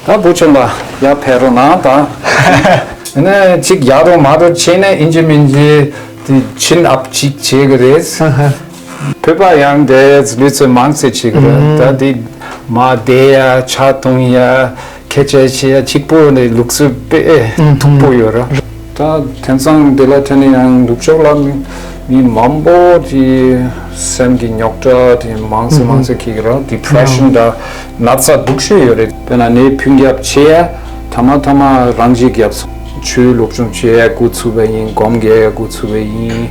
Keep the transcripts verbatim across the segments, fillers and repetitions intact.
ད་བུ་ཆེན་པ་ཡར་ཕེབས་རོགས་གནང་དང་། ཨ་ནི་གཅིག་ཡར་རོ་མར་རོ་བྱས་ནས་ཨིན་ཇི་མིན་ཇི་དེ་ཆིན་ཨབ་གཅིག་བྱེད་གི་རེད། བོད་པ་ཡང་དེ་ལུས་རྩལ་མང་ཙམ་བྱེད་གི་རེད། ད་དེ་མར་བསྡད་ཡ་ཇ་འཐུང་ཡ་ཁ་ཆད་བྱེད་ཡ་གཅིག་པོ་ནི་ལུགས་སྲོལ་དཔེ་མཐུག་པོ་ཡོད་རེད། ད་དེང་སང་འདི་ལ་ཐོན་ནས་ཡང་ནུབ་ཕྱོགས་ལ་མི་མང་པོ་དེ་སེམས་ཀྱི་རྙོག་དྲ་དེ་མང་ཙམ་མང་ཙམ་འཁྱེར་གི་རེད། ཌི་པི་རེ་ཤན་འདྲ་ན་ཚ་སྡུག་ཤོས་ཡོད་རེད། དཔེར་ན་ངས་ཕུན་རྒྱབ་བྱེད་ཡ་ཐ་མ་ཐ་མ་རང་གཅིག་རྒྱབ་སོང་། ཆོས་སློབ་སྦྱོང་བྱེད་ཡ་འགོ་ཚུགས་པ་ཡིན། སྒོམ་རྒྱག་ཡ་འགོ་ཚུགས་པ་ཡིན།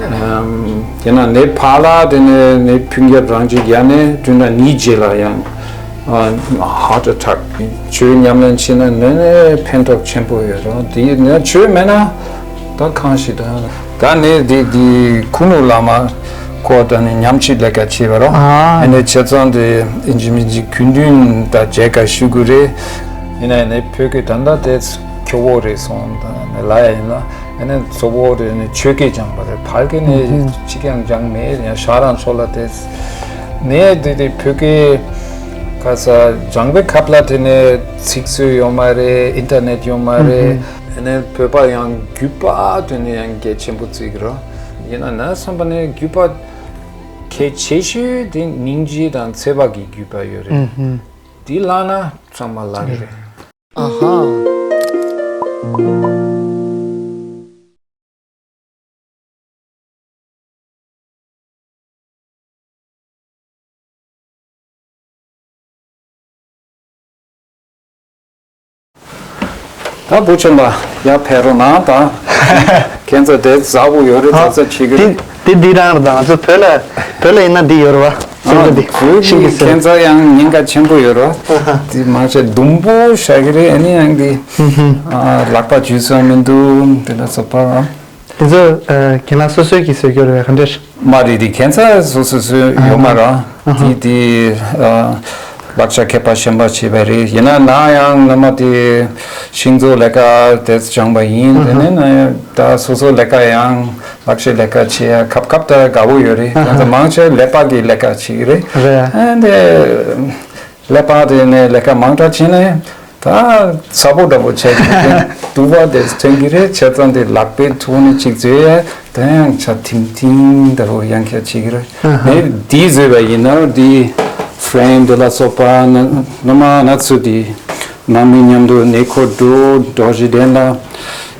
ཨམ། དེ་ན་ངའི་ཕ་ལགས་དེ་ནས་ངའི་ཕུན་རྒྱབ་རང་གཅིག་ཡ་ནས་བདུན་ཕྲག་གཉིས་རྗེས་ལ་ཡང་ཧར་ཊི་ཨེ་ཊེག་ཆོས་ཉམས་ལེན་བྱས་ན་ནི་ནི་ཕན་ཐོགས་ཆེན་པོ་ཡོད་རེད། དེ་ཡིན་ན་ཆོས་མེད་ན་ད་གང་ཞིག་ད་ད་ནི་དེ་དེ་ཁུ་ནུ་བླ་མ་ཁོ་ད་ནི་ཉམས་ཞིབ་ལས་ཀ་བྱས་པ་རོ། ཨ་ནི་བྱས་ཙང་དེ་ཨིན་ཇི་མིན་ཇི་དགེ་འདུན་དང་མཇལ་ཁ་ཞུ་དགོས་རེད། ཡིན་ན་ཡང་ནི་བོད་ཀྱི་ད་ལྟ་དེ་ཁྱོ་བོ་རེད་སོང་ད་ནི་ལ་ཡ་ཡིན་ན། ཨ་ནི་གཙོ་བོ་དེ་ནི་ཆོས་སྐད་སྦྱངས་པ་རེད། ཕར་གི་ནི་གཅིག་ཀྱང་སྦྱངས་མེད། ཡང་ཤག་རང་ཚོ་ལ་དེ་ནས་དེ་དེ་བོད་སྐད་ག་ས་སྦྱངས་པའི་ཁབ་ལ་དེ་ནས་ཚིག་མཛོད་ཡོད་མ་རེད། ཨིན་ཊར་ནེཊ་ཡོད་མ་རེད། ཨ་ནི་བོད་པ་ཡང་རྒྱུད་པ་དེ་ནས་ཡང་གལ་ཆེན་པོ་བརྩི་གི་རེད། ཡིན་ན་ན་བསམ་པ་ནས་རྒྱུད་པ་གལ་ཆེ་ཤོས་དེ་སྙིང་རྗེ་དང་བརྩེ་བ་གི་རྒྱུད་པ་ཡོད་རེད། དེ་བརླག་ན་ཚང་མ་བརླག་གི་རེད། ཨ་ཧ། ད་བུ་ཆེན་པ་ཡར་ཕེབས་རོགས་གནང་དང་། ཁྱེད་ཚོ་དེ་ཟ་བོ་ཡོད་རེད། ཨ། ད་ཚོ་བྱེད་གི་དེ་རེད། དེ་འདི་རང་རེད། ད་ང་ཚོ་བོད་ལ་བོད་ལ་ཡིན་ན་འདི་ཡོད་རེད་བ། ཤིང་ཨ། ཏོག་འདི་བོད་ཤིང་གི་གི་ཟེར། ཁྱེད་ཚོ་ཡང་ཉེན་ཁ་ཆེན་པོ་ཡོད་རེད། ཨ་ཧ། དེ་མང་ཆེ་ཟླུམ་པོ་ཤ་གི་རེད། ཨ་ནི་ཡང་འདི་ཨ་ལག་པ་འཇུ་ས་མི་འདུག་དེ་ལ་སོགས་པ། དེ་ཚོ་ཨ་ཁྱེད་རང་སོ་སོའི་གི་བཟོས་རྒྱུ་རེད་ག་འདྲ། མ་རེད། དེ་ཁྱད་མཚར་སོ་སོ་སོའི་ཡོད་མ་རེད། ཨ་ཧ། དེ་དེ་ཨ་ལག་ཆ་མཁས་པ་གཞན་པ་བྱས་པ་རེད། ཡིན་ན་ན་ཡང་སྔོན་མ་དེ་ཤིང་བཟོ་ལས་ཀ་དེ་སྦྱངས་པ་ཡིན། ཨ་དེ་ཧ། ནས་ན་ཡང་ད་སོ་སོ་ལས་ཀ་ཡང་ལག་ཤེས་ལས་ཀ་བྱེད་ཡ་ཁབ་ཁབ་ད་དགའ་བོ་ཡོད་རེད། ཨ་ཧ། ཡང་ད་མང་ཆེ་ཀླད་པ་གི་ལས་ཀ་བྱེད་ཀྱི་རེད། རེད། ཨ་དེ་ཀླད་པ་དེ་ནས་ལས་ཀ་མང་དྲགས་བྱས་ནས། ད་ཚ་པོ་འདྲ་པོ་བྱས་ཏེ་དུ་བ་དེ་ཐོན་གྱི་རེད། བྱས་ཙང་དེ་ལག་པའི་ཐོག་ནས་ཅིག་བཟོས་ཡ་ད་ཡང་ཆ་ཐིང་ཐིང་འདྲ་པོ་ཡང་ཁྱད་བྱེད་ཀྱི་རེད། ཨ་ཧ། ངས་འདི་བཟོས་པ་ཡིན་ན་འདི་ཧྥི་རེམ་དེ་ལ་སོགས་པ་ན་ན་མ་ན་ཚོ་དེ་ནང་མི་མཉམ་དུ་ནས་ཁོ་འགྲོ་འགྲོ་བཞིན་དེ་ལ་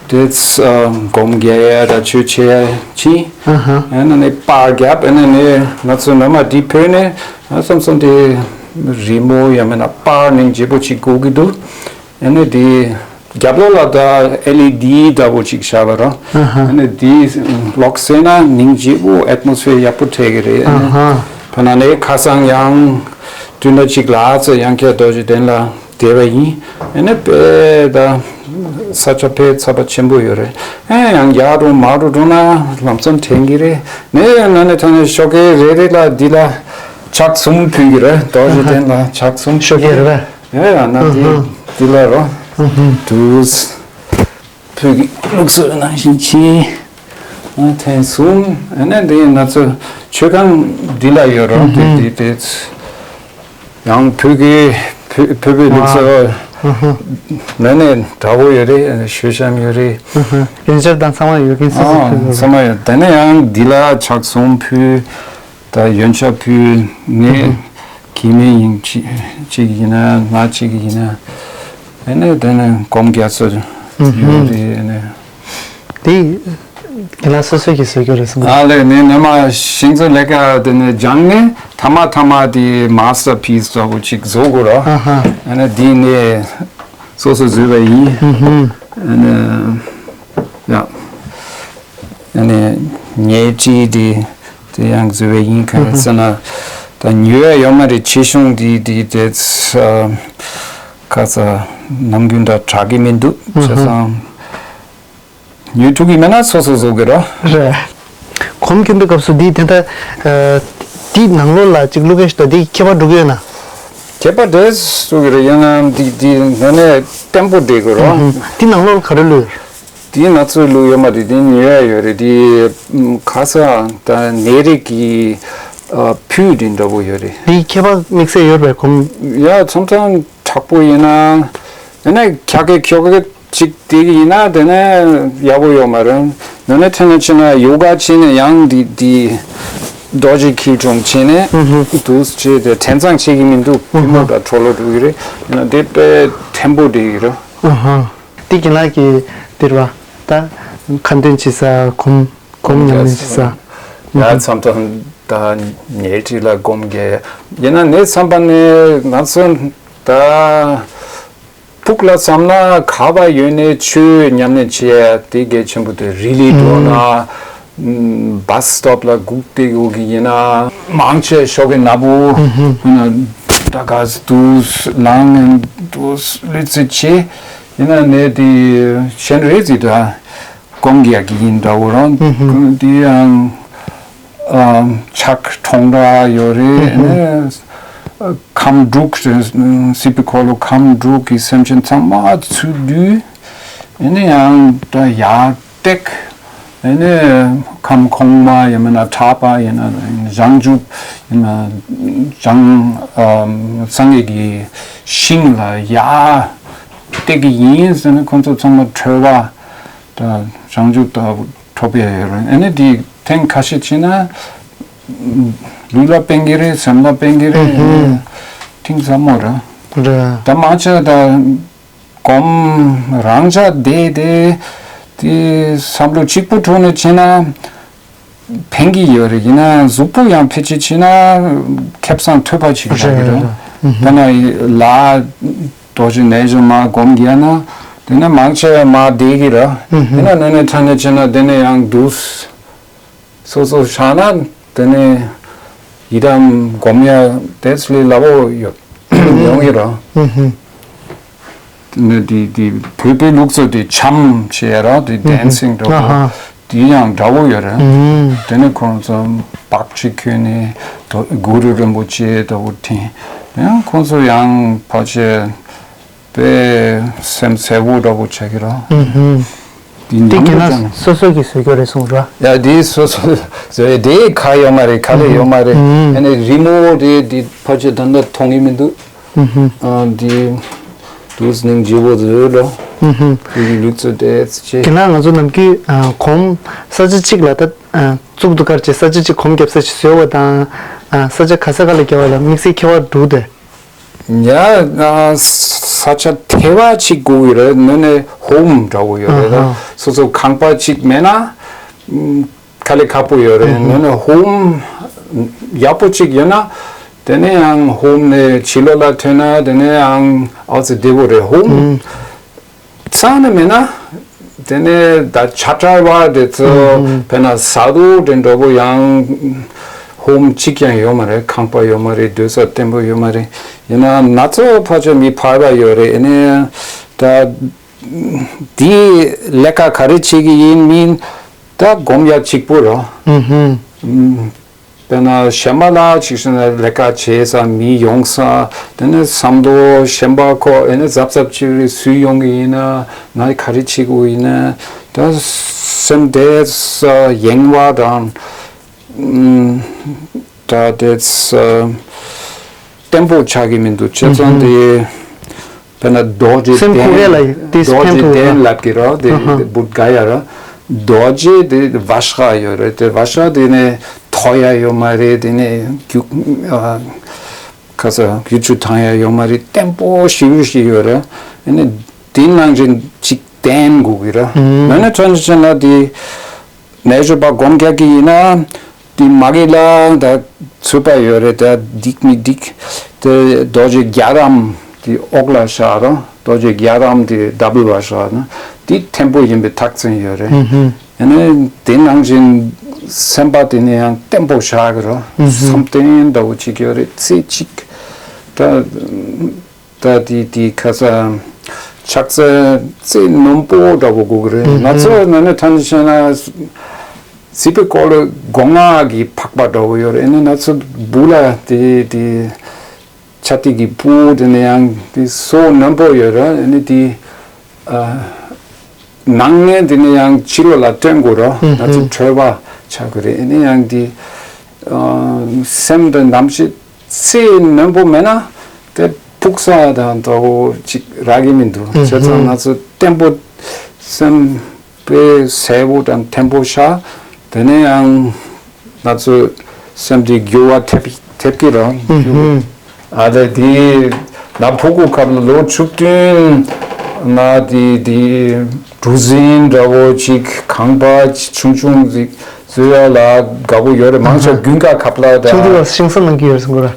དེ་སྒོམ་རྒྱག་ཡ་ད་ཆོས་བྱེད་ཡ་ཕྱིན། ཨ་ཧ། ཨ་ནི་ནས་པར་རྒྱབ། ཨ་ནི་ནས་ང་ཚོ་ནང་མ་འདི་བོད་ནས་ཨ་བསམ་སོང་དེ་རི་མོ་ཡང་མིན་ན་པར་ནང་བརྗེ་པོ་ཅིག་དགོས་ཀྱི་འདུག་ཨ་ནི་དེ་རྒྱབ་ལོགས་ལ་ད་ཨེལ་ཨི་ཌི་འདྲ་པོ་ཅིག་བཞག་པ་རང་། ཨ་ཧ། ཨ་ནི་དེ་ལོག་ཟེར་ན་ནང་བརྗེ་པོ་ཨེཊ་མོ་སི་ཕི་ཡར་ཡག་པོ་འཕྲད་ཀྱི་རེད། ཨ་ཧ། ཕ་ན་ནས་ཁ་སང་ཡང་བདུན་ཕྲག་གཅིག་ལ་ཚོ་ཡང་ཁྱེད་རྡོ་རྗེ་གདན་ལ་བསྡད་པ་ཡིན། ཨ་ནི་དཔེ་ད་ས་ཆ་དཔེ་ཚ་པོ་ཆེན་པོ་ཡོད་རེད། ཨེ་ཡང་རྒྱག་རུང་མ་རུང་རུང་ན་ལམ་སང་དྲན་གྱི་རེད། ནས་ན་ནས་ཐ་ན་ཞོགས་ཀས་རེ་རེ་ལ་འདི་ལ་ཕྱག་གསུམ་ཕུལ་གྱི་རེད། རྡོ་རྗེ་གདན་ལ་ཕྱག་གསུམ་ཕུལ་གྱི་རེད། ཡ་ཡ་ན་འདི་འདི་ལ་རོ། དུས་བོད་ཀྱི་ལུགས་སྲོལ་ནང་བཞིན་གྱིས་ཐེངས་གསུམ། ཨ་ནི་འདི་ང་ཚོ་མཆོད་ཁང་འདི་ལ་ཡོད་རོ། འདི་འདི་དེ་ཡང་བོད་ཀྱི་བོད་བོད་པའི་ལུགས་སྲོལ་ནས་ནས་འདྲ་པོ་ཡོད་རེད། ཞོ་ཤམ་ཡོད་རེད། ཡོན་ཆབ་དང་ཚང་མ་ཡོད་མཁན་སོ་སོ་ཨ་ཕུལ་དགོས་ཚང་མ་ཡོད། དེ་ནས་ཡང་འདི་ལ་ཕྱག་གསུམ་ཕུལ། ད་ཡོན་ཆབ་ཕུལ་ནས་གི་མེ་ཡིན་གཅིག་གཅིག་ཡིན་ན་ང་གཅིག་ཡིན་ན། ཨ་ནི་དེ་ནས་སྒོམ་རྒྱག་ས་ཡོད་རེད། ཨ་ནི་དེ་ཁྱེད་རང་སོ་སོ་གིས་བཟོ་རྒྱུ་རེད་གསུངས། ཨ་ལས་ནས་ནས་མ་ཤིང་བཟོ་ལས་ཀ་དེ་ནས་སྦྱངས་ནས་ཐ་མ་ཐ་མ་དེ་མ་སི་ཊར་པི་སི་འདྲ་པོ་ཅིག་བཟོ་དགོས་ར། ཨ་ཧ། ཨ་ནི་དེ་ནས་སོ་སོ་བཟོས་པ་ཡིན། ཨ་ནི་ཡ། ཨ་ནི་ངའི་ཊི་དེ་དེ་ཡང་བཟོས་པ་ཡིན། ག་རེ་ཟེར་ན་ད་ཉོ་ཡ་ཡོད་མ་རེད། ཆེ་ཆུང་དེ་དེ་དེ་ཁ་ས་ནམ་རྒྱུན་འདྲ་དྲག་གི་མི་འདུག་བྱས་ཙང་ཉོ་ཐུབ་ཀྱི་མེད་ན་སོ་སོ་བཟོ་གི་ར། རེད། གོམ་གྱོན་པའི་སྐབས་སུ་འདི་དེ་འདྲ་འདི་ནང་ལོགས་ལ་ཅིག་བླུག་མཁན་ཞིག་དང་འདི་ཁྱད་པར་འགྲོ་གི་ཡོད་ན། ཁྱད་པར་འདྲ་བཟོ་གི་རེད། ཡང་ན་འདི་འདི་ནང་ནས་བརྟན་པོ་འདྲ་དགོས་ར། འདི་ནང་ལོགས་ལ་ག་རེ་བླུགས་ཡོད། དེ་ང་ཚོས་བླུགས་ཡོད་མ་རེད། དེ་ཉོ་ཡ་ཡོད་རེད། དེ་ཁ་ས་ད་ནས་རིགས་ཀྱི་ཨ་ཕུད་དེ་འདྲ་པོ་ཡོད་རེད། དེ་ཁྱད་པར་དམིགས་བསལ་ཡོད་པའི་གོམ། ཡ་མཚམས་མཚམས་ ཁག་པོ་ཡིན་ན། དེ་ནས་ཁྱ་ཀའི་ཁྱོ་ག་ཅིག་དེ་གི་ཡིན་ན་དེ་ནས་ཡག་པོ་ཡོད་མ་རེད། དེ་ནས་ཐེ་ནས་ཕྱིན་ན་ཡོ་ག་བྱས་ནས་ཡང་འདི་འདི་རྡོ་རྗེ་འཁྱིལ་གྲོང་བྱས་ནས་ཧུམ་ཧུམ། དུས་བྱས་ཏེ་དྲན་གཙང་བྱེད་ཀྱི་མི་འདུག་ཧུམ་ཧུམ། ཕི་མོ་དང་འཕྲོ་ལོ་འགྲོ་གི་རེད། ཡིན་ན་དེ་དཔེ་ཕྲན་བུ་བསྡད་ཀྱི་རེད། ཨ་ཧ། དེ་རྒན་ལགས་ཀྱིས་འདིར་བ་ད་ཁ་འདོན་བྱེད་ས་གོམ་གོམ་ཉམས་ལེན་བྱེད་ས། ཡ་མཚམས་དང་ད་ཉལ་ཁྲི་ལ་སྒོམ་རྒྱག་ཡིན་ན་ནས་བསམ་པ་ནས་ང་ཚོ་ད་ཕུགས་ལ་བསམ་ན་ག་པར་ཡོད་ནས་ཆོས་ཉམས་ལེན་བྱེད་ཡ་དེ་གལ་ཆེན་པོ་དེ་རི་ལི་འགྲོ་ན་བྷ་སི་སི་ཊོབ་ལ་སྒུག་བསྡད་དགོས་ཀྱི་ཡིན་ན་མང་ཆེ་ཤོག་གི་ན་བུ་ཧུ་ན་ད་ག་སི་དུ་ལངས་དུ་ལུས་ཚེ་ཆེ་ཡིན་ན་ནས་དེ་གཞན་རེད་ཟེར་ད། སྒོམ་རྒྱག་གི་ཡིན་འདྲ་བོ་རང་། ཧུམ་ཧུམ། དེ་ཡང་ཨམ་ཕྱག་གྲོང་འདྲ་ཡོད་རེད། ཧུམ་ཧུམ། ཨ་ནི་ཁམས་དྲུག་སྲིད་པའི་འཁོར་ལོ་ཁམས་དྲུག་གི་སེམས་ཅན་ཚང་མ་ཚུར་བསྡུས། ཨ་ནི་ཡང་ད་ཡར་བཏེག་ཨ་ནི་ཁམས་གོང་མ་ཡིན་ན་ཕྲག་པ་ཡིན་ན་བྱང་ཆུབ་ཡིན་ན་བྱང་ཨམ་སངས་རྒྱས་ཀྱི་ཞིང་ལ་ཡར་བཏེག་གི་ཡིན་ཟེར་ནས་ཁོང་ཚོ་ཚང་མ་གྲོལ་བ། ད་བྱང་ཆུབ་ལྟ་བུ་ཐོབ་ཡ་ཡོད་རེད། ཨ་ནི་དེ་ཐེངས་ཁ་ཤས་ཕྱིན་ན་ལུས་ལ་ཕན་གྱི་རེད། སེམས་ལ་ཕན་གྱི་རེད། ཨ་ནི་ཐེངས་ཚང་མོ་རེད། རེད། ད་མ་ཆ་ད་སྒོམ་རང་ཅག་བསྡད་དེ་དེ་བསམ་བློ་གཅིག་པུ་འཁྲུག་ནས་ཕྱིན་ན་ཕན་གྱི་ཡོད་རེད། ཡིན་ན་གཟུགས་པོ་ཡང་ཕལ་ཆེར་ཕྱིན་ན་ཁེ་བཟང་ཐོབ་པ་ཅིག་རག་གི་རེད། རེད། ད་ན་ལ་རྡོ་རྗེ་རྣལ་འབྱོར་མ་སྒོམ་རྒྱག་ན་དེ་ནས་མང་ཆེ་བ་མ་བསྡད་ཀྱི་ར། ཡིན་ན་ནས་ནས་ཐ་ནས་བྱས་ན་དེ་ནས་ཡང་འདུག་སོ་སོ་བཞག་ན་དེ་ནས་ཡི་དམ་སྒོམ་ཡ་དེ་ཚོ་ལས་སླ་པོ་ཡོད་ཡོང་གི་ར། དེ་ནས་དེ་དེ་བོད་པའི་ལུགས་སྲོལ་དེ་འཆམ་བྱས་ར་དེ་ཌན་སིང་འགྲོ་ཨ་ཧ། དེ་ཡང་འདྲ་བོ་ཡོད་རེད། ཨུམ། དེ་ནས་ཁོང་ཚོ་པག་ཅིག་གྱོན་ནས་གུ་རུ་རིན་པོ་ཆེ་ལྟ་བུ་འཐེན། ཡང་ཁོང་ཚོ་ཡང་ཕལ་ཆེར་དཔེ་སེམས་གསལ་བོ་འདྲ་བོ་བྱེད་ཀྱི་རེད། ཨུམ་ཧུམ། དེ་དེ་ཉམས་གྱི་ལེན་ན་ཀྱང་སོ་སོ་གིས་བཟོས་ཀྱི་རེད་གསུངས་ར། ཡ་དེ་སོ་སོ་བཟོས་དེ་ཁ་ཡོད་མ་རེད། ཁ་ལས་ཡོད་མ་རེད། ཨུམ། ཨ་ནི་རི་མོ་དེ་དེ་ཕལ་ཆེར་ད་ལྟ་མཐོང་གི་མི་འདུག་ཨུ་ཧུ། ཨ་འདི་དུས་སྙིང་རྗེ་བོ་ཟེར་ལོ། ཨུ་ཧུ། དེ་གི་ལུས་རྩལ་དེ་ཚེ་ཆེ། དེ་ན་ང་ཚོ་ནམ་རྒྱུན་ཨ་གོམ་ས་ཆ་གཅིག་ལ་ད་ཨ་གཙུག་ཏུ་དཀར་ཆེ་ས་ཆ་གཅིག་གོམ་རྒྱབ་ས་ཞིག་བཟོས་པ་དང་ཨ་ས་ཆ་ག་ས་ག་ལ་རྒྱབ་པ་ལ་དམིགས་བསལ་ཁྱད་པར་འདུག་སྟེ། ཡ་ཨ་ས་ཆ་ཐེ་བ་གཅིག་དགོས་ཀྱི་རེད། ནི་ནི་ཧོམ་འདྲ་བོ་ཡོད་རེད། ཨ་ཧ། སོ་སོ་ཁང་པ་གཅིག་མེད་ན། ཨུམ། དཀའ་ལས་ཁག་པོ་ཡོད་རེད། ཨུ་ཧུ། ནི་ནི་ཧོམ་ཡག་པོ་གཅིག་ཡོད་ན། དེ་ནས་ཡང་ཧོམ་ནས་ཕྱི་ལོགས་ལ་ཐོན་ན་དེ་ནས་ཡང་ཨའུ་ཙི་བདེ་བོ་རེད། ཧོམ་ཨུ་ཚང་ནས་མེད་ན་དེ་ནས་ད་ཆ་ཕྲ་བ་དེ་ཚོ་ཨུ་ཧུ། དཔེར་ན་ས་རྡོ་དེ་འདྲ་བོ་ཡང་ཧོམ་གཅིག་ཀྱང་ཡོད་མ་རེད། ཁང་པ་ཡོད་མ་རེད། སྡོད་ས་བརྟན་པོ་ཡོད་མ་རེད། ཡིན་ན་ང་ཚོ་ཕལ་ཆེར་མི་ཕལ་པ་ཡོད་རེད། ཨ་ནི་ད། དེའི་ལས་ཀ་ག་རེ་བྱེད་ཀྱི་ཡིན་མིན་ད་སྒོམ་ཡ་གཅིག་པུ་རེད། ཨུ་ཧུ། ཨུམ། དཔེར་ན་གཞན་པ་ལ་ཅིག་བྱས་ན་ལས་ཀ་བྱེད་ས་མི་ཡོང་ས་དེ་ནས་བསམ་བློ་གཞན་པ་ཁོ་ཨེ་ནས་གཟབ་གཟབ་བྱེད་རེས་སུས་ཡོང་གི་ཡིན་ན་ང་ག་རེ་བྱེད་དགོས་ཡིན་ན་ད་སེམས་དེ་ས་ཡེངས་པ་དང་། ཨུམ། ད་དེ་ཚོ་བརྟན་པོ་ཆགས་ཀྱི་མི་འདུག་བྱས་ཙང་དེ་དཔེར་ན་རྡོ་རྗེ་སེམས་ཁོ་གདན་གས་ལ་དེ་རྡོ་རྗེ་ཕན་ཐོགས་གདན་ར། ལབ་ཀྱི་ར་དེ་ཨ་ཧ། བུདྡྷ་ག་ཡ་ར་རྡོ་རྗེ་དེ་བ་ཤ་ཡོད་རེད། དེ་བ་ཤ་དེ་ནས་ཐོ་ཡ་ཡོད་མ་རེད། དེ་ནས་རྒྱུ་ཨ་ཁ་ས་རྒྱུ་ཆུ་ཐང་ཡ་ཡོད་མ་རེད། བརྟན་པོ་ཞེ་པོ་ཞིག་ཡོད་རེད། ཨ་ནི་དེ་ནང་བཞིན་ཅིག་བརྟན་དགོས་ཀྱི་ར། ཨུམ། མེད་ན་ཁྲ་ཆ་ཆ་ན་དེ། རྣལ་འབྱོར་པ་སྒོམ་རྒྱག་གི་ཡིན་ན། དེ་མ་གི་ལ་ད་ཚུད་པ་ཡོད་རེད། ད་འགྲིག་མི་འགྲིག་དེ་རྡོ་རྗེ་རྒྱ་གྲམ་དེ་འོག་ལ་བཞག་རོགས། རྡོ་རྗེ་རྒྱ་གྲམ་དེ་ཌབ་བལ་བ་བཞག་ན་དེ་བརྟན་པོ་ཡིན་པའི་རྟགས་མཚན་ཡོད་རེད། ཨུ་ཧུ། ཡང་ན་དེ་ནང་བཞིན་སེམས་པ་དེ་ནས་ཡང་བརྟན་པོ་བཞག་གི་རོགས། ཨུ་ཧུ། བསམ་གཏན་འདྲ་བོ་ཅིག་ཡོད་རེད། ཚེ་གཅིག་ད། ད་དེ་དེ་ཁ་ས་ཕྱག་འཚལ་རྩེ་རྣོན་པོ་འདྲ་བོ་དགོས་ཀྱི་རེད། ང་ཚོ་ནང་ནས་ཐ་ན་བཤད་ན་སྲིད་པའི་འཁོར་ལོའི་སྒོ་ལྔ་གི་འཕགས་པ་འདྲ་བོ་ཡོད་རེད། ཨ་ནི་ང་ཚོ་སྦུག་ལ་དེ་དེ་ཆ་ཏི་གི་སྤུ་དེ་ནས་ཡང་དེ་སོ་རྣོན་པོ་ཡོད་རེད། ཨ་ནི་དེ་ཨ་ནང་ནས་དེ་ནས་ཡང་ཕྱི་ལོགས་ལ་སྟོན་དགོས་རེད། ང་ཚོ་གྲོལ་བ་ཆགས་ཀྱི་རེད། ཨ་ནི་ཡང་དེ་ཨ་སེམས་དང་ནམ་ཞིག་རྩེ་རྣོན་པོ་མེད་ན་དེ་ སྤུག་ས་དང་འདྲ་བོ་ཅིག་རག་གི་མི་འདུག་ཨུ་བྱས་ཙང་ཧུམ། ང་ཚོ་བརྟན་པོ་སེམས་དཔེ་གསལ་པོ་དང་བརྟན་པོ་ཤར། དེ་ནས་ཡང་ང་ཚོ་སེམས་དེ་འགྱུར་བ་ཐེབས་ཐེབས་ཀྱི་རེད། ཨུ་ཧུམ། ཨ་ལས་དེ་ན་ཕྲུ་གུ་སྐབས་ལ་ལོ་བཅུ་བདུན་ན་དེ་དེ་གྲུ་གཟིངས་འདྲ་བོ་ཅིག་ཁང་པ་ཆུང་ཆུང་ཅིག་བཟོ་ཡ་ལ་དགའ་པོ་ཡོད་རེད། མང་ཆེ་ཨ་ཧ། དགུན་ཁ་སྐབས་ལ་ད། ཆུང་དུས་ལ་ཤིང་བཟོ་གནང་གི་ཡོད་རེད་ཟེར་གོ་ར།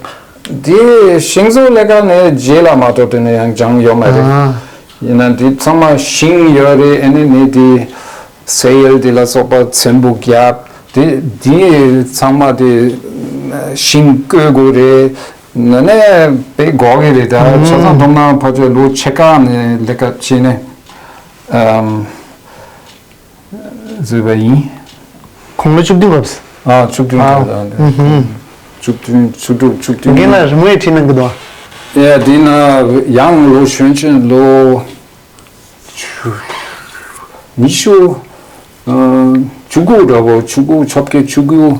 དེ་ཤིང་བཟོ་ལས་ཀ་ནས་རྗེས་ལ་མ་གཏོགས་དེ་ནས་ཡང་སྦྱངས་ཡོད་མ་རེད། ཨ། ཡིན་ན་འདི་ཚང་མ་ཤིང་ཡོད་རེད། ཨ་ནི་ནི་འདི་སེ་ཡལ་འདི་ལ་སོགས་པ་ཚེམ་བུ་རྒྱབ། དེ་འདི་ཚང་མ་དེ་ཤིང་བརྐོ་དགོས་རེད། ན་ནས་དཔེ་དགོས་ཀྱི་རེད། ད་ཆ་ཚང་མཐོང་ན་ཕལ་ཆེར་ལོ་ཕྱེད་ཀ་ནས་ལས་ཀ་བྱས་ནས་ཨམ། བཟོས་པ་ཡིན། དགུང་ལོ་བཅུ་བདུན་བབས། ཨ་བཅུ་བདུན་ཨ། དེ་ལ་ཨུ་ཧུམ། བཅུ་བདུན་བཅུ་དྲུག་བཅུ་བདུན། རྒན་ལགས་རི་མོ་ཡི་བྲིས་གནང་གི་འདུག་ཨ། ཡ་འདི་ན་ཡང་ལོ་གཞོན་ཆེན་ལོ་བཅུ་ཉི་ཤུ་ཨ་བཅུ་དགུ་འདྲ་བོ་བཅུ་དགུ་བཅོ་བརྒྱད་བཅུ་དགུ་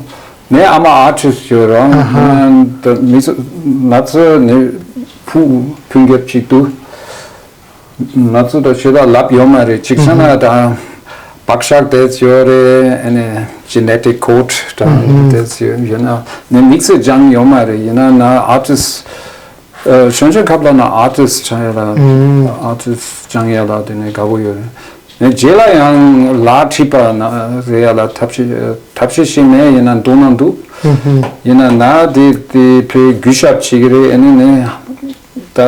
ནས་ཨ་མ་ཨར་ཊིསི་ཡོད་རང་ཨ་ཧ། ད་མི་ཚོ་ང་ཚོ་ནས་ཕུ་ཕུན་རྒྱབ་ཅིག་ཏུ། ང་ཚོ་ད་ཞེ་དྲག་ལབ་ཡོད་མ་རེད། གཅིག་བྱས་ན་ད་བག་ཆགས་དེ་ཡོད་རེད། ཨ་ནི་ཇེ་ནེ་ཊིག་ཀོཌ་ད་དེ་ཡོད་ན་ནི་དམིགས་བསལ་སྦྱངས་ཡོད་མ་རེད། ཡིན་ན་ན་ཨར་ཊིསི་གཞོན་སྐྱེས་སྐབས་ལ་ན་ཨར་ཊིསི་སྦྱང་ཡ་ལ་ཨར་ཊིསི་སྦྱང་ཡ་ལ་དེ་ནས་དགའ་པོ་ཡོད་རེད། ནས་རྗེས་ལ་ཡང་ལག་བྲིས་པ་ན་རེད་ཡ་ལ་ཐབས་ཤེས་ཐབས་ཤེས་ཤིག་མེད། ཡིན་ན་འདུག་ན་འདུག་ཡིན་ན་ན་དེ་དེ་བོད་གུས་ཞབས་བྱེད་ཀྱི་རེད། ཨ་ནི་ནས། ད་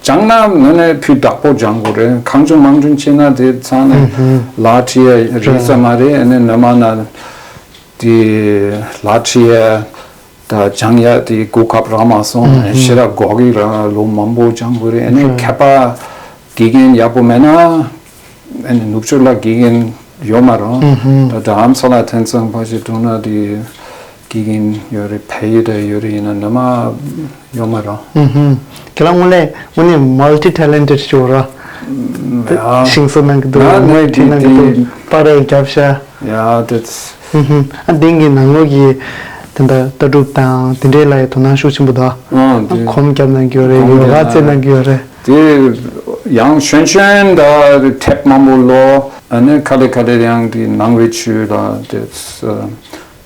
སྦྱངས་ན་ནི་ནས་ཕུད་བདག་པོ་སྦྱང་དགོས་རེད། གང་བྱུང་མང་བྱུང་བྱས་ན་དེ་ཚང་ནས་ལག་བྲིས་ཡ་རེད་ས་མ་རེད། ཨ་ནི་ནི་མ་ན་དེ་ལག་བྲིས་ཡ་ད་སྦྱང་ཡ་དེ་གོ་སྐབས་རག་མ་སོང་། ཞེ་དྲག་འགོག་གི་ར་ལོ་མང་པོ་སྦྱང་དགོས་རེད། ཨ་ནི་མཁས་པ་དགེ་རྒན་ཡག་པོ་མེད་ན་ཨ་ནི་ནུབ་ཕྱོགས་ལ་དགེ་རྒན་ཡོད་མ་རེད། ད་ད་ཨམ་ས་ལ་ཐེན་ཚང་ཕ་ཞིག་དུང་ན་དེ། དགེ་རྒན་ཡོད་རེད། ཕ་ཡུལ་དུ་ཡོད་རེད། ཡིན་ན་ནི་མ་ཡོད་མ་རེད། ཧུམ་ཧུམ། ཁྱེད་རང་དངོས་གནས་དངོས་གནས་མལ་ཊི་ཊེ་ལེན་ཊེཌ་ཅིག་རེད། ཡ། ཤིང་བཟོ་གནང་གི་འདུག་ན་རི་མོ་ཡི་བྲིས་གནང་གི་འདུག་དེ་པར་རེ་རྒྱབ་ཤག་ཡ་དེ། ཧུམ་ཧུམ། ཨ་དེང་གི་ནང་ལོགས་ཀྱི་དེ་འདྲ་ལྟ་གྲུབ་དང་དེ་འདྲའི་ལ་ཡི་དོ་སྣང་ཤུགས་ཆེན་པོ་འདུག་ཨ་དེ་གོམ་རྒྱབ་གནང་གི་ཡོད་རེད། གོམ་ཡོ་ག་རྒྱབ་རྩེད་གནང་གི་ཡོད་རེད། དེ་ཡང་གཞོན་གཞོན་དང་ཐེབས་མང་པོ་ལོ་ཨ་ནི་ཁ་ལེ་ཁ་ལེ་ཡང་དེ་ནང་པའི་ཆོས་ལ་དེ།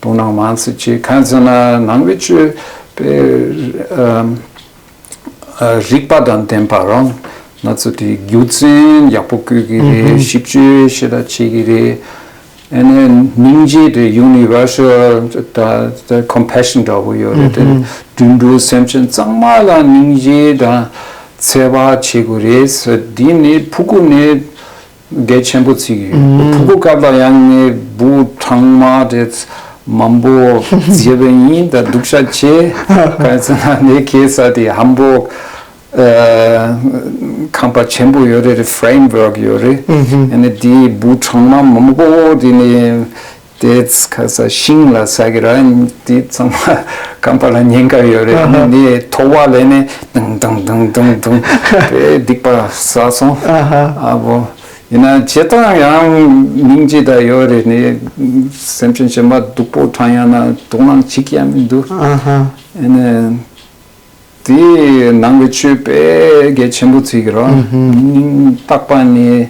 དོ་སྣང་མང་ཙམ་བྱེད། གང་ཟེར་ན་ནང་པའི་ཆོས་པའི་ཨ་ཨ་རིག་པ་དང་ལྡན་པ་རང་ང་ཚོ་དེ་རྒྱུ་མཚན་ཡག་པོ་བཀོད་ཀྱི་རེད། ཞིབ་དཔྱོད་ཞེ་དྲག་བྱེད་ཀྱི་རེད། ཨ་ནི་སྙིང་རྗེ་དེ་ཡུ་ནི་ཝར་སལ་ད་ད་ཀོམ་པེ་ཤན་འདྲ་བོ་ཡོད་རེད། དེ་དུད་འགྲོ་སེམས་ཅན་ཚང་མ་ལ་སྙིང་རྗེ་དང་བརྩེ་བ་བྱེད་དགོས་རེད་ཟེར། དེ་ནི་ཕྲུ་གུ་ནས། གལ་ཆེན་པོ་བརྩི་གི་ཡོད། ཕྲུ་གུ་སྐབས་ལ་ཡང་ངས་འབུ་གྲང་མ་དེ་མང་པོ་བརྫིས་པ་ཡིན། ད་སྡུག་ཤ་ཆེ། ག་ཚོད་ན་ནས་ཁེ་ས་དེ་ཧམ་པོ་ཁང་པ་ཆེན་པོ་ཡོད་རེད། ཕ་རེམ་ཝོརྐ་ཡོད་རེད། ཨ་ནི་དེ་འབུ་གྲང་མ་མང་པོ་དེ་ནས་དེ་ཁ་ས་ཤིང་ལ་ཟ་གི་ར། དེ་ཚང་མ་ཁང་པ་ལ་ཉེན་ཁ་ཡོད་རེད། ཨ་ནི་ཐོ་བ་ལས་ནས་དང་དང་དང་དང་དང་དེ་སྡིག་པ་བསགས་སོང་། ཨ་བོ། ཡིན་ན་བྱེད་སྟངས་ཡང་སྙིང་རྗེ་ད་ཡོད་རེད། ནི་སེམས་ཅན་གཞན་པ་སྡུག་པོ་དྲང་ཡང་ན་དོ་སྣང་བྱེད་ཀྱི་ཡང་མི་འདུག་ཨ་ནི་དེ་ནང་གི་ཆོས་དཔེ་གལ་ཆེན་པོ་བརྩི་གི་རེད། སྙིང་ཐག་པ་ནས་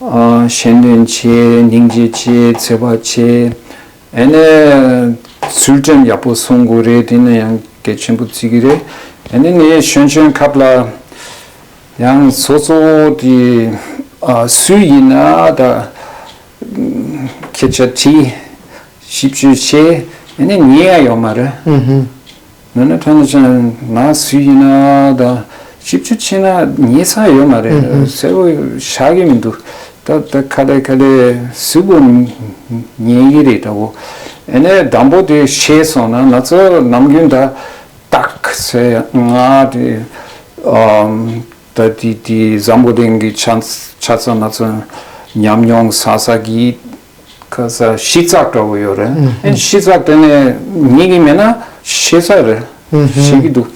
ཨ་ཞེན་འདོན་བྱེད། སྙིང་རྗེ་བྱེད། བརྩེ་བ་བྱེད། ཨ་ནི་ཚུལ་ཁྲིམས་ཡག་པོ་སྲུང་དགོས་རེད། དེ་ནི་ཡང་གལ་ཆེན་པོ་བརྩི་གི་རེད། ཨ་ནི་ངས་གཞོན་གཞོན་སྐབས་ལ་ཡང་སོ་སོ་དེ་ཨ་སུ་ཡིན་ན་ད་སྐད་ཆ་དྲིས། ཞིབ་དཔྱོད་བྱས། ཨ་ནི་ཉན་ཡ་ཡོད་མ་རེད། ཨུ་ཧུ། ན་ན་ཁྲ་ན་ཅང་ན་སུ་ཡིན་ན་ད་ཞིབ་དཔྱོད་བྱས་ན་ཉན་ས་ཡོད་མ་རེད། ཨུ་ཧུ། གསལ་པོ་ཆགས་ཀྱི་མི་འདུག་ད་ད་ག་ལེ་ག་ལེ་སུ་བོ་ཉན་གྱི་རེད་ད་བོ། ཨ་ནི་དང་པོ་དེ་ཤེས་སོང་ན་ང་ཚོ་ནམ་རྒྱུན་ད་སྟག་ཟེར་ང་དེ་ཨམ་ད་དེ་དེ་འཛམ་བུ་གླིང་གི་ཆ་ཆ་ཚང་ང་ཚོ་ཉམས་མྱོང་བསགས་ས་གི་ཁ་ས་གཞི་རྩ་འདྲ་བོ་ཡོད་རེད། ཨ་ནི་གཞི་རྩ་དེ་ནས་ཉན་གི་མེད་ན་ཤེས་ས་རེད། ཤེས་ཀྱི་འདུག་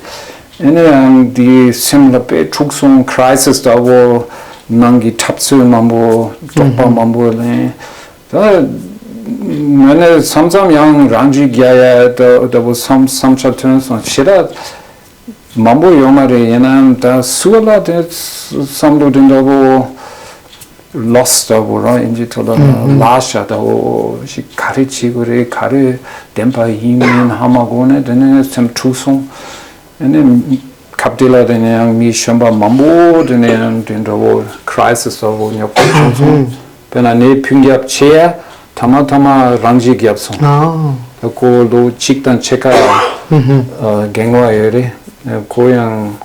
ཨ་ནི་ཡང་འདི་སེམས་ལ་དཔེ་འཁྲུག་སོང་། ཁྲའི་སིས་འདྲ་བོ་ནང་གི་འཁྲབ་ཚུལ་མང་པོ་དོགས་པ་མང་པོ་ལེན། ད་ང་ནི་མཚམས་མཚམས་ཡང་རང་འཇུས་རྒྱག་ཡ་ད་འདྲ་བོ་བསམ་བསམ་འཆར་ཐོན་སོང་། ཞེ་དྲག་མང་པོ་ཡོད་མ་རེད། ཡིན་ནའང་ད་སུ་ལ་དེ་བསམ་བློ་དེ་འདྲ་བོ་ལོས་འདྲ་བོ་རང་ཨིན་ཇི་ཐོག་ལ་ལ་ཤ་འདྲ་བོ་ཞིག་ག་རེ་བྱེད་དགོས་རེད། ག་རེ་བདེན་པ་ཡིན་མིན་ཧ་མ་གོ་ནས་དེ་ནས་སེམས་འཁྲུགས་སོང་། ཨ་ནི་སྐབས་དེ་ལ་དེ་ནས་ཡང་མི་གཞན་པ་མང་པོ་དེ་ནས་ཡང་དེ་འདྲ་བོ་ཁྲའི་སི་སི་འདྲ་བོ་ཉོབ་ཏོ་བྱུང་སོང་། དཔེར་ན་ནས་ཕུན་རྒྱབ་ཆེ་ཡ་ཐ་མ་ཐ་མ་རང་འཇིགས་བརྒྱབ་སོང་། ཨ། ཁོ་ལོ་གཅིག་དང་ཕྱེད་ཀ་ཨ་རྒན་པ་ཡོད་རེད། ཁོ་ཡང་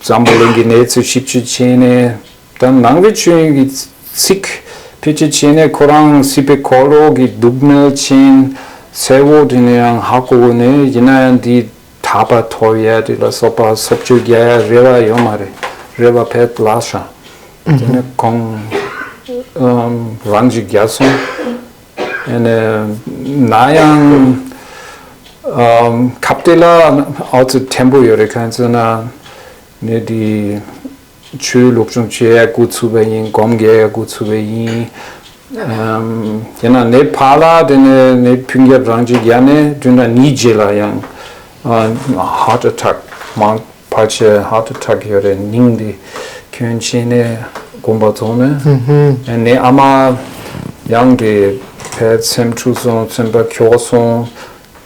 འཛམ་བུ་གླིང་གི་གནས་ཚུལ་ཞིབ་འཇུག་བྱས་ནས་ད་ནང་པའི་ཆོས་ཀྱི་ཚིག་ཕལ་ཆེར་བྱས་ནས་ཁོ་རང་སྲིད་པའི་འཁོར་ལོ་གི་སྡུག་བསྔལ་ཅན་གསལ་བོ་དེ་ནས་ཡང་ཧ་གོ་གོ་ནས་ཡིན་ན་ཡང་འདི་གྲྭ་པ་ཐོབ་ཡ་དེ་ལ་སོགས་པ་སོབ་ཅོ་རྒྱག་ཡ་རེ་བ་ཡོད་མ་རེད། རེ་བ་ཕེད་ལ་ཤ། དེ་ནས་ཁོང་ཨམ་རང་གཅིག་རྒྱལ་སོང་། ཨ་ནི་ན་ཡང་ཨམ་ཁབ་དེ་ལ་ཨོ་ཙི་ཕྲན་བུ་ཡོད་རེད། གང་ཟེར་ན་ནི་དེ། ཆོས་སློབ་སྦྱོང་བྱེད་ཡ་འགོ་ཚུགས་པ་ཡིན། སྒོམ་རྒྱག་ཡ་འགོ་ཚུགས་པ་ཡིན། ཨམ། དེ་ན་ནས་ཕར་ལ་དེ་ནས་ནས་ཕུན་རྒྱབ་རང་གཅིག་ཡ་ནས་བདུན་ཕྲག་གཉིས་རྗེས་ལ་ཡང་ཧར་ཊི་ཨ་ཊེག་མང་ཕལ་ཆེར་ཧར་ཊི་ཨ་ཊེག་ཡོད་རེད། སྙིང་འདི་ཁྱོན་ཆེ་ནས་དགོངས་པ་རྫོགས་ནས་ནས་ཨ་མ་ཡང་གི་ཕར་སེམས་འཁྲུགས་སོང་། སེམས་པ་འཁྱོག་སོང་།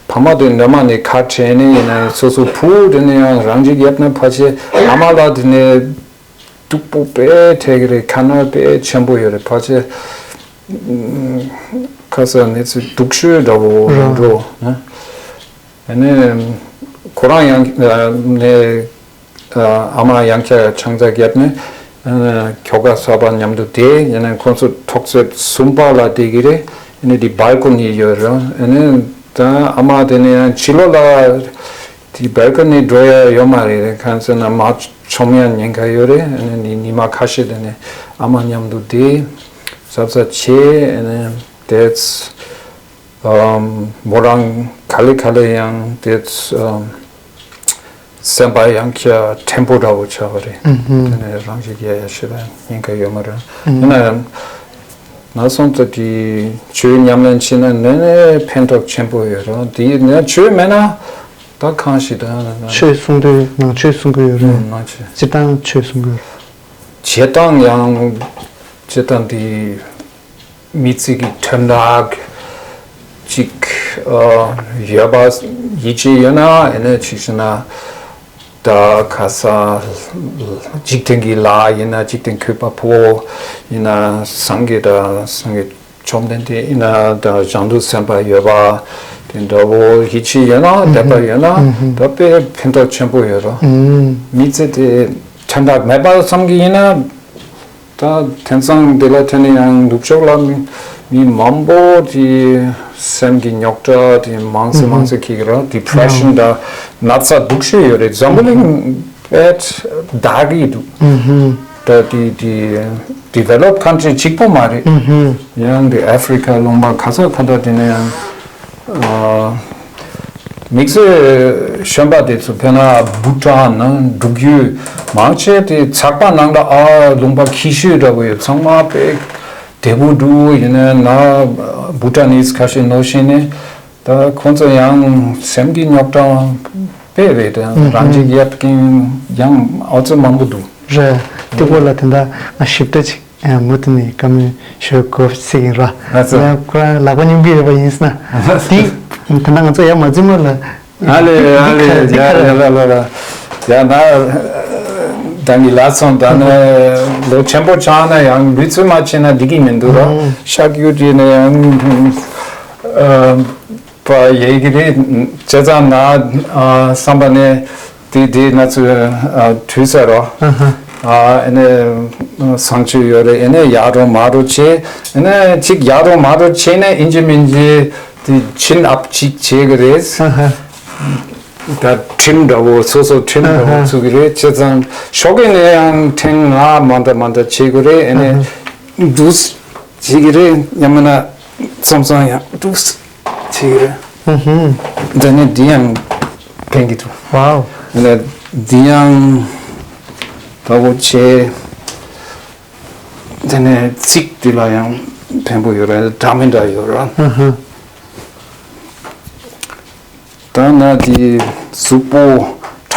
ཕ་མ་དེ་འདྲ་མ་ནི་ཁ་བྲལ་ནས་ཡིན་ན་སོ་སོ་བུ་དེ་ནས་ཡང་རང་གཅིག་ཡབ་ན་ཕལ་ཆེར་ཨ་མ་ལ་དེ་ནས་སྡུག་པོ་དཔེ་འཕྲད་ཀྱི་རེད། ཁ་ན་དཔེ་ཆེན་པོ་ཡོད་རེད། ཕལ་ཆེར་ཁ་ས་གནས་ཚུལ་སྡུག་ཤོས་འདྲ་བོ་རེད་འགྲོ། ཨ་ནི་ཁོ་རང་ཡང་ནས། ཨ་མ་ཡང་བསྐྱར་ཆང་ས་བརྒྱབ་ནས་ཁྱོ་ག་གསར་པ་མཉམ་དུ་བསྡད། ཡིན་ནའང་ཁོང་ཚོ་ཐོག་བརྩེགས་གསུམ་པ་ལ་བསྡད་ཀྱི་རེད། ཨ་ནི་དེ་སྦལ་ཀོ་ནི་ཡོད་རེད། ཨ་ནི་ད་ཨ་མ་དེ་ནས་ཡང་ཕྱི་ལོགས་ལ་དེ་སྦལ་ཀོ་ནི་འགྲོ་ཡ་ཡོད་མ་རེད། གང་ཟེར་ན་མ་ཆོམ་ཡ་ཉེན་ཁ་ཡོད་རེད། ཨ་ནི་ཉི་མ་ཁ་ཤས་དེ་ནས་ཨ་མ་མཉམ་དུ་བསྡད་གཟབ་གཟབ་བྱས། ཨ་ནི་དེ། མོ་རང་ག་ལེ་ག་ལེ་ཡང་དེ་སེམས་པ་ཡང་ཁྱ་ཕྲན་བུ་འདྲ་བོ་ཆགས་པ་རེད། དེ་ནས་རང་ཤི་རྒྱག་ཡ་ཞེ་དྲག་ཉེན་ཁ་ཡོད་མ་རེད། ཡིན་ན་ཡང་ན་སོང་ཙང་དེ་ཆོས་ཉམས་ལེན་བྱས་ན་ནི་ནི་ཕན་ཐོགས་ཆེན་པོ་ཡོད་རེད། དེ་ནི་ཆོས་མེད་ན་ད་གང་ཞིག་ད་ཆོས་གསུང་དུས་ནང་ཆོས་གསུང་གི་ཡོད་རེད། ནང་ཆོས་སྤྱིར་བཏང་ཆོས་གསུང་གི་ཡོད་རེད། བྱེད་སྟངས་ཡང་བྱེད་སྟངས་དེ། མི་ཚེ་གི་དོན་དག་ཅིག་ཨ་ཡོད་པ་ཡིད་ཆེས་ཡོད་ན། ཡིན་ན་ཅིག་ཟེར་ན་ད་ཁ་ས་འཇིག་རྟེན་གྱི་ལྷ་ཡིན་ན། འཇིག་རྟེན་ཁོ་པ་ཕོ་ཡིན་ན། སངས་རྒྱས་དང་སངས་རྒྱས་བཅོམ་ལྡན་འདས་ཡིན་ན། ད་བྱང་ཆུབ་སེམས་དཔའ་ཡོད་པ་དེ་འདྲ་བོ་ཡིད་ཆེས་ཡོད་ན། དད་པ་ཡོད་ན་ད་དཔེ་ཕན་ཐོགས་ཆེན་པོ་ཡོད་རེད། མི་ཚེ་དེ་དོན་དག་མེད་པ་བསམ་གྱི་ཡིན་ན། ད་དེང་སང་འདི་ལ་ཐོན་ནས་ཡང་ནུབ་ཕྱོགས་ལ་མི་མི་མང་པོ་གི་སེམས་ཀྱི་རྙོག་དྲ་དེ་མང་ཙམ་མང་ཙམ་འཁྱེར་གྱི་རེད། ཌི་པི་རེ་ཤན་དང་ན་ཚ་སྡུག་ཤོས་ཡོད་རེད། འཛམ་བུ་གླིང་དཔེ་དར་གྱི་འདུག་ད་དེ་དེ་ཌི་ཝེ་ལོབ་ཁན་ཊི་རི་གཅིག་པོ་མ་རེད། ཡང་དེ་ཨ་ཧྥི་རི་ཀ་ལུང་པ་ག་ས་ག་ད་དེ་ནས་ཡང་། དམིགས་བསལ་གཞོན་པ་དེ་ཚོ་དཔེར་ན་བྷུ་ཊཱན་ན་འགྲོ་རྒྱུ་མང་ཆེ་དེ་ཚགས་པར་ནང་ལ་ཨ་ལུང་པ་ཁྱི་ཤོས་འདྲ་བོ་ཡོད། ཚང་མ་དཔེ་བདེ་པོ་འདུག་ཡིན་ན་ན་བྷུ་ཊཱ་ནིས་ཁ་ཤས་ནོར་ཤེས་ནས་ད་ཁོང་ཚོ་ཡང་སེམས་ཀྱི་རྙོག་དྲ་དཔེ་རེད། དེ་རང་གཅིག་ཡབ་ཀྱིན་ཡང་ཨ་ཙི་མང་པོ་འདུག་རེད། དེ་སྐོར་ལ་དེ་འདྲ་ང་ཞིབ་ཕྲ་ཅིག་ཨ་མུ་མཐུད་ནས་བཀའ་མོལ་ཞུ་དགོས་ཟེར་གྱི་ཡིན་ར། ལགས་སོ། ཡང་ཁོ་རང་ལག་པ་སྙོམས་ཀྱི་ཡོད་པ་ཡིན་ཟེར་ན། དེ་ད་ལྟ་ང་ཚོ་ཡར་མ་འཛུལ་སྔོན་ལ། ཨ་ལེ་ཨ་ལེ། འདི་ག་རེ་ཡ་ཡ་ལ་ལ་ལ་ཡ་ན། ད་ནི་ལ་སོང་ད་ནི་ལོ་ཆེན་པོ་ཆགས་ན་ཡང་ལུས་རྩལ་མ་བྱས་ན་འགྲིག་གི་མི་འདུག་ར། ཤག་ཡུ་དེ་ནི་ཡང་ཨ་པ་ཡེ་གི་རེད། བྱས་ཙང་ང་ཨ་བསམ་པ་ནས། དེ་དེ་ང་ཚོས་ཨ་དུས་ཚོད་རོ། ཨ་ཨ་ནི་བཟང་སྤྱོད་ཡོད་རེད། ཨ་ནི་ཡག་རུ་མང་རུ་བྱས། ཨ་ནི་གཅིག་ཡག་རུ་མང་རུ་བྱས་ནས་ཨིན་ཇི་མིན་ཇི་དེ་ཆིན་ཨབ་གཅིག་བྱེད་གི་རེད། ད་ཁྲིམས་འདྲ་བོ་སོ་སོ་ཁྲིམས་འདྲ་བོ་ཚུགས་གི་རེད། བྱས་ཙང་ཞོགས་ཀས་ནས་ཡང་ཐེངས་ལྔ་མ་འདྲ་མ་འདྲ་བྱེད་གི་རེད། ཨ་ནི་འདུག་བྱེད་གི་རེད། ཡང་མིན་ན་མཚམས་མཚམས་ཡང་འདུག་བྱེད་ཀྱི་རེད། ཨུ་ཧུམ། དེ་ནས་འདི་ཡང་ཕན་གྱི་འདུག་ཝའོ། དེ་ནས་འདི་ཡང་ད་བོ་བྱས། དེ་ནས་ཚིག་འདི་ལ་ཡང་ཕན་པོ་ཡོད་རེད། འདྲ་མི་འདྲ་ཡོད་རེད། ཨུ་ཧུམ། ད་ང་འདི་གཟུགས་པོ་ཁྲག་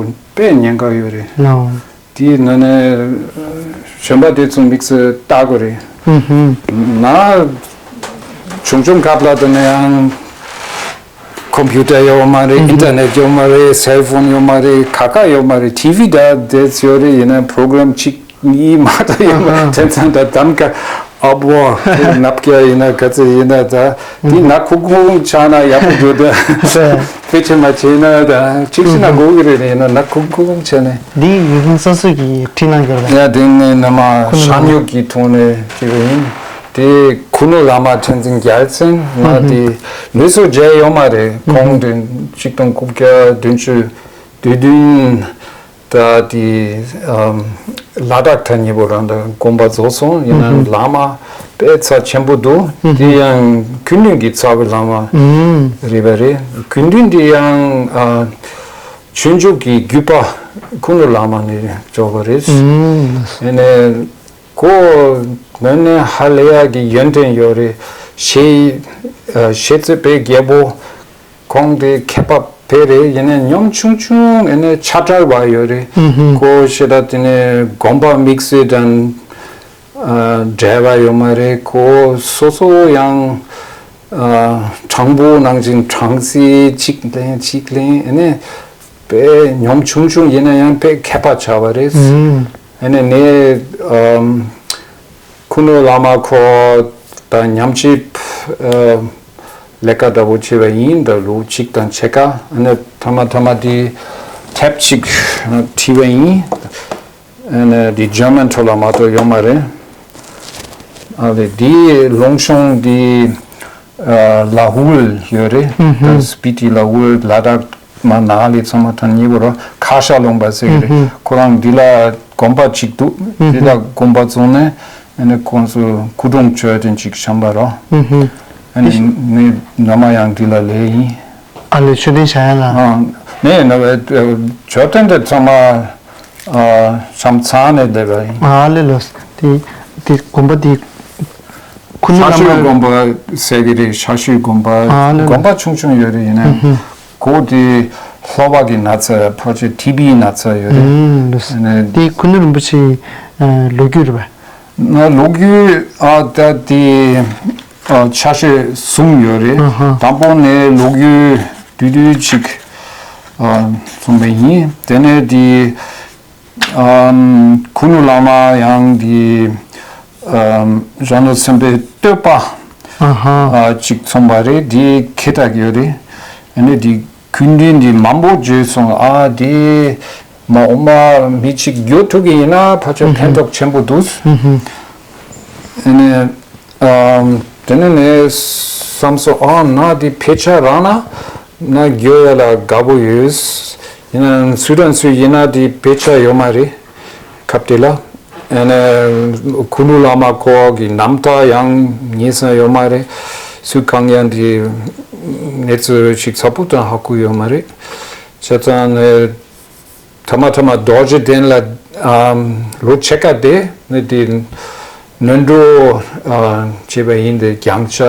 པོ་དཔེ་ཉེན་ཁ་ཡོད་རེད། ཨོ། དེའི་ནང་ནས་གཞོན་པ་དེ་ཚོ་དམིགས་བསལ་ལྟ་དགོས་རེད། ཨུ་ཧུམ། ན་བྱུང་བྱུང་སྐབས་ལ་དེ་ནས་ཡང་ཁོམ་པིའུ་ཊར་ཡོད་མ་རེད། ཨུ་ཧུམ། ཨིན་ཊར་ནེཊ་ཡོད་མ་རེད། སེལ་ཕོན་ཡོད་མ་རེད། ག་ག་ཡོད་མ་རེད། ཊི་ཝི་ད་དེ་ཚོ་ཡོད་རེད། ཡིན་ན་པོ་རོ་གྷ་རམ་གཅིག་ གཉིས་མ་གཏོགས་ཡོད་མ་ཨ་ཧ། དེ་ཚང་ད་གདམ་ཀ་ཨ་བོ་ནབ་ཀ་ཡིན་ན་ག་ཚོད་ཡིན་ན་ད་དེ་ན་ཁུག་ཁུག་ཆགས་ན་ཡག་པོ་འདུག་ད། དཔེ་ཆ་མ་བྱས་ན་ད་གཅིག་ཤི་ན་དགོས་ཀྱི་རེད། ཡིན་ན་ན་ཁུག་ཁུག་བྱས་ནས། འདི་ཡིག་ཚང་སོ་སོ་གིས་བྲིས་གནང་གི་རེད་པས། ཡ་དེ་ནས་ནམ་ཁུ་ནུ་ཤ་ཉོག་གི་ཐོག་ནས་བྲིས་པ་ཡིན། དེ་ཁུ་ནུ་བླ་མ་ཁྲེན་ཙིང་རྒྱལ་མཚན་ང་དེ་ལུས་སུ་མཇལ་ཡོད་མ་རེད། ཁོང་དེ་ཆིག་སྟོང་དགུ་བརྒྱ་བདུན་ཅུ་དོན་བདུན། ད་དེ་ལ་དྭགས་ཐ་སྙད་པོ་རང་ད་དགོངས་པ་རྫོགས་སོང་། ཡིན་ནའང་བླ་མ་དཔེ་རྩ་ཆེན་པོ་འདུག་དེ་ཡང་ཁུན་ལུན་གྱི་རྩ་བའི་བླ་མ་རེད་པ་རེད། ཁུན་ལུན་དེ་ཡང་ཨ་ཆོས་འབྱུང་གི་བརྒྱུད་པ་ཁུ་ནུ་བླ་མ་ནས་འབྱོར་བ་རེད། ཡིན་ནའི་ཁོ་དངོས་གནས་ཧ་ལས་ཡག་གི་ཡོན་ཏན་ཡོད་རེད། ཤེས་ཤེས་ཚད་དཔེ་རྒྱས་པོ། ཁོང་དེ་མཁས་པ་དཔེ་རེད། ཡིན་ནའི་ཉམ་ཆུང་ཆུང་ཡིན་ནའི་ཆ་ཕྲ་བ་ཡོད་རེད། ཁོ་ཤེས་ད་དེ་ནས་དགོངས་པ་དམིགས་བསལ་དང་འབྲེལ་བ་ཡོད་མ་རེད། ཁོ་སོ་སོ་ཡང་དྲང་པོ་ནང་བཞིན་དྲང་སྲིད་གཅིག་ལེན་གཅིག་ལེན་ཡིན་ནའི་དཔེ་ཉམ་ཆུང་ཆུང་ཡིན་ན་ཡང་དཔེ་མཁས་པ་ཆགས་པ་རེད། ཨ་ནི་ནས་ཨམ་ཁུ་ནུ་བླ་མ་ཁོ་དང་མཉམ་གཅིག་ཨ་ལས་ཀ་འདྲ་པོ་བྱས་པ་ཡིན། ད་ལོ་གཅིག་དང་ཕྱེད་ཀ་ཨ་ནི་ཐ་མ་ཐ་མ་དེ་དེབ་ཅིག་བྲིས་པ་ཡིན། ཨ་ནི་འདི་ཇར་མན་ཁྲོད་ལ་མ་གཏོགས་ཡོད་མ་རེད། ཨ་ལེ་འདི་ལུང་གཤོང་འདི་ཨ་ལ་ཧུལ་ཡོད་རེད། ཨུ་ཧུ། ད་སྤི་ཏི་ལ་ཧུལ་ལ་དྭགས་མ་ནཱ་ལི་ཚང་མ་ཐང་ཉེ་བོ་རོ་ཁ་ཤ་ལུང་པ་ཟེར་གི་རེད། ཨུ་ཧུ། ཁོ་རང་འདི་ལ་དགོན་པ་གཅིག་འདུག་ཨུ་ཧུ། འདི་ལ་དགོན་པ་བཙུགས་ནས་ཨ་ནི་ཁོང་ཚོ་སྐུ་གྲོངས་བྱོས་དེ་གཅིག་བཤམས་པ་རོ། ཨུ་ཧུ། ཨ་ནི་ནི་ནམ་ཡང་འདི་ལ་ལས་ཡིན། ཨ་ལེ་མཆོད་རྟེན་བཞག་ཡ་ལ། ཨ་ནི་ནི་མཆོད་རྟེན་དེ་ཚང་མ་ཨ་བཤམས་ཚར་ནས་བསྡད་པ་ཡིན། ཨ་ལེ་ལོས། དེ་དེ་དགོན་པ་དེ་ཁུ་ནུ་ཤ་བླ་ཤོད་མ། དགོན་པ་ཟེར་གི་རེད། ཤ་ཤོད་དགོན་པ། ཨ་ལེ་ལོས། དགོན་པ་ཆུང་ཆུང་ཡོད་རེད། ཡིན་ན་ཧུ་ཧུ། གོ་དེ་ལྷོ་པ་གི་ན་ཚ་ཕལ་ཆེར་ཊི་བི་ན་ཚ་ཡོད་རེད། ཨུམ་ལོས། ཨ་ནི་དེ་ཁུ་ནུ་རིན་པོ་ཆེའི་ལོ་རྒྱུས་རེད་པ། ང་ལོ་རྒྱུས་ཨ་ད་དེ་ཨ་ཆ་ཤས་གསུམ་ཡོད་རེད། ཨ་ཧ། དང་པོ་ནས་ལོ་རྒྱུས་བསྡུས་བསྡུས་ཅིག་ཨ་གསུངས་པ་ཡིན། དེ་ནས་དེ་ཨམ་ཁུ་ནུ་བླ་མ་ཡང་དེ་ཨམ་རང་ལུགས་སེམས་དཔའི་བསྟོད་པ་ཨ་ཧ། ཨ་ཅིག་གསུངས་པ་རེད། དེ་ཁེ་གྲགས་ཡོད་རེད། ཨ་ནི་དེ་ཁུན་ལུན་འདི་མང་པོ་བརྗོད་སོང་། ཨ་དེ་མ་འོངས་པ་མི་གཅིག་བསྒྱུར་ཐུབ་ཀྱི་ཡིན་ན་ཕལ་ཆེར་ཕན་ཐོགས་ཆེན་པོ་འདུག་ཨ་ནི་ཨམ་དེ་ནས་ནས་བསམ་སོང་། ཨ་ན་དེ་དཔེ་ཆ་རག་ན་ན་བསྒྱུར་ཡ་ལ་དགའ་པོ་ཡོད། ཡིན་ན་སུ་དང་སུ་ཡིན་ན་དེ་དཔེ་ཆ་ཡོད་མ་རེད། སྐབས་དེ་ལ། ཨ་ནི་ཁུ་ནུ་བླ་མ་ཁོ་གི་རྣམ་ཐར་ཡང་ངེས་ས་ཡོད་མ་རེད། སུ་གང་ཡང་དེ་གནས་ཚུལ་ཞིག་ཚ་པོ་དང་ཧ་གོ་ཡོད་མ་རེད། བྱས་ཙང་ནི་ཐ་མ་ཐ་མ་རྡོ་རྗེ་གདན་ལ་ཨམ་ལོ་ཕྱེད་ཀ་དེ་ནི་དེ་ནོར་འཁྲུལ་ཨ་བྱས་པ་ཡིན། དེ་རྒྱང་ཆ་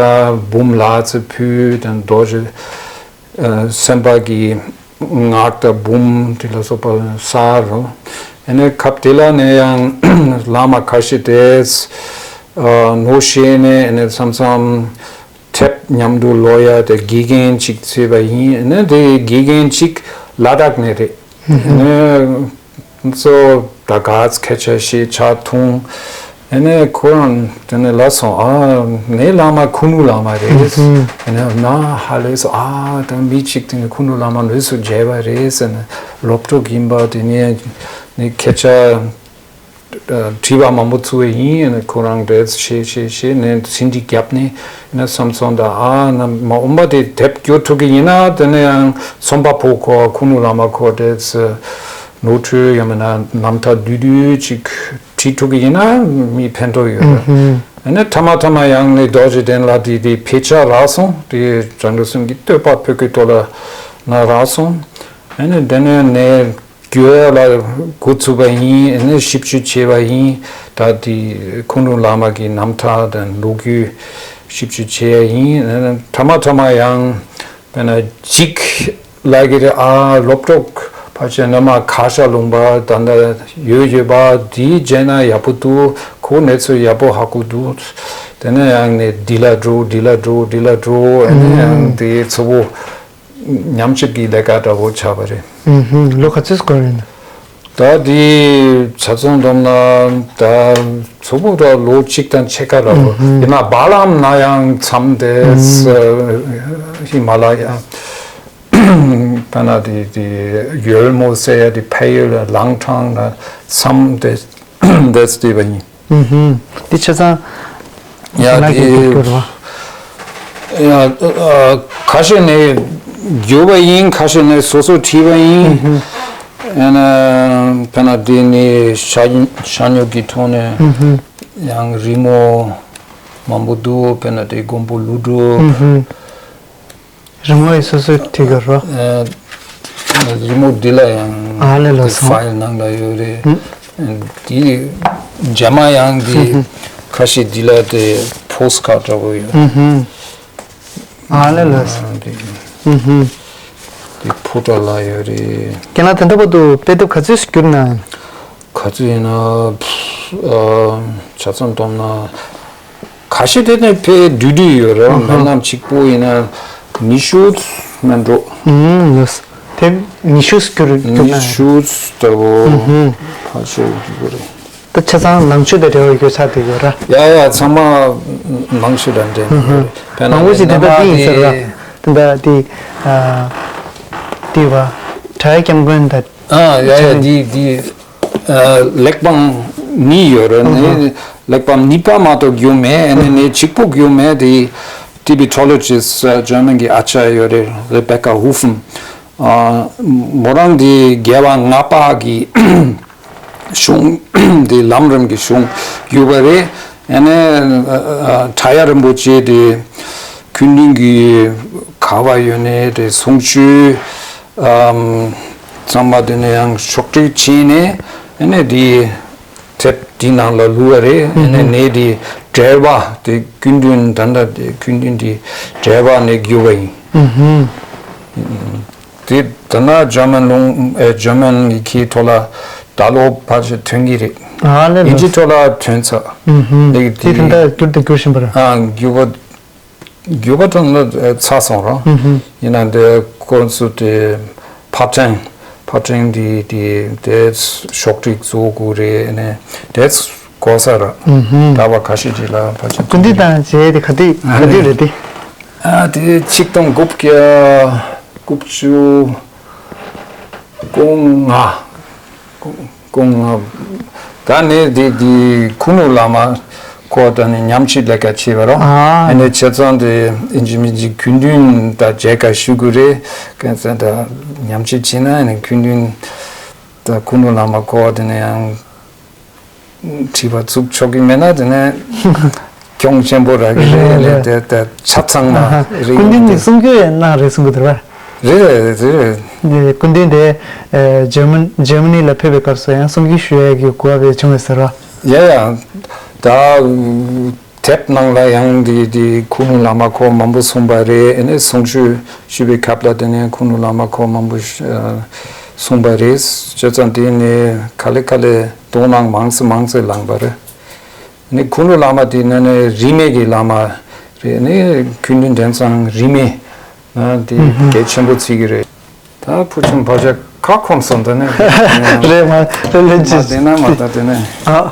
འབུམ་ལྷག་ཙམ་ཕུལ་དང་རྡོ་རྗེ་ཨ་སེམས་དཔའ་གི་སྔགས་དང་འབུམ་དེ་ལ་སོགས་པ་གསར་རོ། ཨ་ནི་སྐབས་དེ་ལ་ནི་ཡང་བླ་མ་ཁ་ཤས་དེ་ཨ་ནོར་ཤེས་ནས་ཨ་ནི་མཚམས་མཚམས་དེབ་མཉམ་དུ་ཀློག་ཡ་དེ་དགེ་རྒན་ཅིག་བཙལ་བ་ཡིན། ཨ་ནི་དེ་དགེ་རྒན་ཅིག་ལ་དྭགས་ནས་རེད། ཨ་ནི་ཚོ་ད་ག་ཚོད་སྐད་ཆ་བཤད་ཆ་ཐུང་། ཨ་ནི་ཁོ་རང་དེ་ནས་ལབ་སོང་། ཨ་ངའི་བླ་མ་ཁུ་ནུ་བླ་མ་རེད། ཨ་ནི་ན་ཧ་ལས་སོང་། ཨ་ད་མི་གཅིག་དེ་ནས་ཁུ་ནུ་བླ་མ་ལུས་སུ་མཇལ་བ་རེད་ཟེར་ནས་སློབ་གྲོགས་ཡིན་པ་དེ་ནས་ནི་སྐད་ཆ་དྲིས་པ་མང་པོ་ཚུགས་པ་ཡིན། ཨ་ནི་ཁོ་རང་འདྲ་བྱས་བྱས་བྱས་ནས་ཟིན་བྲིས་བརྒྱབ་ནས་ཨ་ནི་བསམ་སོང་། ད་ཨ་ན་མ་འོངས་པ་དེ་དེབ་སྐྱོར་ཐུབ་ཀྱི་ཡིན་ན་དེ་ནས་ཡང་ཚོང་པ་ཕོ་ཁོ་ཁུ་ནུ་བླ་མ་ཁོ་དེ་ནོར་འཁྲུལ་ཡང་མིན་ན་རྣམ་ཐར་བསྡུས་བསྡུས་ཅིག་བྲིས་ཐུབ་ཀྱི་ཡིན་ན་མི་ཕན་ཐོགས་ཡོད། ཨ་ནི་ཐ་མ་ཐ་མ་ཡང་ནི་རྡོ་རྗེ་གདན་ལ་དེ་དེ་དཔེ་ཆ་རག་སོང་། དེ་བྱང་ཆུབ་སེམས་ཀྱི་བསྟོད་པ་བོད་སྐད་ཐོག་ལ་ན་རག་སོང་། ཨ་ནི་དེ་ནས་ནས་བསྒྱུར་ཡ་ལ་འགོ་ཚུགས་པ་ཡིན། ཨ་ནི་ཞིབ་འཇུག་བྱས་པ་ཡིན། ད་དེ་ཁུ་ནུ་བླ་མ་གི་རྣམ་ཐར་དང་ལོ་རྒྱུས་ཞིབ་འཇུག་བྱས་ཡ་ཡིན། ཨ་ནི་ཐ་མ་ཐ་མ་ཡང་དཔེར་ན་གཅིག་ལབ་ཀྱི་རེད། ཨ་སློབ་གྲོགས་ཕལ་ཆེར་སྔོན་མ་ཁ་ཤ་ལུང་པ་ད་ལྟ་ཡོད་ཡོད་པ་དེའི་རྗེས་ན་ཡག་པོ་འདུག་ཁོ་གནས་ཚུལ་ཡག་པོ་ཧ་གོ་འདུག་དེ་ནས་ཡང་ནས་འདི་ལ་འགྲོ་འདི་ལ་འགྲོ་འདི་ལ་འགྲོ། ཨ་ནི་ཡང་དེ་ཚོ་བོ་ཉམས་ཞིབ་ཀྱི་ལས་ཀ་འདྲ་བོ་ཆགས་པ་རེད། ཨུ་ཧུམ། ལོ་ག་ཚོད་འགོར་ཡོད་ན། ད་དེ་ཆ་ཚང་བསྡོམས་ན་ད་གཙོ་བོ་ད་ལོ་གཅིག་དང་ཕྱེད་ཀ་རེད། ཡིན་ན་བར་ལམ་ན་ཡང་མཚམས་དེ་ཧི་མ་ལ་ཡ། ད་ན་དེ་དེ་ཡོལ་མོ་ཟེར་ཡ་དེ་ཕ་ཡུལ་ལ་ལང་ཁྲང་ན་མཚམས་དེ་དེ་བལྟས་པ་ཡིན། ཧུམ་ཧུམ། འདི་ཆ་ཚང་ཡ་རྒན་ལགས་ཀྱིས་དེ་བསྒྱུར་བ། ཡ་ཨ། ཁ་ཤས་ནས་བསྒྱུར་བ་ཡིན། ཁ་ཤས་ནས་སོ་སོ་བྲིས་པ་ཡིན། ཧུམ་ཧུམ། ཡང་ན་དཔེར་ན་འདི་ནི་ཤ་ཤ་ཉོག་གི་ཐོག་ནས་ཧུམ་ཧུམ། ཡང་རི་མོ་མང་པོ་འདུག་དཔེར་ན་དེ་མགོན་པོ་ཀླུ་སྒྲུབ། ཧུམ་ཧུམ། རི་མོ་ཡི་སོ་སོའི་ཐིག་གི་རོ། ཨ། རི་མོ་འདི་ལ་ཡང་ཨ་ལེ་ལོ་སོང་། ཕའིལ་ནང་ལ་ཡོད་རེད། ཧུམ། འདི་རྗེས་མ་ཡང་འདི་ཧུམ་ཧུམ། ཁ་ཤས་འདི་ལ་དེ་ཕོ་སི་ཁཌ་འདྲ་པོ་ཡོད། ཧུམ་ཧུམ། ཨ་ལེ་ལོ་སོང་། ཨ་འདི་ཧུམ་ཧུམ། འདི་ཕོ་ཊོ་ལ་ཡོད་རེད། རྒན་ལགས་དེ་འདྲ་པོ་འདུག་དཔེ་དེབ་ག་ཚོད་བསྒྱུར་ན། ག་ཚོད་ཡིན་ན། ཨ། ཆ་ཚང་བསྡོམས་ན། ཁ་ཤས་དེ་ནས་དཔེ་བསྡུས་བསྡུས་ཡོད་རེད། ཨ་ཧ། སྨོན་ལམ་གཅིག་པོ་ཡིན་ན་ཉི་ཤུ་མན་འགྲོ། ཨུམ། ལགས། དེབ་ཉི་ཤུ་བསྒྱུར་བསྒྱུར་ན། ཉི་ཤུ་ལྟ་བུ། ཨུ་ཧུམ། ཕལ་ཆེར་བསྒྱུར་གྱི་རེད། ད་ཆ་ཚང་ནང་ཆོས་དང་འབྲེལ་བའི་ཡོད་ཚད་དེ་ཡོད་ར། ཡ་ཡ། ཚང་མ་ནང་ཆོས་དང་འབྲེལ་ནས་ཡོད་རེད། དཔེར་ན་མང་པོ་ཞིག་དེ་འདྲ་དེ་ཡིན་ཟེར་ར། དེ་འདྲ་དེ། ཨ། དེ་བ། བྲག་སྐྱབས་མགོན་དང་། ཨ། ཡ་ཡ། འདི་འདི། ཨ། གླེགས་བམ་གཉིས་ཡོད་རེད། ཨ་ཧ། ནི་གླེགས་བམ་གཉིས་པ་མ་གཏོགས་བསྒྱུར་མེད། ཨ་ནི་ནི་གཅིག་པོ་བསྒྱུར་མེད་དེ། ཊི་བི་ཊོ་ལོ་ཇི་སི་ཊི་ཇར་མན་གྱི་ཨ་ཅར་ཡ་ཡོད་རེད། རེ་བེ་ཀ་ཧུ་ཧྥམ། ཨ། མོ་རང་འདི་རྒྱལ་བ་ལྔ་པ་གི་གཞུང་འདི་ལམ་རིམ་གྱི་གཞུང་བསྒྱུར་བ་རེད། ཨ་ནི་ཨ་ཨ་ཁྲ་ཡ་རིན་པོ་ཆེ་དེ་སྐུ་མདུན་གྱི་ག་པར་ཡོད་ནས་དེ་གསུང་ཆོས། ཨམ། ཚང་མ་དེ་ནས་ཡང་ཕྱོགས་སྒྲིག་བྱས་ནས་ཨ་ནི་དེ་དེབ་དེའི་ནང་ལ་བླུགས་པ་རེད། ཨ་ནི་ནས་དེ་འགྲེལ་པ་དེ་སྐུ་མདུན་ད་ལྟ་དེ་སྐུ་མདུན་དེ་འགྲེལ་པ་ནས་བསྒྱུར་བ་ཡིན། དེ་ད་ན་ཇར་མན་ལུང་ཨེ་ཇར་མན་ཡི་གེའི་ཐོག་ལ་ད་ལོ་ཕལ་ཆེར་ཐོན་གྱི་རེད། ཨ་ལེ་ལེ། དབྱིན་ཇིའི་ཐོག་ལ་ཐོན་ཚར། ཨུ་ཧུམ། ལེགས་དེ་དེ་འདྲ་བསྒྱུར་དང་བསྒྱུར་བཞིན་པ་རེད། ཨ། བསྒྱུར་བ་བསྒྱུར་བ་ཐོན་ལ་ཚར་སོང་ར། ཨུ་ཧུམ། ཡིན་ན་འདི་ཁོ་ཚོ་དེ་ཕར་འཕྲིན་ཕར་འཕྲིན་དེ་དེ་དེ་ཕྱོགས་སྒྲིག་བཟོ་དགོས་རེད། ཨ་ནི་དེ་གོ་ས་ར། ཨུ་ཧུམ། ད་བ་ཁ་ཤས་ཅིག་ལ་ཕལ་ཆེར་སྐུ་མདུན་དང་བཅས་དེ་ག་དུས་ག་དུས་རེད་དེ། ཨ། དེ་ཆིག་སྟོང་དགུ་བརྒྱ་དགུ་བཅུ་གོ་ལྔ། གོ་ལྔ། ད་ནི་དེ་དེ་ཁུ་ནུ་བླ་མ་ཁོ་ད་ནི་ཉམས་ཞིབ་ལས་ཀ་བྱེད་པ་རོ། ཨ། ཨ་ནི་བྱས་ཙང་དེ་ཨིན་ཇི་མི་ཇི་སྐུ་མདུན་དང་མཇལ་ཁ་ཞུ་དགོས་རེད། གང་ཟེར་ད་ཉམས་ཞིབ་བྱེད་ན་ཨ་ནི་སྐུ་མདུན་དང་ཁུ་ནུ་བླ་མ་ཁོ་དེ་ནི་ཡང་། དྲི་བ་ཚུགས་ཆོག་གི་མེད་ན་དེ་ནས་གྱོང་ཆེན་པོ་རག་གི་རེད། རེད་རེད། དེ་དེ་ཆ་ཚང་མ་ཨ་ཧ། རེད། སྐུ་མདུན་གྱིས་གསུང་རྒྱུ་ཡང་གནང་རེད་གསུང་གི་འདུག་ར། རེད་རེད་རེད་རེད། སྐུ་མདུན་དེ་ཇར་མན་ཇར་མ་ནི་ལ་ཕེབས་པའི་སྐབས་སུ་ཡང་གསུང་རྒྱུ་ཞུ་ཡས་ཀྱི་གོ་བ་བྱུང་བས་ཟེར་བ། ཡ་ཡ། ད། དེབ་ནང་ལ་ཡང་འདི་འདི་ཁུ་ནུ་བླ་མ་ཁོ་མང་པོ་གསུངས་པ་རེད། ཨ་ནི་གསུང་ཆོས་ཞུས་པའི་སྐབས་ལ་དེ་ནས་ཁུ་ནུ་བླ་མ་ཁོ་མང་པོ་ཨ་གསུངས་པ་རེད། བྱས་ཙང་དེ་ནས་ག་ལེ་ག་ལེ་དོ་སྣང་མང་ཙམ་མང་ཙམ་ལངས་པ་རེད། ཨ་ནི་ཁུ་ནུ་བླ་མ་དེ་ནས་ནི་རིས་མེད་ཀྱི་བླ་མ་རེད། ཨ་ནི་སྐུ་མདུན་དེང་སང་རིས་མེད་ཨ་དེ་ཧུམ་ཧུམ། གལ་ཆེན་པོ་བརྩི་གི་རེད། ད་བུ་ཆུང་བག་ཆགས་ཁ་སྐོམ་སོང་དེ་ནས། རེད་མ་རེད་ལན་ཅི། མ་བསྡད་ན་མ་ད་དེ་ནས། ཨ།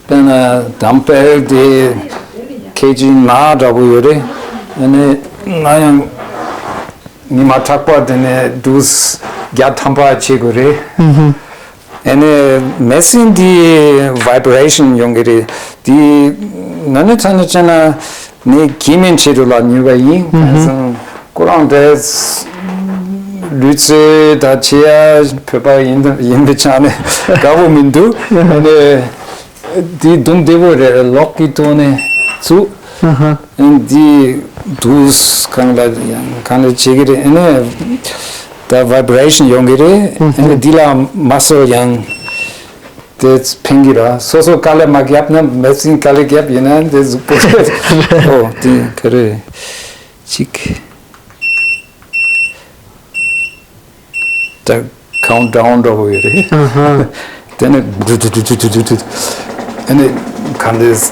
དེ་ན་དམ་དཔལ་དེ་ཁེ་ཅིག་ན་འདྲ་པོ་ཡོད་རེད། ཨ་ནི་ང་ཡང་ཉི་མ་དྲག་པ་དེ་ནས་དུས་བརྒྱ་ཐམ་པ་བྱེད་དགོས་རེད། ཨ་ནི་མེ་ཤིན་དེ་ཝའི་བྷི་རེ་ཤན་ཡོང་གི་རེད། དེ་ང་ནི་ཚ་ནི་བྱས་ན་ནི་སྐྱེ་དམན་ཆེད་དུ་ལ་ཉོས་པ་ཡིན། ཧུམ་ཧུམ། ཁ་སང་ཁོ་རང་དེ་ལུས་རྩལ་ད་བྱེད་ཡ་བོད་པ་ཡིན་ཡིན་པའི་ཆ་ནས་དགའ་པོ་མི་འདུག་ཨ་ནི་དེ་རྡུང་བདེ་པོ་རེད། ལོག་གི་ཐོག་ནས་ཚུགས། ཨ་ཧ། འདི་དུས་གང་ལ་ཡང་གང་ལ་བྱེད་ཀྱི་རེད། ཨ་ནི་ད་ཝའི་བྷི་རེ་ཤན་ཡོང་གི་རེད། ཨ་ནི་འདི་ལ་མ་སོ་ཡང་དེ་ཕན་གྱི་ར། སོ་སོ་དཀའ་ལས་མ་བརྒྱབ་ན་མེ་ཤིན་དཀའ་ལས་བརྒྱབ་ཡིན་ན་དེ་གཟུགས་པོ་ཨོ་དེ་ག་རེ་ཅིག་ད་ཁའུན་ཌའུན་འདྲ་པོ་ཡོད་རེད། ཨ་ཧ། དེ་ནས་དུ་དུ་དུ་དུ་དུ་དུ་དུ། ཨ་ནི་གང་འདྲས་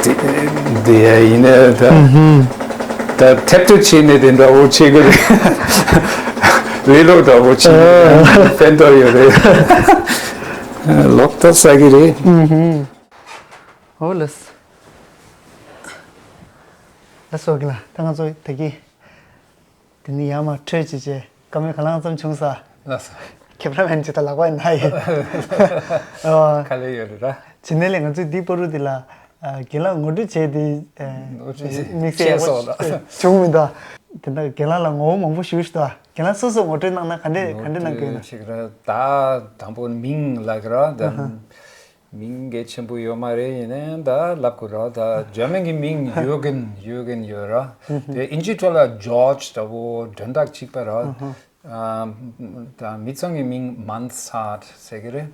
དེ་ཡ་ཡིན་ནའི་ད་ཨུ་ཧུམ། ད་ཐེབས་གཏོད་བྱས་ནས་དེ་འདྲ་པོ་བྱེད་དགོས་རེད། རི་ལོ་འདྲ་པོ་བྱེད་ནས་ཨ་ཕན་ཐོགས་ཡོད་རེད། ལོག་ལྟ་ས་གི་རེད། ཧུམ་ཧུམ། ཨོ་ལགས། ལགས་སོ་གི་ལ་ད་ང་ཚོ་ད་གི་དེ་ནི་ཡར་མར་འཕྲོས་བྱས་བྱས་བཀའ་མོལ་ག་ལང་ཙམ་བྱུང་ས། ལགས་སོ། ཁེ་བྲ་མན་ཇི་ད་ལག་པ་ཡིན་ན་ཡིན། ཨོ། ག་ལེ་ཡོད་རེད་ར། ཇི་ནས་ལས་ང་ཚོས་འདི་པ་རུ་འདི་ལ་རྒན་ལགས་ངོ་སྤྲོད་བྱས་ཏེ་ངོ་སྤྲོད་བྱས་དམིགས་བསལ་སོགས་ལ་བྱུང་མི་འདུག་དེ་འདྲ་རྒན་ལགས་ལ་ངོ་བོ་མང་པོ་ཞུ་ཞུ་དང་རྒན་ལགས་སོ་སོ་ངོ་སྤྲོད་གནང་ན་ག་འདྲས་ག་འདྲས་གནང་དགོས་ན། ཅིག་ར་ད་དང་པོ་མིང་ལ་གི་ར་ད་ཨ་ཧ། མིང་གལ་ཆེན་པོ་ཡོད་མ་རེད། ཡིན་ནའང་ད་ལབ་དགོས་ར། ད་འཇར་མན་གྱི་མིང་ཡོ་གན་ཡོ་གན་ཡོད་ར། དེ་ཨིན་ཇི་ཐོག་ལ་ཇོརྗ་ལྟ་བུ་དོན་དག་གཅིག་པ་ར། ཨ་ད་མི་ཚང་གི་མིང་མཱན་སཱར་ཟེར་གི་རེད།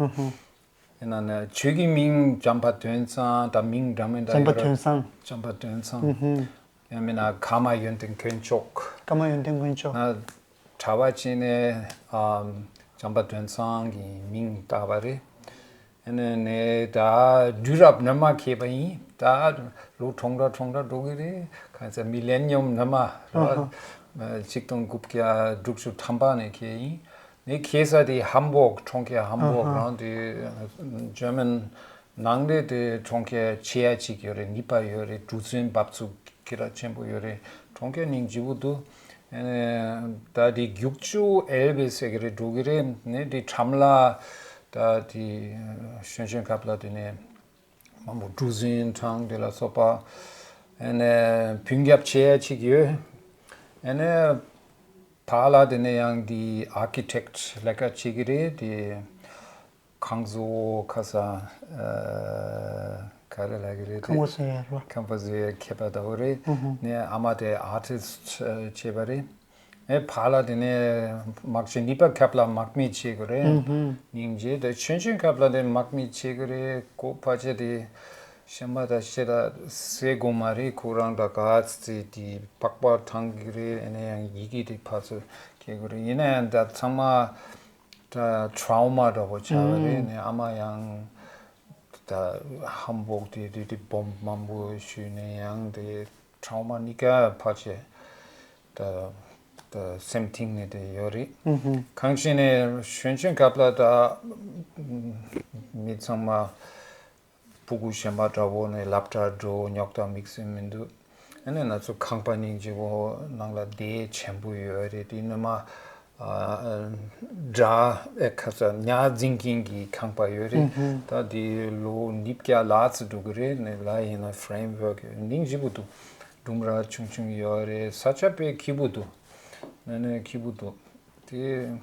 ཡིན་ན་ནི་ཆོས་ཀྱི་མིང་བྱམས་པ་དོན་བཟང་ད་མིང་འདྲ་མིན་འདྲ་བྱམས་པ་ཡོད་ར། དོན་བཟང་། བྱམས་པ་དོན་བཟང་། ཡང་མིན་ན་ཀརྨ་ཡོན་ཏན་དཀོན་མཆོག་ཀརྨ་ཡོན་ཏན་དཀོན་མཆོག་ན་གྲྭ་པ་བྱས་ནས་ཨམ་བྱམས་པ་དོན་བཟང་གི་མིང་བཏགས་པ་རེད། ཨ་ནི་ནས་ད་དུས་རབས་སྔོན་མ་མཁས་པ་ཡིན། ད་ལོ་གྲངས་ར་གྲངས་ར་འགྲོ་གི་རེད། གང་ཟེར་མི་ལེ་ནི་ཡམ་སྔོན་མ་ར། ཨ་ཧ། ཆིག་སྟོང་དགུ་བརྒྱ་དྲུག་ཅུ་ཐམ་པ་ནས་མཁས་ཡིན། ངས་མཁས་ས་དེ་ཧམ་སྦུག་གྲོང་ཁྱེར་ཧམ་སྦུག་ཨ་ཧ། རང་དེ་འཇར་མན་ནང་ལས་དེ་གྲོང་ཁྱེར་ཆེ་ཡ་གཅིག་ཡོད་རེད། ནུས་པ་ཡོད་རེད། གྲུ་གཟིངས་འབབ་ཚུགས་ཁྱེད་ར་ཆེན་པོ་ཡོད་རེད། གྲོང་ཁྱེར་སྙིང་རྗེ་པོ་འདུག་ཨ་ནི་ད་དེ་རྒྱུག་ཆུ་ཨེལ་བེ་ཟེར་གི་རེད་འགྲོ་གི་རེད། ནི་དེ་ཁྲམ་ལ་ད་དེ་ཤོན་ཤོན་ཁབ་ལ་དེ་ནས་མང་པོ་གྲུ་གཟིངས་གྲངས་དེ་ལ་སོགས་པ་ཨ་ནི་ཕུན་རྒྱབ་ཆེ་ཡ་གཅིག་ཡོད། ཨ་ནི་བར་ལ་དེ་ནས་ཡང་དེ་ཨར་ཀི་ཊེག་ལས་ཀ་བྱེད་ཀྱི་རེད། དེ་ཁང་བཟོ་ཁ་ས་ཨ་ག་རེ་ལབ་ཀྱི་རེད་དེ། ཁང་པ་བཟོ་ཡ་རེད་བ། ཁང་པ་བཟོ་ཡ་མཁས་པ་ལྟ་བུ་རེད། ཨུ་ཧུ། ནས་ཨ་མ་དེ་ཨར་ཊིསཊ་བྱས་པ་རེད། ཨེ་བར་ལ་དེ་ནས་དམག་ཆེན་གཉིས་པ་སྐབས་ལ་དམག་མི་བྱེད་དགོས་རེད། ཨུ་ཧུ། སྙིང་རྗེ་དེ་ཆོན་ཆོན་སྐབས་ལ་དེ་དམག་མི་བྱེད་དགོས་རེད། ཁོ་ཕལ་ཆེར་དེ་ཤན་པ་དང་ཤེ་ད་སེ་དགོས་མ་རེད། ཁོ་རང་ད་ག་ཚི་དེ་པགས་པ་བྲང་གི་རེད། ཨ་ནས་ཡང་ཡི་གེ་དེ་ཕར་ཚུར་སྐྱེལ་དགོས་རེད། ཡིན་ན་ཡང་ད་ཚང་མ་ད་ཊ་རའུ་མ་འདྲ་པོ་ཆགས་པ་རེད། ཨུ། ནས་ཨ་མ་ཡང་ད་ཧམ་སྦུག་དེ་དེ་དེ་སྦོམ་མང་པོ་ཞུས་ནས་ཡང་དེ་ཊ་རའུ་མ་གཉིས་ཀ་ཕལ་ཆེར་ད་ད་སེམས་གཏིང་ནས་དེ་ཡོད་རེད། ཨུ་ཧུ། གང་ཞིག་ནས་ཤོན་ཆེན་སྐབས་ལ་ད་མི་ཚང་མ་ཕྲུ་གུ་གཞན་པ་འདྲ་པོ་ནས་སློབ་གྲྭ་འགྲོ་རྙོག་དྲ་དམིགས་བསལ་མི་འདུག་ཨ་ནི་ང་ཚོ་ཁང་པ་སྙིང་རྗེ་པོ་ནང་ལ་སྡེ་ཆེན་པོ་ཡོད་རེད། དེ་ནི་མ་ཨ་སྒྲ་ཨེ་ཁ་ས་ཉ་འཛིན་མཁན་གྱི་ཁང་པ་ཡོད་རེད། ཨུ་ཧུ། ད་དེ་ལོ་ཉིས་བརྒྱ་ལྷག་ཙམ་འགྲོ་གི་རེད། ནི་ལ་ཡིན་ན་ཕ་རེམ་ཝོརྐ་སྙིང་རྗེ་པོ་འདུག་ལྡུམ་ར་ཆུང་ཆུང་ཡོད་རེད། ས་ཆ་དཔེ་སྐྱིད་པོ་འདུག་ནི་ནི་སྐྱིད་པོ་འདུག་དེ་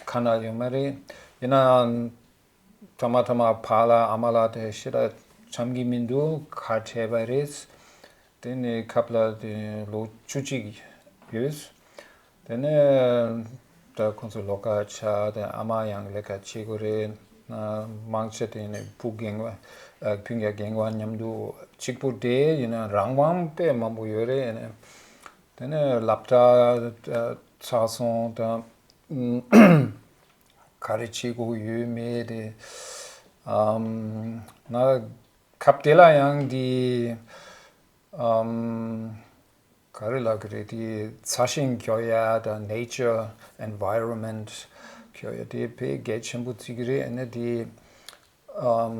ཁ་ན་ཡོད་མ་རེད། ཡིན་ན་ཐ་མ་ཐ་མ་ཕ་ལ་ཨ་མ་ལ་དེ་ཤི་ར་འཆམ་གི་མི་འདུག་ཁ་བྲལ་བ་རེད། དེ་ནས་ཁབ་ལ་དེ་ལོ་བཅུ་གཅིག་ཡོད། དེ་ནས་ད་ཁོང་ཚོ་ལོགས་ཀ་ཆ་དེ་ཨ་མ་ཡང་ལས་ཀ་བྱེད་དགོས་རེད། མང་ཆེ་དེ་ནས་བུ་རྒན་པ་ཨ་སྤུན་ཀྱག་རྒན་པ་མཉམ་དུ་གཅིག་པུ་བསྡད། ཡིན་ན་རང་དབང་དཔེ་མང་པོ་ཡོད་རེད། དེ་ནས་སློབ་གྲྭ་ཚར་སོང་དང་། ག་རེ་བྱེད་དགོས་ཡོད་མེད་དེ། ཨམ། ང་སྐབས་དེ་ལ་ཡང་དེ། ཨམ། ག་རེ་ལབ་ཀྱི་རེད་དེ། ས་ཞིང་གྱོག་ཡ་དང་nature environment གྱོག་ཡ་དེ་དཔེ་གལ་ཆེན་པོ་བརྩི་གི་རེད། ཨ་ནི་དེ། ཨམ།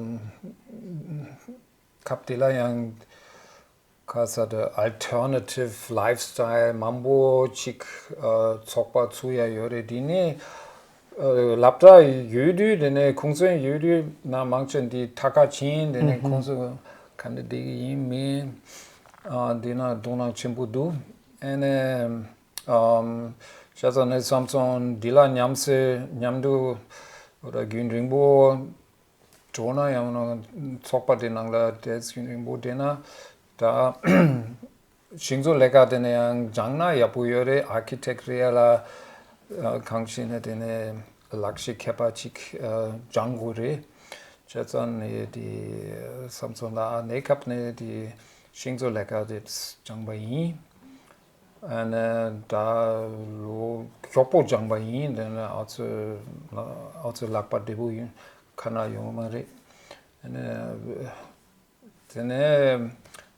སྐབས་དེ་ལ་ཡང་ཁ་ས་དེ་ཨལ་ཊར་ནེ་ཊིབ་ལའིཕ་སི་ཊའིལ་མང་པོ་ཅིག་ཨ་ཚོགས་པ་ཚུགས་ཡ་ཡོད་རེད། དེ་ནས་ཨ་སློབ་གྲྭ་ཡོད་དུས་དེ་ནས་ཁུངས་བཙན་ཡོད་དུས་ན་མང་ཆེ་འདི་ཐ་ཁ་ཆེན་དེ་ནས་ཁོང་ཚོ་ག་འདྲ་བསྡད་ཀྱི་ཡིན་མིན་ཨ་འདི་ན་དོ་སྣང་ཆེན་པོ་འདུག་ཨ་ནས་ཨམ་ཤ་ཚ་ནས་བསམ་སོང་འདི་ལ་མཉམ་སེ་མཉམ་དུ་རྒྱུན་རིང་པོ། འགྲོ་ན་ཡང་ན་ཚོགས་པ་དེ་ནང་ལ་བསྡད་ཟིན་རིང་པོ་བསྡད་ན་ད་ཤིང་བཟོ་ལས་ཀ་དེ་ནས་ཡང་སྦྱངས་ན་ཡག་པོ་ཡོད་རེད། ཨར་ཀི་ཊེག་རེད་ལ་གང་ཞིག་ནས་དེ་ནས་ལག་ཤེས་མཁས་པ་ཅིག་སྦྱང་དགོས་རེད། བྱས་ཙང་ནས་དེ་བསམ་ཚུལ་ལ་གནས་སྐབས་ནས་དེ་ཤིང་བཟོ་ལས་ཀ་དེ་སྦྱངས་པ་ཡིན། ཨ་ནི་ད་ལོ་མགྱོགས་པོ་སྦྱངས་པ་ཡིན། དེ་ནས་ཨ་ཚོས་ཨ་ཚོས་ལག་པ་བདེ་པོ་ཡིན་ཁ་ན་ཡོང་མ་རེད། ཨ་ནི་དེ་ནས་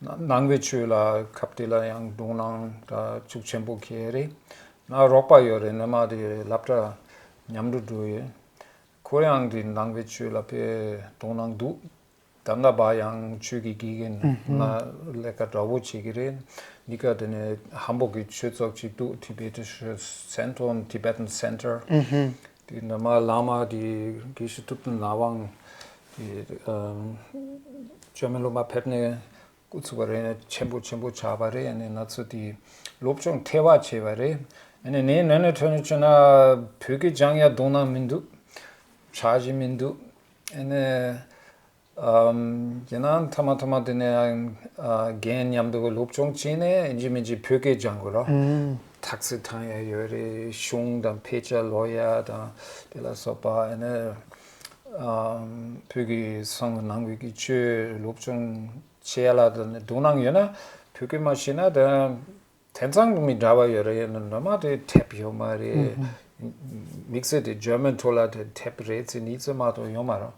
ནང་པའི་ཆོས་ལ་སྐབས་དེ་ལ་ཡང་དོ་སྣང་ད་ཤུགས་ཆེན་པོ་བྱས་རེད། ང་རོགས་པ་ཡོད་རེད། ནི་མ་དེ་སློབ་གྲྭ་མཉམ་དུ་འགྲོ་ཡོད། ཁོ་རང་གི་ནང་པའི་ཆོས་ལ་དཔེ་དོ་སྣང་འདུག་ད་ལྟ་བར་ཡང་ཆོས་ཀྱི་དགེ་རྒན་ལ་ལས་ཀ་འདྲ་བོ་བྱེད་ཀྱི་རེད། འདི་ག་དེ་ནས་ཧམ་སྦུག་གི་ཆོས་ཚོགས་ཅིག་འདུག Tibetan Center, Tibetan Center། དེ་ནས་མ་བླ་མ་དེ་དགེ་བཤེས་ཐུབ་བསྟན་ནག་དབང་དེ་ཨམ་ཇར་མན་ལུང་པ་ཕེབས་ནས་འགོ་ཚུགས་པ་རེད། ཆེན་པོ་ཆེན་པོ་ཆགས་པ་རེད། ཨ་ནི་ང་ཚོ་དེ་སློབ་སྦྱོང་ཐེ་བ་བྱས་པ་རེད། ཨ་ནི་ངའི་ངོས་ནས་ཐོན་ནས་བྱས་ན་བོད་སྐད་སྦྱང་ཡ་དོ་སྣང་མི་འདུག་ཆ་ཞིག་མི་འདུག་ཨ་ནི་ཨམ་ཡིན་ནའང་མཐའ་མ་མཐའ་མ་དེ་ནས་ཨ་རྒན་མཉམ་དུ་སློབ་སྦྱོང་བྱས་ནས་ཡིན་གཅིག་མིན་གཅིག་བོད་སྐད་སྦྱང་དགོས་ར། ཨུམ། ཐག་ཚིག་ཐང་ཡ་ཡོད་རེད། གཞུང་དང་དཔེ་ཆ་ཀློག་ཡ་དང་དེ་ལ་སོགས་པ། ཨ་ནི་ཨམ་བོད་ཀྱི་གསང་བའི་ནང་པའི་གི་ཆོས་སློབ་སྦྱོང་བྱེད་ཡ་ལ་དེ་ནས་དོ་སྣང་ཡོད་ན་བོད་སྐད་མ་ཤེས་ན་དེ། དེང་སང་མི་འདྲ་བ་ཡོད་རེད། ཡིན་ན་ནོ་མ་དེ་ཐེབས་ཡོད་མ་རེད། དམིགས་བསལ་དེ་ཇར་མན་ཐོག་ལ་དེ་ཐེབས་རེད་ཚེ་ནི་ཚེ་མ་གཏོགས་ཡོད་མ་རེད།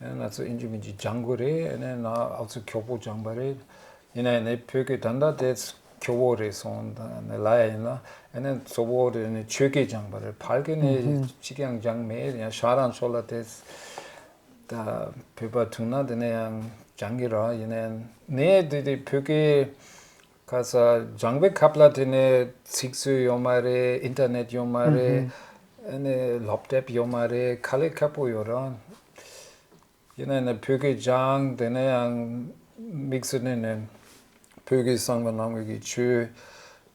ང་ཚོ་ཨིན་ཇི་མིན་ཇི་སྦྱང་དགོས་རེད། ཨ་ནི་ང་ཨ་ཚོ་ཁྱོ་པོ་སྦྱང་པ་རེད། ཡིན་ན་ཡང་ནི་བོད་སྐད་ད་ལྟ་དེ་ཁྱོ་བོ་རེད་སོང་ད་ནི་ལ་ཡ་ཡིན་ན་ཨ་ནི་གཙོ་བོ་རེད། ནི་ཆོས་སྐད་སྦྱང་པ་རེད། ཕལ་སྐད་ནི་གཅིག་ཀྱང་སྦྱང་མེད། ཡང་ཤ་རང་ཚོ་ལ་དེ་ད་བོད་པ་ཐུག་ན་དེ་ནས་ཡང་སྦྱང་གི་རེད། ཡིན་ན་ཡང་ནི་དེ་དེ་བོད་སྐད། ཁ་ས་སྦྱང་བའི་སྐབས་ལ་དེ་ནས་ཚིག་མཛོད་ཡོད་མ་རེད། ཨིན་ཊར་ནེཊ་ཡོད་མ་རེད། ཨ་ནི་སློབ་དེབ་ཡོད་མ་རེད། དཀའ་ལས་ཁག་པོ་ཡོད་རེད། ཡིན་ན་ཡང་ན་བོད་སྐད་སྦྱངས། དེ་ནས་ཡང་དམིགས་བསལ་ནས་ནས་བོད་ཀྱི་གསང་བའི་ནང་པའི་གི་ཆོས་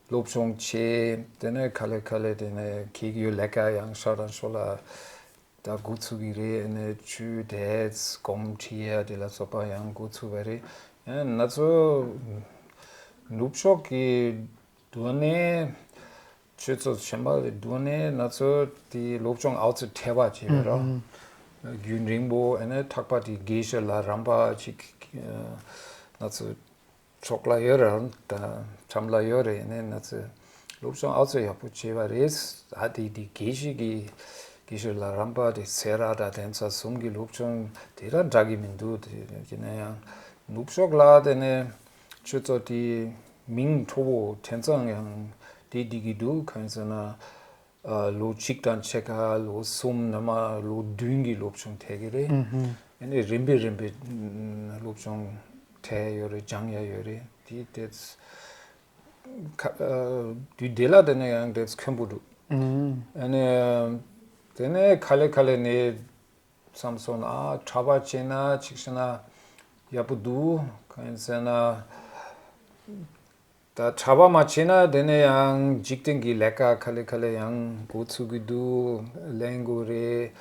སློབ་སྦྱོང་བྱས། དེ་ནས་དཀའ་ལས་དཀའ་ལས་དེ་ནས་གི་ཡོད་ལས་ཀ་ཡང་ཤ་རང་ཤོ་ལ། ད་འགོ་ཚུགས་ཀྱི་རེད། ཨ་ནི་ཆོས་དེ་སྒོམ་ཁྲིད་ཡ་དེ་ལ་སོགས་པ་ཡང་འགོ་ཚུགས་པ་རེད། ཨ་ང་ཚོ་ནུབ་ཕྱོགས་ཀྱི་སྡོད་གནས་ཆོས་ཚོགས་ཆེན་པོ་ལ་སྡོད་གནས་ང་ཚོ་དེ་སློབ་སྦྱོང་ཨའུ་ཚོ་ཐེ་བ་བྱས་པ་རེད། རྒྱུན་རིང་པོ། ཨ་ནི་ཐག་པ་དེ་དགེ་བཤེས་ལ་རམ་པ་ཅིག་ང་ཚོ་ཕྱོགས་ལ་ཡོད་རེད། ད་འགྲམ་ལ་ཡོད་རེད། ནས་ང་ཚོས་སློབ་སྦྱོང་ཨ་ཚོ་ཡག་པོ་བྱས་པ་རེད། ཨ་དེ་དེ་དགེ་བཤེས་ཀྱི་དགེ་བཤེས་ལ་རམ་པ་དེ་སེ་ར་དང་གདན་ས་གསུམ་གྱི་སློབ་སྦྱོང་དེ་རང་འདྲ་གི་མི་འདུག་དེ་ཡིན་ན་ཡང་ནུབ་ཕྱོགས་ལ་དེ་ནས་ཆོས་ཚོགས་དེ་མིང་མཐོ་བོ་དེང་སང་ཡང་དེ་བསྡད་ཀྱི་འདུག་གང་ཡིན་ཟེར་ན། ལོ་གཅིག་དང་ཕྱེད་ཀ། ལོ་གསུམ། ནམ་མ་ལོ་བདུན་གྱི་སློབ་སྦྱོང་ཐེབས་ཀྱི་རེད། ཨ་ནི་རིམ་པས་རིམ་པས་སློབ་སྦྱོང་ཐེབས་ཡོད་རེད། སྦྱང་ཡ་ཡོད་རེད། དེ་དེ་ཁ་དུས་དེ་ལ་དེ་ནས་ཡང་དེ་འཁོན་པོ་འདུག་ཨ་ནི་དེ་ནས་ག་ལེ་ག་ལེ་ནས་བསམ་སོང་ན་ཨ་གྲྭ་པ་བྱས་ན་ཅིག་བྱས་ན་ཡག་པོ་འདུག་གང་ཡིན་ཟེར་ན། ད་གྲྭ་པ་མ་བྱས་ན་དེ་ནས་ཡང་འཇིག་རྟེན་གྱི་ལས་ཀ་ག་ལེ་ག་ལེ་ཡང་འགོ་ཚུགས་ཀྱི་འདུག་ལེན་དགོས་རེད།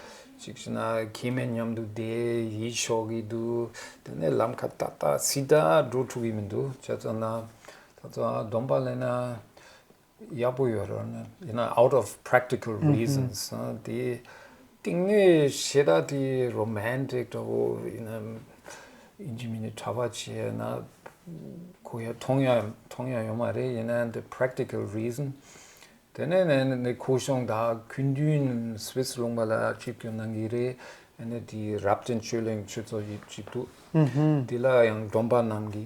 ཅིག་བྱས་ན་ཁྱིམ་མི་མཉམ་དུ་བསྡད་ཡིད་ཤོར་གྱི་འདུག་དེ་ནས་ལམ་ཁ་ཏག་ཏག་སི་ད་འགྲོ་ཐུབ་ཀྱི་མི་འདུག་བྱས་ཙང་ན་ད་ཚོ་སྡོམ་པ་ལེན་ན་ཡག་པོ་ཡོད་རེད། ཡིན་ན་out of practical reasons དེ། གཏིང་ནས་ཞེ་དྲག་དེ་རོ་མན་ཊིག་འདྲ་བོ་ཡིན་ན་ཡིན་གཅིག་མིན་གཅིག་གྲྭ་པ་བྱས་ན་གོ་ཡ་མཐོང་ཡ་མཐོང་ཡ་ཡོད་མ་རེད། ཡིན་ན་the practical reason དེ་ནས་ནས་ནས་ཁོ་ཤོང་དང་ཁུན་ཏུན་སུད་སི་ལུང་པ་ལ་ཆིབས་བསྒྱུར་གནང་གི་རེད། ཨ་ནི་དེ་རབ་བརྟན་ཆོས་གླིང་ཆོས་ཚོགས་ཡིབ་ཅིག་འདུག་དེ་ལ་ཡང་སྡོམ་པ་གནང་གི་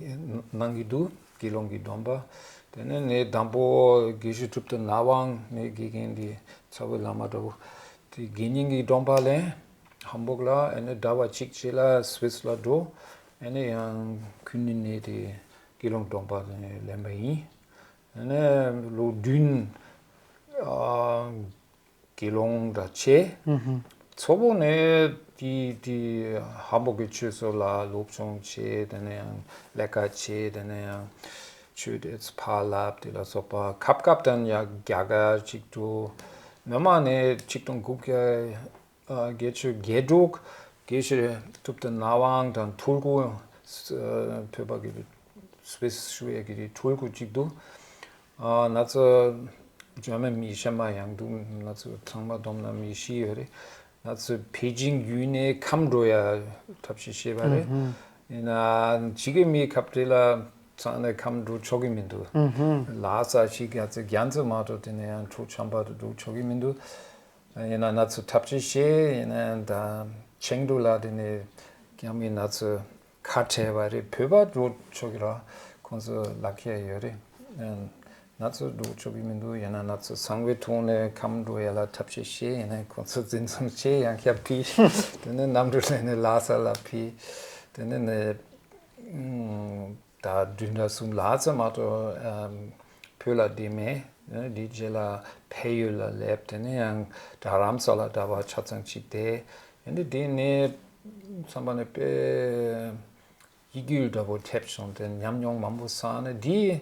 གནང་གི་འདུག་དགེ་སློང་གི་སྡོམ་པ། དེ་ནས་ནས་དང་པོ་དགེ་བཤེས་གྲུབ་བསྟན་ནག་དབང་ནས་དགེ་རྒན་དེ་ཚ་བོའི་བླ་མ་འདྲ་བོ། དེ་དགེ་བསྙེན་གྱི་སྡོམ་པ་ལེན། ཧམ་སྦུག་ལ་ཨ་ནི་ཟླ་བ་གཅིག་རྗེས་ལ་སུད་སི་ལ་འགྲོ། ཨ་ནི་ཡང་ཁུན་ནི་ནས་དེ་དགེ་སློང་སྡོམ་པ་ལེན་པ་ཡིན། ཨ་ནི་ལོ་བདུན་ཨ་དགེ་སློང་འདྲ་བྱས། ཚོ་བོ་ནས་དེ་དེ་ཧམ་སྦུག་གི་ཆོས་ཚོགས་ལ་སློབ་སྦྱོང་བྱས། དེ་ནས་ཡང་ལས་ཀ་བྱས། དེ་ནས་ཡང་ཆོས་དེ་ཕར་བསླབ། དེ་ལ་སོགས་པ་སྐབས་སྐབས་དང་ཡང་རྒྱ་གར་ཅིག་འགྲོ། མི་མང་ནས་ཆིག་སྟོང་དགུ་བརྒྱ་ཨ་བརྒྱད་ཅུ་གྱ་དྲུག་དགེ་བཤེས་གྲུབ་བསྟན་ནག་དབང་དང་ཐུར་ཁུ་ཨ་བོད་པ་གི་སུད་སི་ཞུ་ཡ་གི་ཐུར་ཁུ་གཅིག་འདུག་ཨ་ང་ཚོ་ཇར་མན་མི་གཤའ་མ་ཡང་འདུག་ང་ཚོ་ཚང་མ་བསྡོམས་ན་མི་བཞི་ཡོད་རེད། ང་ཚོ་པེ་ཅིང་བརྒྱུད་ནས་ཁམས་འགྲོ་ཡ་ཐབས་ཤེས་བྱས་པ་རེད། ཡིན་ན་ཕྱི་གི་མི་ཁ་བྲལ་ལ་ཚང་ནས་ཁམས་འགྲོ་ཆོག་གི་མི་འདུག་ལྷ་ས་ཞིག་ཡ་ཚོ་རྒྱ་མཚོ་མ་གཏོགས་དེ་ནས་ཡང་ཁྲོ་ཆམ་པ་དུ་འགྲོ་ཆོག་གི་མི་འདུག་ཡིན་ན་ང་ཚོ་ཐབས་ཤེས་བྱས། ཡིན་ན་ད་ཆེང་དུ་ལ་དེ་ནས་རྒྱ་མི་ང་ཚོ་ཁ་བྲལ་བ་རེད། བོད་པ་འགྲོ་ཆོག་གི་ར་ཁོང་ཚོ་ལག་ཁྱེར་ཡོད་རེད། ང་ཚོ་འགྲོ་ཆོག་གི་མི་འདུག་ཡང་ན་ང་ཚོ་གསང་བའི་ཐོག་ནས་ཁམས་འགྲོ་ཡ་ལ་ཐབས་ཤེས་བྱས། ཡང་ན་ཁོང་ཚོ་འཛིན་བཟུང་བྱས། ཡང་བསྐྱར་ཕུད། དེ་ནས་གནམ་གྲུ་ལེན་ནས་ལྷ་ས་ལ་ཕུད། དེ་ནས་ནས་ཨུམ། ད་བདུན་ཕྲག་གསུམ་ལྷ་ས་མ་གཏོགས་ཨམ། བོད་ལ་བསྡད་མེད། དེ་རྗེས་ལ་ཕ་ཡུལ་ལ་སླེབས། དེ་ནས་ཡང་ད་རྡ་རམ་ས་ལ་ཟླ་བ་ཆ་ཚང་གཅིག་བསྡད། ཡང་ན་དེ་ནས་བསམ་པ་ནས་དཔེ་ཡིད་སྐྱོ་འདྲ་པོ་ཐེབས་སོང་། དེ་ཉམས་མྱོང་མང་པོ་བསགས་ནས། འདི་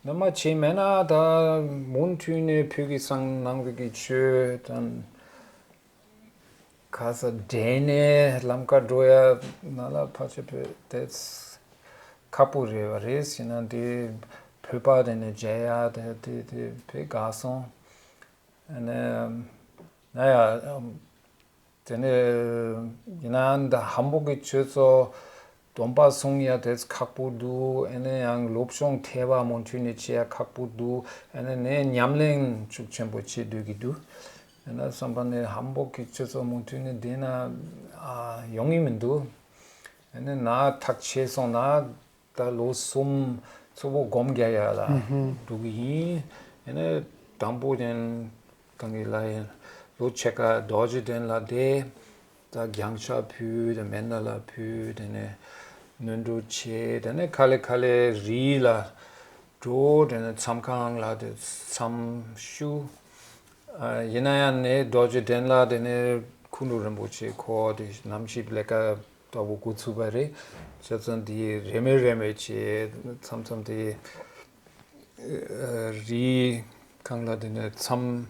ནི་མ་བྱས་མེད་ན། ད་མུ་མཐུད་ནས་བོད་ཀྱི་སང་ནང་བོད་ཀྱི་ཆོས་དང་ཁ་ས་འདྲེས་ནས་ལམ་ཁ་འགྲོ་ཡ་ན་ལ་ཕལ་ཆེར་བོད་དེ་ཁག་པོ་རེད་བ་རེད་ཟེར་ན། འདི་བོད་པ་དེ་ནས་མཇལ་ཡ་དེ་དེ་དེ་དཔེ་དགའ་སོང་། ཨ་ནི་ན་ཡ། དེ་ནས་ཡིན་ནའང་ད་ཧམ་པོ་གི་ཆོས་ཚོ་སྡོམ་པ་སྲུང་ཡ་དེ་ཁག་པོ་འདུག་ཨ་ནི་ཡང་སློབ་སྦྱོང་ཐེ་བ་མུ་མཐུད་ནས་བྱེད་ཡ་ཁག་པོ་འདུག་ཨ་ནི་ནས་ཉམས་ལེན་ཤུགས་ཆེན་པོ་བྱེད་སྡོད་ཀྱི་འདུག་ཨ་ནི་བསམ་པ་ནས་ཧམ་པོ་གི་ཆོས་ཚོ་མུ་མཐུད་ནས་བསྡད་ན་ཨ་ཡོང་གི་མི་འདུག་ཨ་ནི་ན་ཐག་ཆད་སོང་ན། ད་ལོ་གསུམ་ཚུགས་པོ་སྒོམ་རྒྱག་ཡ་ལ་འགྲོ་གི་ཡིན། ཡིན་ནའི་དང་པོ་དེ་གང་གི་ལ་ཡིན། ལོ་ཕྱེད་ཀ་རྡོ་རྗེ་གདན་ལ་བསྡད། ད་རྒྱང་ཤ་ཕུལ། དེ་མེ་ན་ལ་ཕུལ། དེ་ནས་སྣོན་འགྲོ་བྱས། དེ་ནས་ཁ་ལེ་ཁ་ལེ་རི་ལ་འགྲོ། དེ་ནས་མཚམས་ཁང་ལ་དེ་མཚམས་བཞུགས། ཨ། ཡིན་ན་ཡང་ནས་རྡོ་རྗེ་གདན་ལ་དེ་ནས་སྐུ་ནུ་རིན་པོ་ཆེ་ཁོ་དེ་ནམ་ཞིག་ལས་ཀ་ལྟ་བུ་འགོ་ཚུགས་པ་རེད། བྱས་ཙང་དེ་རེ་མོས་རེ་མོས་བྱས། མཚམས་མཚམས་དེ་ཨ་རི་ཁང་ལ་དེ་ནས་མཚམས་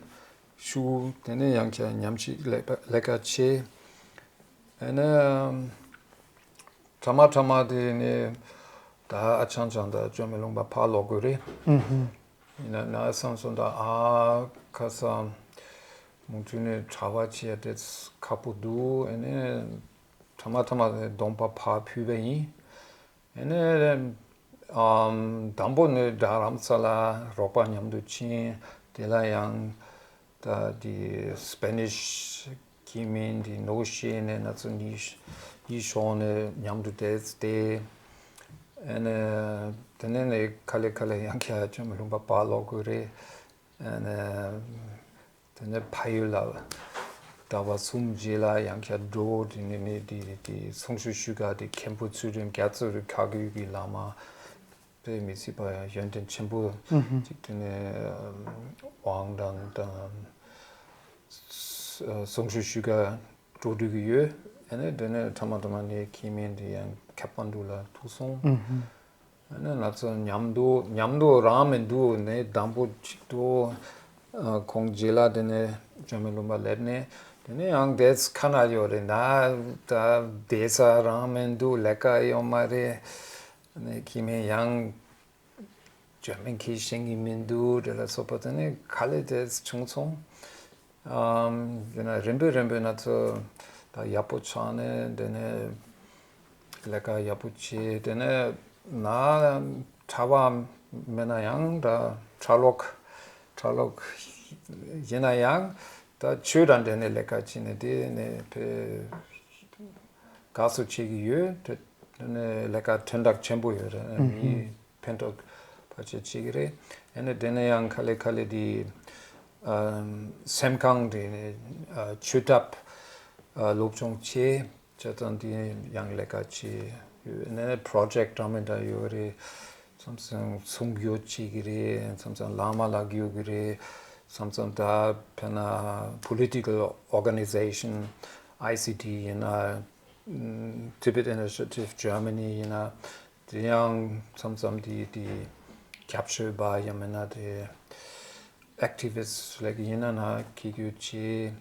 བཞུགས། དེ་ནས་ཡང་བསྐྱར་ཉམས་ཞིབ་ལས་ཀ་ལས་ཀ་བྱས། ཨ་ནི་ཨམ། ཐ་མ་ཐ་མ་དེ་ནི་ད་ཨ་ཆང་ཆང་དང་ཇོ་མོའི་ལུང་པ་ཕར་ལོག་དགོས་རེད། ཨུ་ཧུ། ཡིན་ན་ན་བསམ་སོང་། ད་ཨ་ཁ་སང་མུ་མཐུད་ནས་གྲྭ་པ་བྱེད་ཡ་དེ་ཁག་པོ་འདུག་ཨ་ནི་ཐ་མ་ཐ་མ་དེ་སྡོམ་པ་ཕར་ཕུལ་བ་ཡིན། ཨ་ནི་ཨམ། དང་པོ་ནི་རྡ་རམ་ས་ལ་རོགས་པ་མཉམ་དུ་ཕྱིན། དེ་ལ་ཡང་ད་དེ་སྤེ་ནིཤ་སྐྱེ་དམན་དེ་ནོ་ཤེ་ནས་ན་ཚོ་གཉིས་གཉིས་ཤོག་ནས་མཉམ་དུ་བསྡད་དེ། ཨ་ནི་དེ་ནས་ནི་ཁ་ལེ་ཁ་ལེ་ཡང་བསྐྱར་ཇོ་མོའི་ལུང་པ་ཕར་ལོག་དགོས་རེད། ཨ་ནི་དེ་ནས་ཕ་ཡུལ་ལ་ཟླ་བ་གསུམ་རྗེས་ལ་ཡང་བསྐྱར་འགྲོ། དེ་ནས་ནི་དེ་དེ་གསུང་ཆོས་ཞུ་ག་དེ་མཁན་པོ་ཚུལ་ཁྲིམས་རྒྱ་མཚོ་རི་ཁ་བརྒྱུད་ཀྱི་བླ་མ་དཔེ་མི་སྲིད་པ་ཡོན་ཏན་ཆེན་པོ་ཅིག་དེ་ནས་ཝང་ཀྲང་དང་གསུང་ཆོས་ཞུ་ག་འགྲོ་འགྲོ་གི་ཡོད། ཨ་ནི་དེ་ནས་ཐ་མ་ཐ་མ་ནས་སྐྱེ་དམན་དེ་ཡང་ཁ་ཐ་མན་གྲུ་ལ་ཐུག་སོང་། ཨ་ནི་ང་ཚོ་མཉམ་དུ་མཉམ་དུ་རང་མི་འདུག་ནས་དང་པོ་གཅིག་ཏུ་ཨ་ཁོང་རྗེས་ལ་དེ་ནས་ཇོ་མོའི་ལུང་པ་སླེབས་ནས། དེ་ནས་ཡང་བསྡད་ཁ་ན་ཡོད་རེད། ད་ད་བསྡད་ས་རང་མི་འདུག་ལས་ཀ་ཡོད་མ་རེད། ཨ་ནི་སྐྱེ་དམན་ཡང་ཇོ་མོ་མཁྱེན་ཤེས་ཀྱི་མི་འདུག་དེ་ལ་སོགས་པ་དེ་ནས་ག་ལེ་དེ་བྱུང་སོང་། ཨམ། དེ་ནས་རིམ་པས་རིམ་པས་ང་ཚོ་ད་ཡག་པོ་ཆགས་ནས། དེ་ནས་ལས་ཀ་ཡག་པོ་བྱས། དེ་ནས་ན་གྲྭ་པ་མེད་ན་ཡང་ད་གྲྭ་ལོག་གྲྭ་ལོག་ཡིན་ན་ཡང་ད་ཆོས་དང་འབྲེལ་ནས་ལས་ཀ་བྱས་ནས་དེ་ནས་དཔེ་དགའ་བསུ་བྱེད་ཀྱི་ཡོད། དེ་ནས་ལས་ཀ་དོན་དག་ཆེན་པོ་ཡོད་རེད། མི་ཕན་ཐོགས་ཕལ་ཆེར་བྱེད་ཀྱི་རེད། ཨ་ནི་དེ་ནས་ཡང་ག་ལེ་ག་ལེ་དེ་ཨམ། སེམས་ཁང་དེ་ནས་ཨ་ཆོས་ཐབས་ཨ་སློབ་སྦྱོང་བྱས། བྱས་ཙང་དེ་ཡང་ལས་ཀ་བྱས་ཡོད། ཨ་ནི་པྲོ་ཇེཀ་འདྲ་མི་འདྲ་ཡོད་རེད། མཚམས་མཚམས་ཚོང་སྒྱུར་བྱེད་ཀྱི་རེད། མཚམས་མཚམས་བླ་མ་ལ་སྒྱུར་གྱི་རེད། མཚམས་མཚམས་ད་དཔེར་ན་པོ་ལི་ཊི་ཀལ་ཨོར་ག་ནའི་ཟེ་ཤན། ཨའི་སི་ཊི་ཡིན་ན། ཨམ། Tibet Initiative Germany ཡིན་ན། དེ་ཡང་མཚམས་མཚམས་དེ་དེ་སྐྱབས་བཅོལ་བ་ཡང་མིན་ན་དེ་ཨེག་ཊི་བི་སི་ཊི་ལབ་ཀྱི་ཡིན་ན་ན་ཁྱི་རྒྱུ་ཆེ།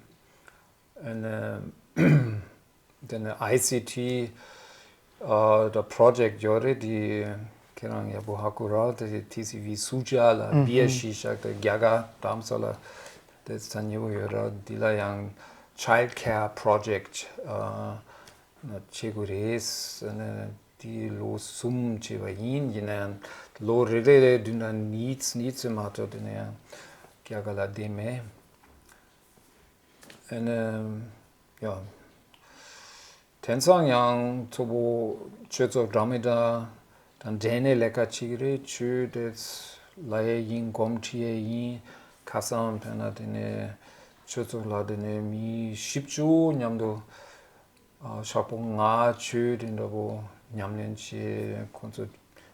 ཨ་ནི་དེ་ནས་ཨའི་སི་ཊི་ཨ་ད་པྲོ་ཇེཀ་ཡོད་རེད། དེ་ཁྱེད་རང་ཡག་པོ་ཧ་གོ་ར། དེ་ཐི་སི་ཝི་སུ་ཇ་ལ་བི་ཨེ་སི་ཤག་དེ་རྒྱ་གར་རྡ་རམ་ས་ལ་དེ་ས་ཉེ་བོ་ཡོད་ར། འདི་ལ་ཡང་ཆའི་ལྡ་ཁེ་ཡར་པྲོ་ཇེཀ་ཨ་བྱེད་དགོས་རེད། ཨ་ནི་དེ་ལོ་གསུམ་བྱས་པ་ཡིན། ཡིན་ན་ཡང་ལོ་རེ་རེ་རེ་བདུན་ན་གཉིས་གཉིས་ཙམ་མ་གཏོགས་དེ་ནས་ཡང་རྒྱ་གར་ལ་བསྡད་མེད། ཨ་ནི་ཡང་དེང་སང་ཡང་གཙོ་བོ་ཆོས་ཚོགས་འདྲ་མི་འདྲ་དང་འབྲེལ་ནས་ལས་ཀ་བྱེད་ཀྱི་རེད། ཆོས་དེ་ ལ་ཡས་ཡིན། སྒོམ་ཁྲིད་ཡས་ཡིན། ཁ་སང་དཔེར་ན་དེ་ནས་ཆོས་ཚོགས་ལ་དེ་ནས་མི་བཞི་བཅུ་མཉམ་དུ་ཨ་ཤག་པོ་ང་ཆོས་དེ་འདྲ་པོ་ཉམས་ལེན་བྱས། ཁོང་ཚོ་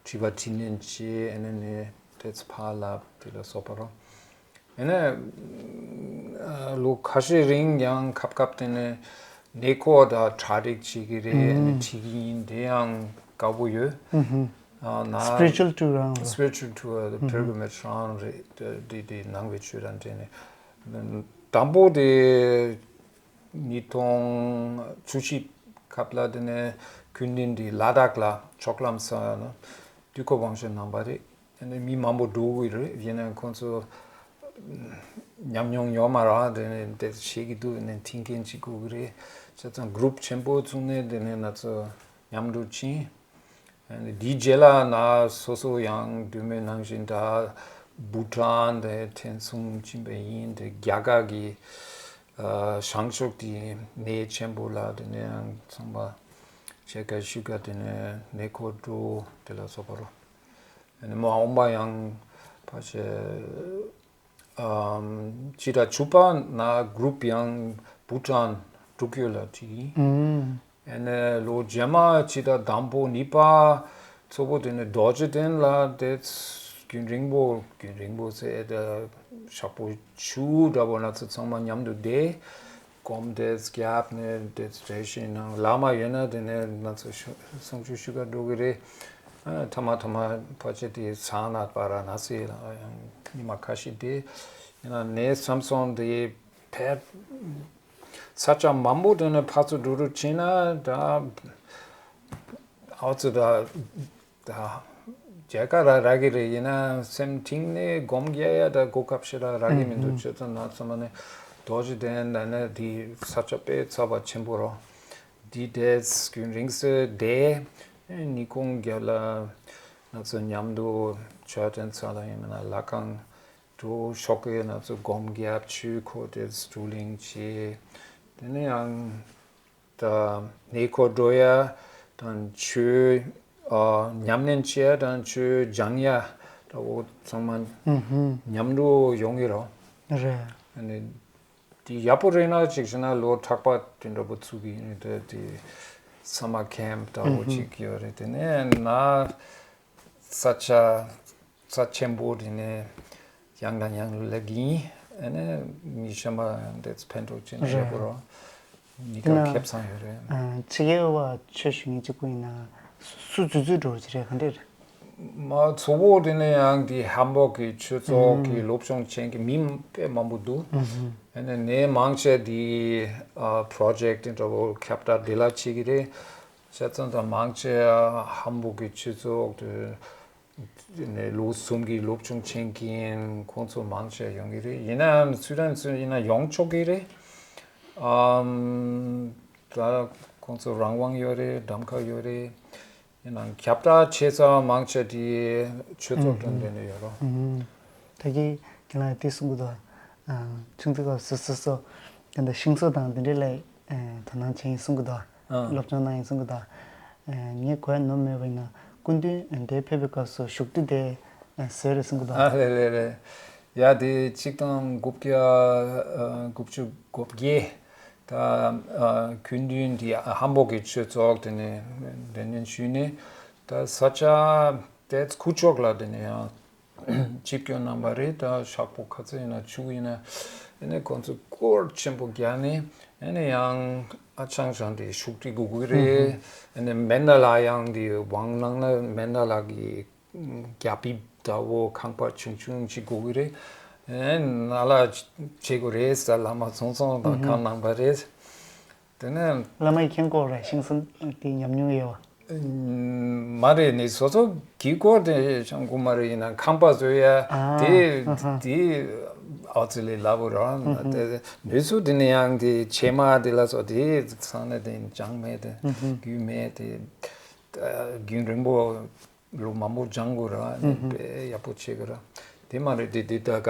དྲི་བ་དྲིས་ལན་བྱས། ཨ་ནི་ནས་ཏེ་ཚ་ཕ་ལབ་དེ་ལ་སོགས་པ་རོ། ཨ་ནི་ཨ་ལོ་ཁ་ཤས་རིང་ཡང་སྐབས་སྐབས་དེ་ནས་ནས་ཁོ་ད་གྲ་སྒྲིག་བྱེད་ཀྱི་རེད། ཨ་ནི་ཁྲིད་ཀྱི་ཡིན། དེ་ཡང་དགའ་པོ་ཡོད། ཨ་ན་Spiritual tour རང་རེད། Spiritual tour, pilgrimage རང་རེད། དེ་དེ་ནང་པའི་ཆོས་དང་འབྲེལ་ནས། དང་པོ་དེ་ཉིས་སྟོང་བཅུ་བཞི་སྐབས་ལ་དེ་ནས་ཁུན་ཏིན་དེ་ལ་དྭགས་ལ་ཆོག་ལམ་ས་ན་དུས་འཁོར་དབང་ཆེན་གནང་པ་རེད། དེ་ནས་མི་མང་པོ་འགྲོ་གི་རེད། ཡིན་ནའང་ཁོང་ཚོ་ཉམས་མྱོང་ཡོད་མ་རེད། དེ་ནས་དེ་བྱེད་ཀྱི་འདུག་ནས་ཁྲིད་མཁན་ཅིག་དགོས་ཀྱི་རེད། བྱས་ཙང་གུ་རུབ་ཆེན་པོ་བཙུགས་ནས་དེ་ནས་ང་ཚོ་མཉམ་དུ་ཕྱིན། དེའི་རྗེས་ལ་ན་སོ་སོ་ཡང་དུས་མོད་ནང་བཞིན་ད་བྷུ་ཊཱན་དེ་ཐེངས་གསུམ་ཕྱིན་པ་ཡིན། དེ་རྒྱ་གར་གྱི་ཨ་བྱང་ཕྱོགས་དེ་གནས་ཆེན་པོ་ལ་དེ་ནས་ཡང་ཚང་མ་ཆེ་ཀ་ཤུ་ཀ་དེ་ནས་ནས་ཁོ་འགྲོ་དེ་ལ་སོགས་པ་རོ། དེ་ནས་མ་འོངས་པ་ཡང་ཕལ་ཆེར་ཨམ་སྤྱི་ཟླ་བཅུ་པ་ན་གུ་རུབ་ཡང་བྷུ་ཊཱན་ཊོ་ཀྱོ་ལ་ཁྲིད་ཡིན། ཨ་ནི་ལོ་རྗེས་མ་སྤྱི་ཟླ་དང་པོ་གཉིས་པ་ཚོགས་པོ་དེ་ནས་རྡོ་རྗེ་གདན་ལ་དེ་རྒྱུན་རིང་པོ་རྒྱུན་རིང་པོ་ཟེར་དེ་ཤག་པོ་བཅུ་འདྲ་པོ་ང་ཚོ་ཚང་མ་མཉམ་དུ་བསྡད། སྒོམ་དེ་རྒྱབ་ནས་དེ་རེ་ཞིག་ནང་བླ་མ་ཡོད་ན་དེ་ནས་ང་ཚོ་ཤོ་གསུང་ཆོས་ཞུ་ག་འགྲོ་གི་རེད། ཨ་ཐ་མ་ཐ་མ་ཕལ་ཆེར་དེ་ཚང་ན་པ་ར་ན་སི་ལ་ཡང་ཉི་མ་ཁ་ཤས་དེ་ཡིན་ན་ནས་སམ་སོང་དེ་ཕེབས་ས་ཆ་མང་པོ་དེ་ནས་ཕར་ཚུར་འགྲོ་རུ་ཕྱིན་ན་ད་ཨ་ཙི་ད་ད་རྒྱལ་ཁ་ར་རག་གི་རེད། ཡིན་ན་སེམས་གཏིང་ནས་སྒོམ་རྒྱག་ཡ་ད་གོ་སྐབས་ཞེ་དྲག་རག་གི་མི་འདུག་ཨུ་ཧུམ། བྱས་ཙང་ན་ཚང་མ་ནས་རྡོ་རྗེ་གདན་ད་ནས་དེ་ས་ཆ་དཔེ་ཚ་བ་ཆེན་པོ་རོ། དེ་དེ་རྒྱུན་རིང་སེ་བསྡད། ཨེ་ཉིན་གུང་རྒྱབ་ལ་ང་ཚོ་མཉམ་དུ་ཆོས་དྲན་ཚ་ལ་ཡིན་མིན་ན་ལྷ་ཁང་འགྲོ། ཞོགས་ཀས་ང་ཚོ་སྒོམ་རྒྱབ། ཆོས་འཁོར་དེ་བསྡུ་ལེན་བྱས། དེ་ནས་ཡང་ད་ནས་ཁོ་འགྲོ་ཡ་དང་ཆོས་ཨ་ཉམས་ལེན་བྱེད་ཡ་དང་ཆོས་སྦྱང་ཡ་ད་འོ་ཚང་མ་ཨུ་ཧུམ། མཉམ་དུ་ཡོང་གི་རོ། རེད། ཨ་ནི་དེ་ཡག་པོ་རེད་ན་ཅིག་བྱས་ན་ལོ་དྲུག་པ་དེ་འདྲ་པོ་ཚུགས་ཀྱི་ཡིན། དེ་དེ་སམ་མར་ཁེམ་ད་འོ་ཅིག་ཡོད་རེད། དེ་ནས་ན་ས་ཆ་ས་ཆེན་པོ་དེ་ནས་ཡང་དང་ཡང་སླེབས་ཀྱི་ཡིན། ཨ་ནི་མི་གཞན་པ་དེ་ཕན་ཐོགས་ཅན་ཡོད་པོ་རོ། མི་དེ་ན་ཁེབས་ཚང་ཡོད་རེད། ཨ་ཕྱི་རྒྱལ་བ་ཆོས་ཞུ་མཁན་གཅིག་པུ་ཡིན་ན་སུ་འཛུལ་འཛུལ་འགྲོ་གི་རེད། ག་འདྲས་རེད། མ་གཙོ་བོ་དེ་ནས་ཡང་དེ་ཧམ་བོག་གི་ཆོས་ཚོགས་ཀྱི་ཨུམ། སློབ་སྦྱོང་ཅན་གྱི་མི་དཔེ་མང་པོ་འདུག་ཨུམ། ཨ་ནི་ནས་མང་ཆེ་དེ་ཨ་པྲོ་ཇེཀ་དེ་འདྲ་བོ་ཁྱབ་བསྒྲགས་དེ་ལ་བྱེད་ཀྱི་རེད། བྱས་ཙང་ད་མང་ཆེ་ཧམ་བོག་གི་ཆོས་ཚོགས་དེ་ནས་ལོ་གསུམ་གྱི་སློབ་སྦྱོང་བྱེད་མཁན་ཁོང་ཚོ་མང་ཆེ་ཡོང་གི་རེད། ཡིན་ནའང་སུ་རང་སུ་ཡིན་ན་ཡོང་ཆོག་གི་རེད། ཨམ། ད་ཁོང་ཚོ་རང་དབང་ཡོད་རེད། གདམ་ག་ཡོད་རེད། ཡིན་ནའང་ཁྱབ་བསྒྲགས་བྱེད་ས་མང་ཆེ་དེ་ཆོས་ཚོགས་དྲུང་འདི་ནས་ཡོད་རོ། ཨུམ། ད་གིན་ཁྱེད་རང་དེ་གསུང་གི་འདུག་ཨ་ཆུང་དུས་སྐབས་སུ་སོ་སོ་ད་ལྟ་ཤིང་བཟོ་དང་དེ་འདྲའི་ལ་དོ་སྣང་བྱེད་ཡིན་གསུང་གི་འདུག་ཨ་སློབ་སྦྱོང་གནང་ཡིན་གསུང་གི་འདུག་ངས་གོ་ཡ་ནོར་མེད་པ་ཡིན་ན་སྐུ་མདུན་དེ་ཕེབས་པའི་སྐབས་སུ་བཞུགས་དུས་དེ་བཟོས་རེད་གསུང་གི་འདུག་ཨ་ལེ་ལེ་ལེ། ཡ་དེ་གཅིག་དང་དགུ་བརྒྱ་དགུ་བཅུ་གོ་བརྒྱད། ད་ཨ་སྐུ་མདུན་དེ་ཧམ་བོག་གི་ཆོས་ཚོགས་དེ་ནས་འདྲ་མཉམ་ཞུས་ནས་ད་ས་ཆ་དེ་ཁུ་ཅོག་ལ་དེ་ནས་ཡང་ཆིབས་བསྐྱོན་གནང་པ་རེད། ད་ཤག་པོ་ཁ་ཚ་ཡིན་ན་ཆུ་ཡིན་ན་ཨ་ནི་ཁོང་ཚོ་སྐོར་ཆེན་པོ་རྒྱག་ནས་ཨ་ནི་ཡང་ཨ་ཆང་ཆང་དེ་བཞུགས་ཁྲི་དགོས་ཀྱི་རེད། ཨ་ནི་མེ་ན་ལ་ཡང་དེ་དབང་གནང་ན་མེ་ན་ལ་གི་རྒྱ་ཕིབས་འདྲ་བོ་ཁང་པ་ཆུང་ཆུང་ཅིག་དགོས་ཀྱི་རེད། ཨེ་ན་ལ་བྱེད་དགོས་རེད་ཟེར། བླ་མ་ཚོང་ཚོང་དང་གང་གནང་པ་རེད། དེ་ནས་བླ་མ་ཡིས་མཁྱེན་གོ་རེད། ཤིང་བཟོ་དེ་ཉམས་མྱོང་ཡོད་པ། མ་རེད། ནི་སོ་སོ་གི་སྐོར་དེ་ཤང་ཀུ་མ་རེད། ཡིན་ན་ཁང་པ་བཟོ་ཡ་ཨ་དེ་ཨ་ཧ་དེ་ཨ་ཙི་ལས་སླ་པོ་རང་དེ་ནུས་སུ་དེ་ནས་ཡང་དེ་ཆེ་མ་དེ་ལ་སོགས་དེ་ཚང་ནས་དེ་ཅང་མེད་དེ་རྒྱུས་མེད་དེ་རྒྱུན་རིང་པོ། ལོ་མང་པོ་སྦྱང་དགོས་ར། ཨ་ནི་དཔེ་ཡག་པོ་བྱེད་དགོས་ར། དེ་མ་རེད་དེ་དེ་ད་ག་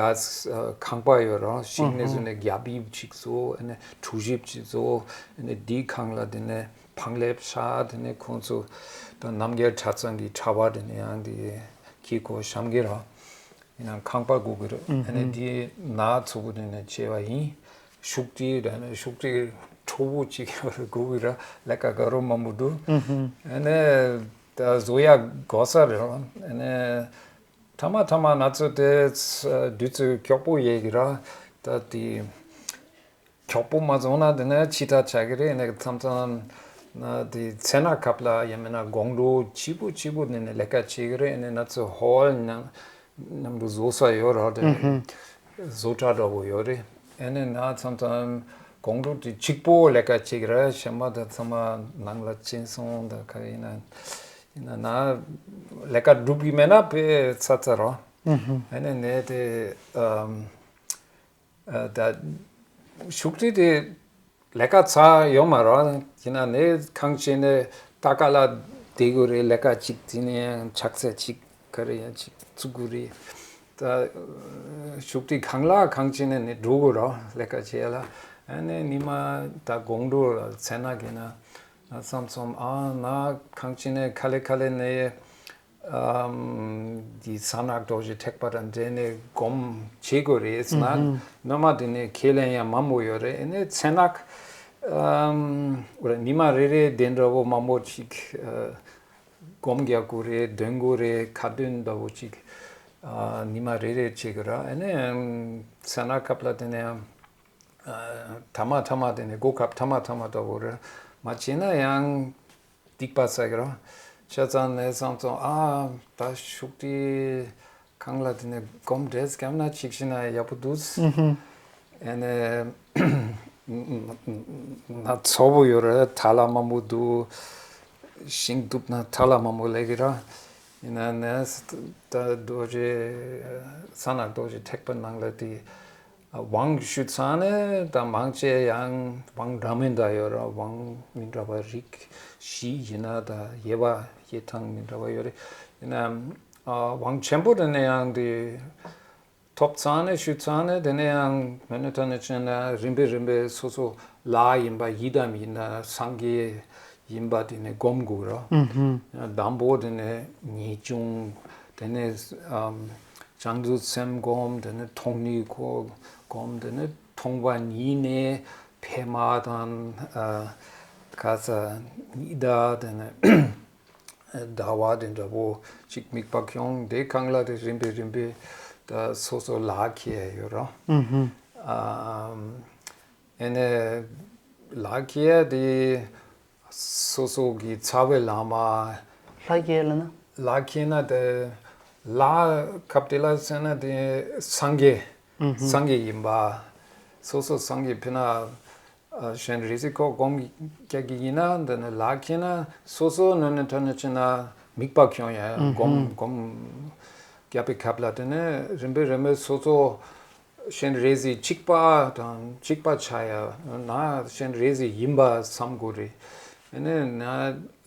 ཁང་པ་ཡོད་ར། ཤིང་ནས་བཟོས་ནས་རྒྱ་ཕིབས་ཅིག་བཟོ། ཨ་ནི་གྲུ་ཞིབ་ཅིག་བཟོ། ཨ་ནི་དེའི་སྒང་ལ་དེ་ནས་བང་ལེབ་བཞག་དེ་ནས་ཁོང་ཚོ་ད་རྣམ་རྒྱལ་གྲྭ་ཚང་གི་གྲྭ་པ་དེ་ནས་ཡང་དེ་ཁྱི་ཁོ་བཤམས་ཀྱི་ར། ཡིན་ན་ཁང་པ་དགོས་ཀྱི་རེད། ཨ་ནི་དེ་ནག་ཚུགས་པ་དེ་ནས་བྱས་པ་ཡིན། ཤུགས་ཀྱིས་ཨ་ནི་ཤུགས་ཀྱིས་ཁྲོ་བོ་གཅིག་དགོས་ཀྱི་རེད། ལས་ཀ་ག་རུ་མང་པོ་འདུག་ཨ་ནི་ད་བཟོ་ཡག་དགོས་ས་རེད། ཨ་ནི་ཐ་མ་ཐ་མ་ང་ཚོ་དེ་དུས་ཚོད་མགྱོགས་པོ་ཡས་ཀྱི་ར། ད་དེ་མགྱོགས་པོ་མ་བཟོ་ན་དེ་ནས་ཕྱི་དྲགས་ཆགས་ཀྱི་རེད། ཨ་ནི་མཚམས་མཚམས་ན་དེ་ཚེ་ན་ཁབ་ལ་ཡང་མིན་ན་དགོང་དྲོ་ཆི་པོ་ཆི་པོ་དེ་ནས་ལས་ཀ་བྱེད་ཀྱི་རེད། ཨ་ནི་ང་ཚོ་ཧོལ་ནང་མཉམ་དུ་བཟོ་ས་ཡོད་ར། དེ་བཟོ་གྲྭ་འདྲ་བོ་ཡོད་རེད། ཨ་ནི་ང་མཚམས་མཚམས་དགོང་དྲོ་དེ་གཅིག་པོ་ལས་ཀ་བྱེད་ཀྱི་རེད། གཞན་པ་དེ་ཚང་མ་ནང་ལ་ཕྱིན་སོང་། ད་ག་རེ་ཡིན་ན་ཡིན་ན་ན་ལས་ཀ་སྒྲུབ་ཀྱི་མེད་ན་དཔེ་ཚ་ཚ་ར། ཨ་ནི་ནས་དེ་ཨམ། ཨ་ད་ཤུགས་དེ་དེ་ལས་ཀ་ཚ་ཡོད་མ་རེད། ཡིན་ན་ནས་ཁང་ཆེན་ནས་ལྟ་ག་ལ་བསྡད་དགོས་རེད། ལས་ཀ་གཅིག་དེ་ནས་ཡང་ཕྱག་འཚལ་གཅིག་ག་རེ་ཡང་གཅིག་བཙུགས་དགོས་རེད། ད་ཤུགས་དེ་གང་ལ་ཁང་ཆེན་ནས་ནས་འགྲོ་དགོས་རེད་ལས་ཀ་བྱེད་ཡ་ལ། ཨ་ནས་ཉི་མ་ད་དགོང་དྲོ་ལ་ཚེ་ན་གི་ན་ང་བསམ་སོང་། ཨ་ང་ཁང་ཆེན་ནས་ག་ལེ་ག་ལེ་ནས། ཨམ། འདི་གསང་སྔགས་རྡོ་རྗེ་ཐེག་པ་དང་འབྲེལ་ནས་སྒོམ་བྱེད་དགོས་རེད་ཟེར་ན། སྔོན་མ་དེ་ནས་ཁས་ལེན་ཡང་མང་པོ་ཡོད་རེད། ཨ་ནི་མཚན་ནག་ཨམ། འོ་རེད། ཉི་མ་རེ་རེ་དེ་འདྲ་བོ་མང་པོ་ཅིག་ཨ། སྒོམ་རྒྱག་དགོས་རེད། འདོན་དགོས་རེད། ཁ་འདོན་འདྲ་བོ་ཅིག་ཨ། ཉི་མ་རེ་རེ་བྱེད་དགོས་ར། ཨ་ནི་ཨམ། མཚན་ནག་སྐབས་ལ་དེ་ནས་ཨམ། ཨ། ཐ་མ་ཐ་མ་དེ་ནས་གོ་སྐབས་ཐ་མ་ཐ་མ་འདྲ་བོ་རེད། མ་བྱས་ན་ཡང་སྡིག་པ་བསགས་ཀྱི་རེད། བྱས་ཙང་ནས་བསམ་སོང་། ཨ་ད་ཤུགས་དེ་གང་ལ་དེ་ནས་སྒོམ་འདྲེས་བརྒྱབ་ན་ཅིག་ཤི་ན་ཡག་པོ་འདུག་ཨ་ནས་ན་ཚ་པོ་ཡོད་རེད། ཐལ་བ་མང་པོ་འདུག་ཤིང་གཏུབ་ན་ཐལ་བ་མང་པོ་སླེབས་ཀྱི་རེད། ཡིན་ན་ནས་ད་རྡོ་རྗེ་གསང་སྔགས་རྡོ་རྗེ་ཐེག་པ་ནང་ལ་དེ། དབང་ཞུ་ཚར་ནས་ད་མང་ཆེ་ཡང་དབང་འདྲ་མིན་འདྲ་ཡོད་ར། དབང་མི་འདྲ་བ་རིགས་བཞི་ཡིན་ན་ད་དབྱེ་བ་དབྱེ་སྟངས་མི་འདྲ་བ་ཡོད་རེད། ཡིན་ན་ཨ། དབང་ཆེན་པོ་དེ་ནས་ཡང་དེ་ཐོབ་ཚར་ནས་ཞུ་ཚར་ནས་དེ་ནས་ཡང་མོན་ནས་ཐོན་ནས་ཕྱིན་ན་རིམ་པས་རིམ་པས་སོ་སོ་ལྷ་ཡིན་པ་ཡི་དམ་ཡིན་ན་སངས་རྒྱས་ཡིན་པ་དེ་ནས་སྒོམ་དགོས་ར། དང་པོ་དེ་ནས་ངེས་འབྱུང་། དེ་ནས་ཨམ། བྱང་ཆུབ་སེམས་སྒོམ། དེ་ནས་མཐོང་ནི་ཁོ་སྒོམ། དེ་ནས་མཐོང་བ་ཉིད་ནས་ཕ་མ་དང་ཨ། ག་ས་ཉི་ཟླ། དེ་ནས་ཟླ་བ་དེ་འདྲ་བོ་ཅིག་དམིགས་པ་ཁྱོང་། དེ་གང་ལ་དེ་རིམ་པས་རིམ་པས་ད་སོ་སོ་ལག་ཁྱེར་ཡོད་ར། ཨམ། ཨེ་ནས་ལག་ཁྱེར་དེ་སོ་སོ་གི་རྩ་བའི་བླ་མ། ལག་ཁྱེར་ལ་ན། ལག་ཁྱེར་ན་དེ་ལག་ཁབ་དེ་ལ་ཟེར་ན་དེ་སངས་རྒྱས། སངས་རྒྱས་ཡིན་པ། སོ་སོ་སངས་རྒྱས་ཕི་ན་ཨ། གཞན་རེ་ཟིག་ཁོ་སྒོམ་རྒྱག་གི་ཡིན་ན་འདི་ནི་ལག་ཁྱེར་ན་སོ་སོ་ནོ་ནི་ཐོན་ནི་ཕྱིན་ན་དམིགས་པ་ཁྱོང་ཡ་སྒོམ་སྒོམ་རྒྱབ་པའི་ཁབ་ལ་དེ་ནི་རིམ་པས་རིམ་པས་སོ་སོ་གཞན་རེ་ཟིག་གཅིག་པ་དང་གཅིག་པ་ཆ་ཡ་ན་གཞན་རེ་ཟིག་ཡིན་པ་བསམ་དགོས་རེད། ཨ་ནི་ན་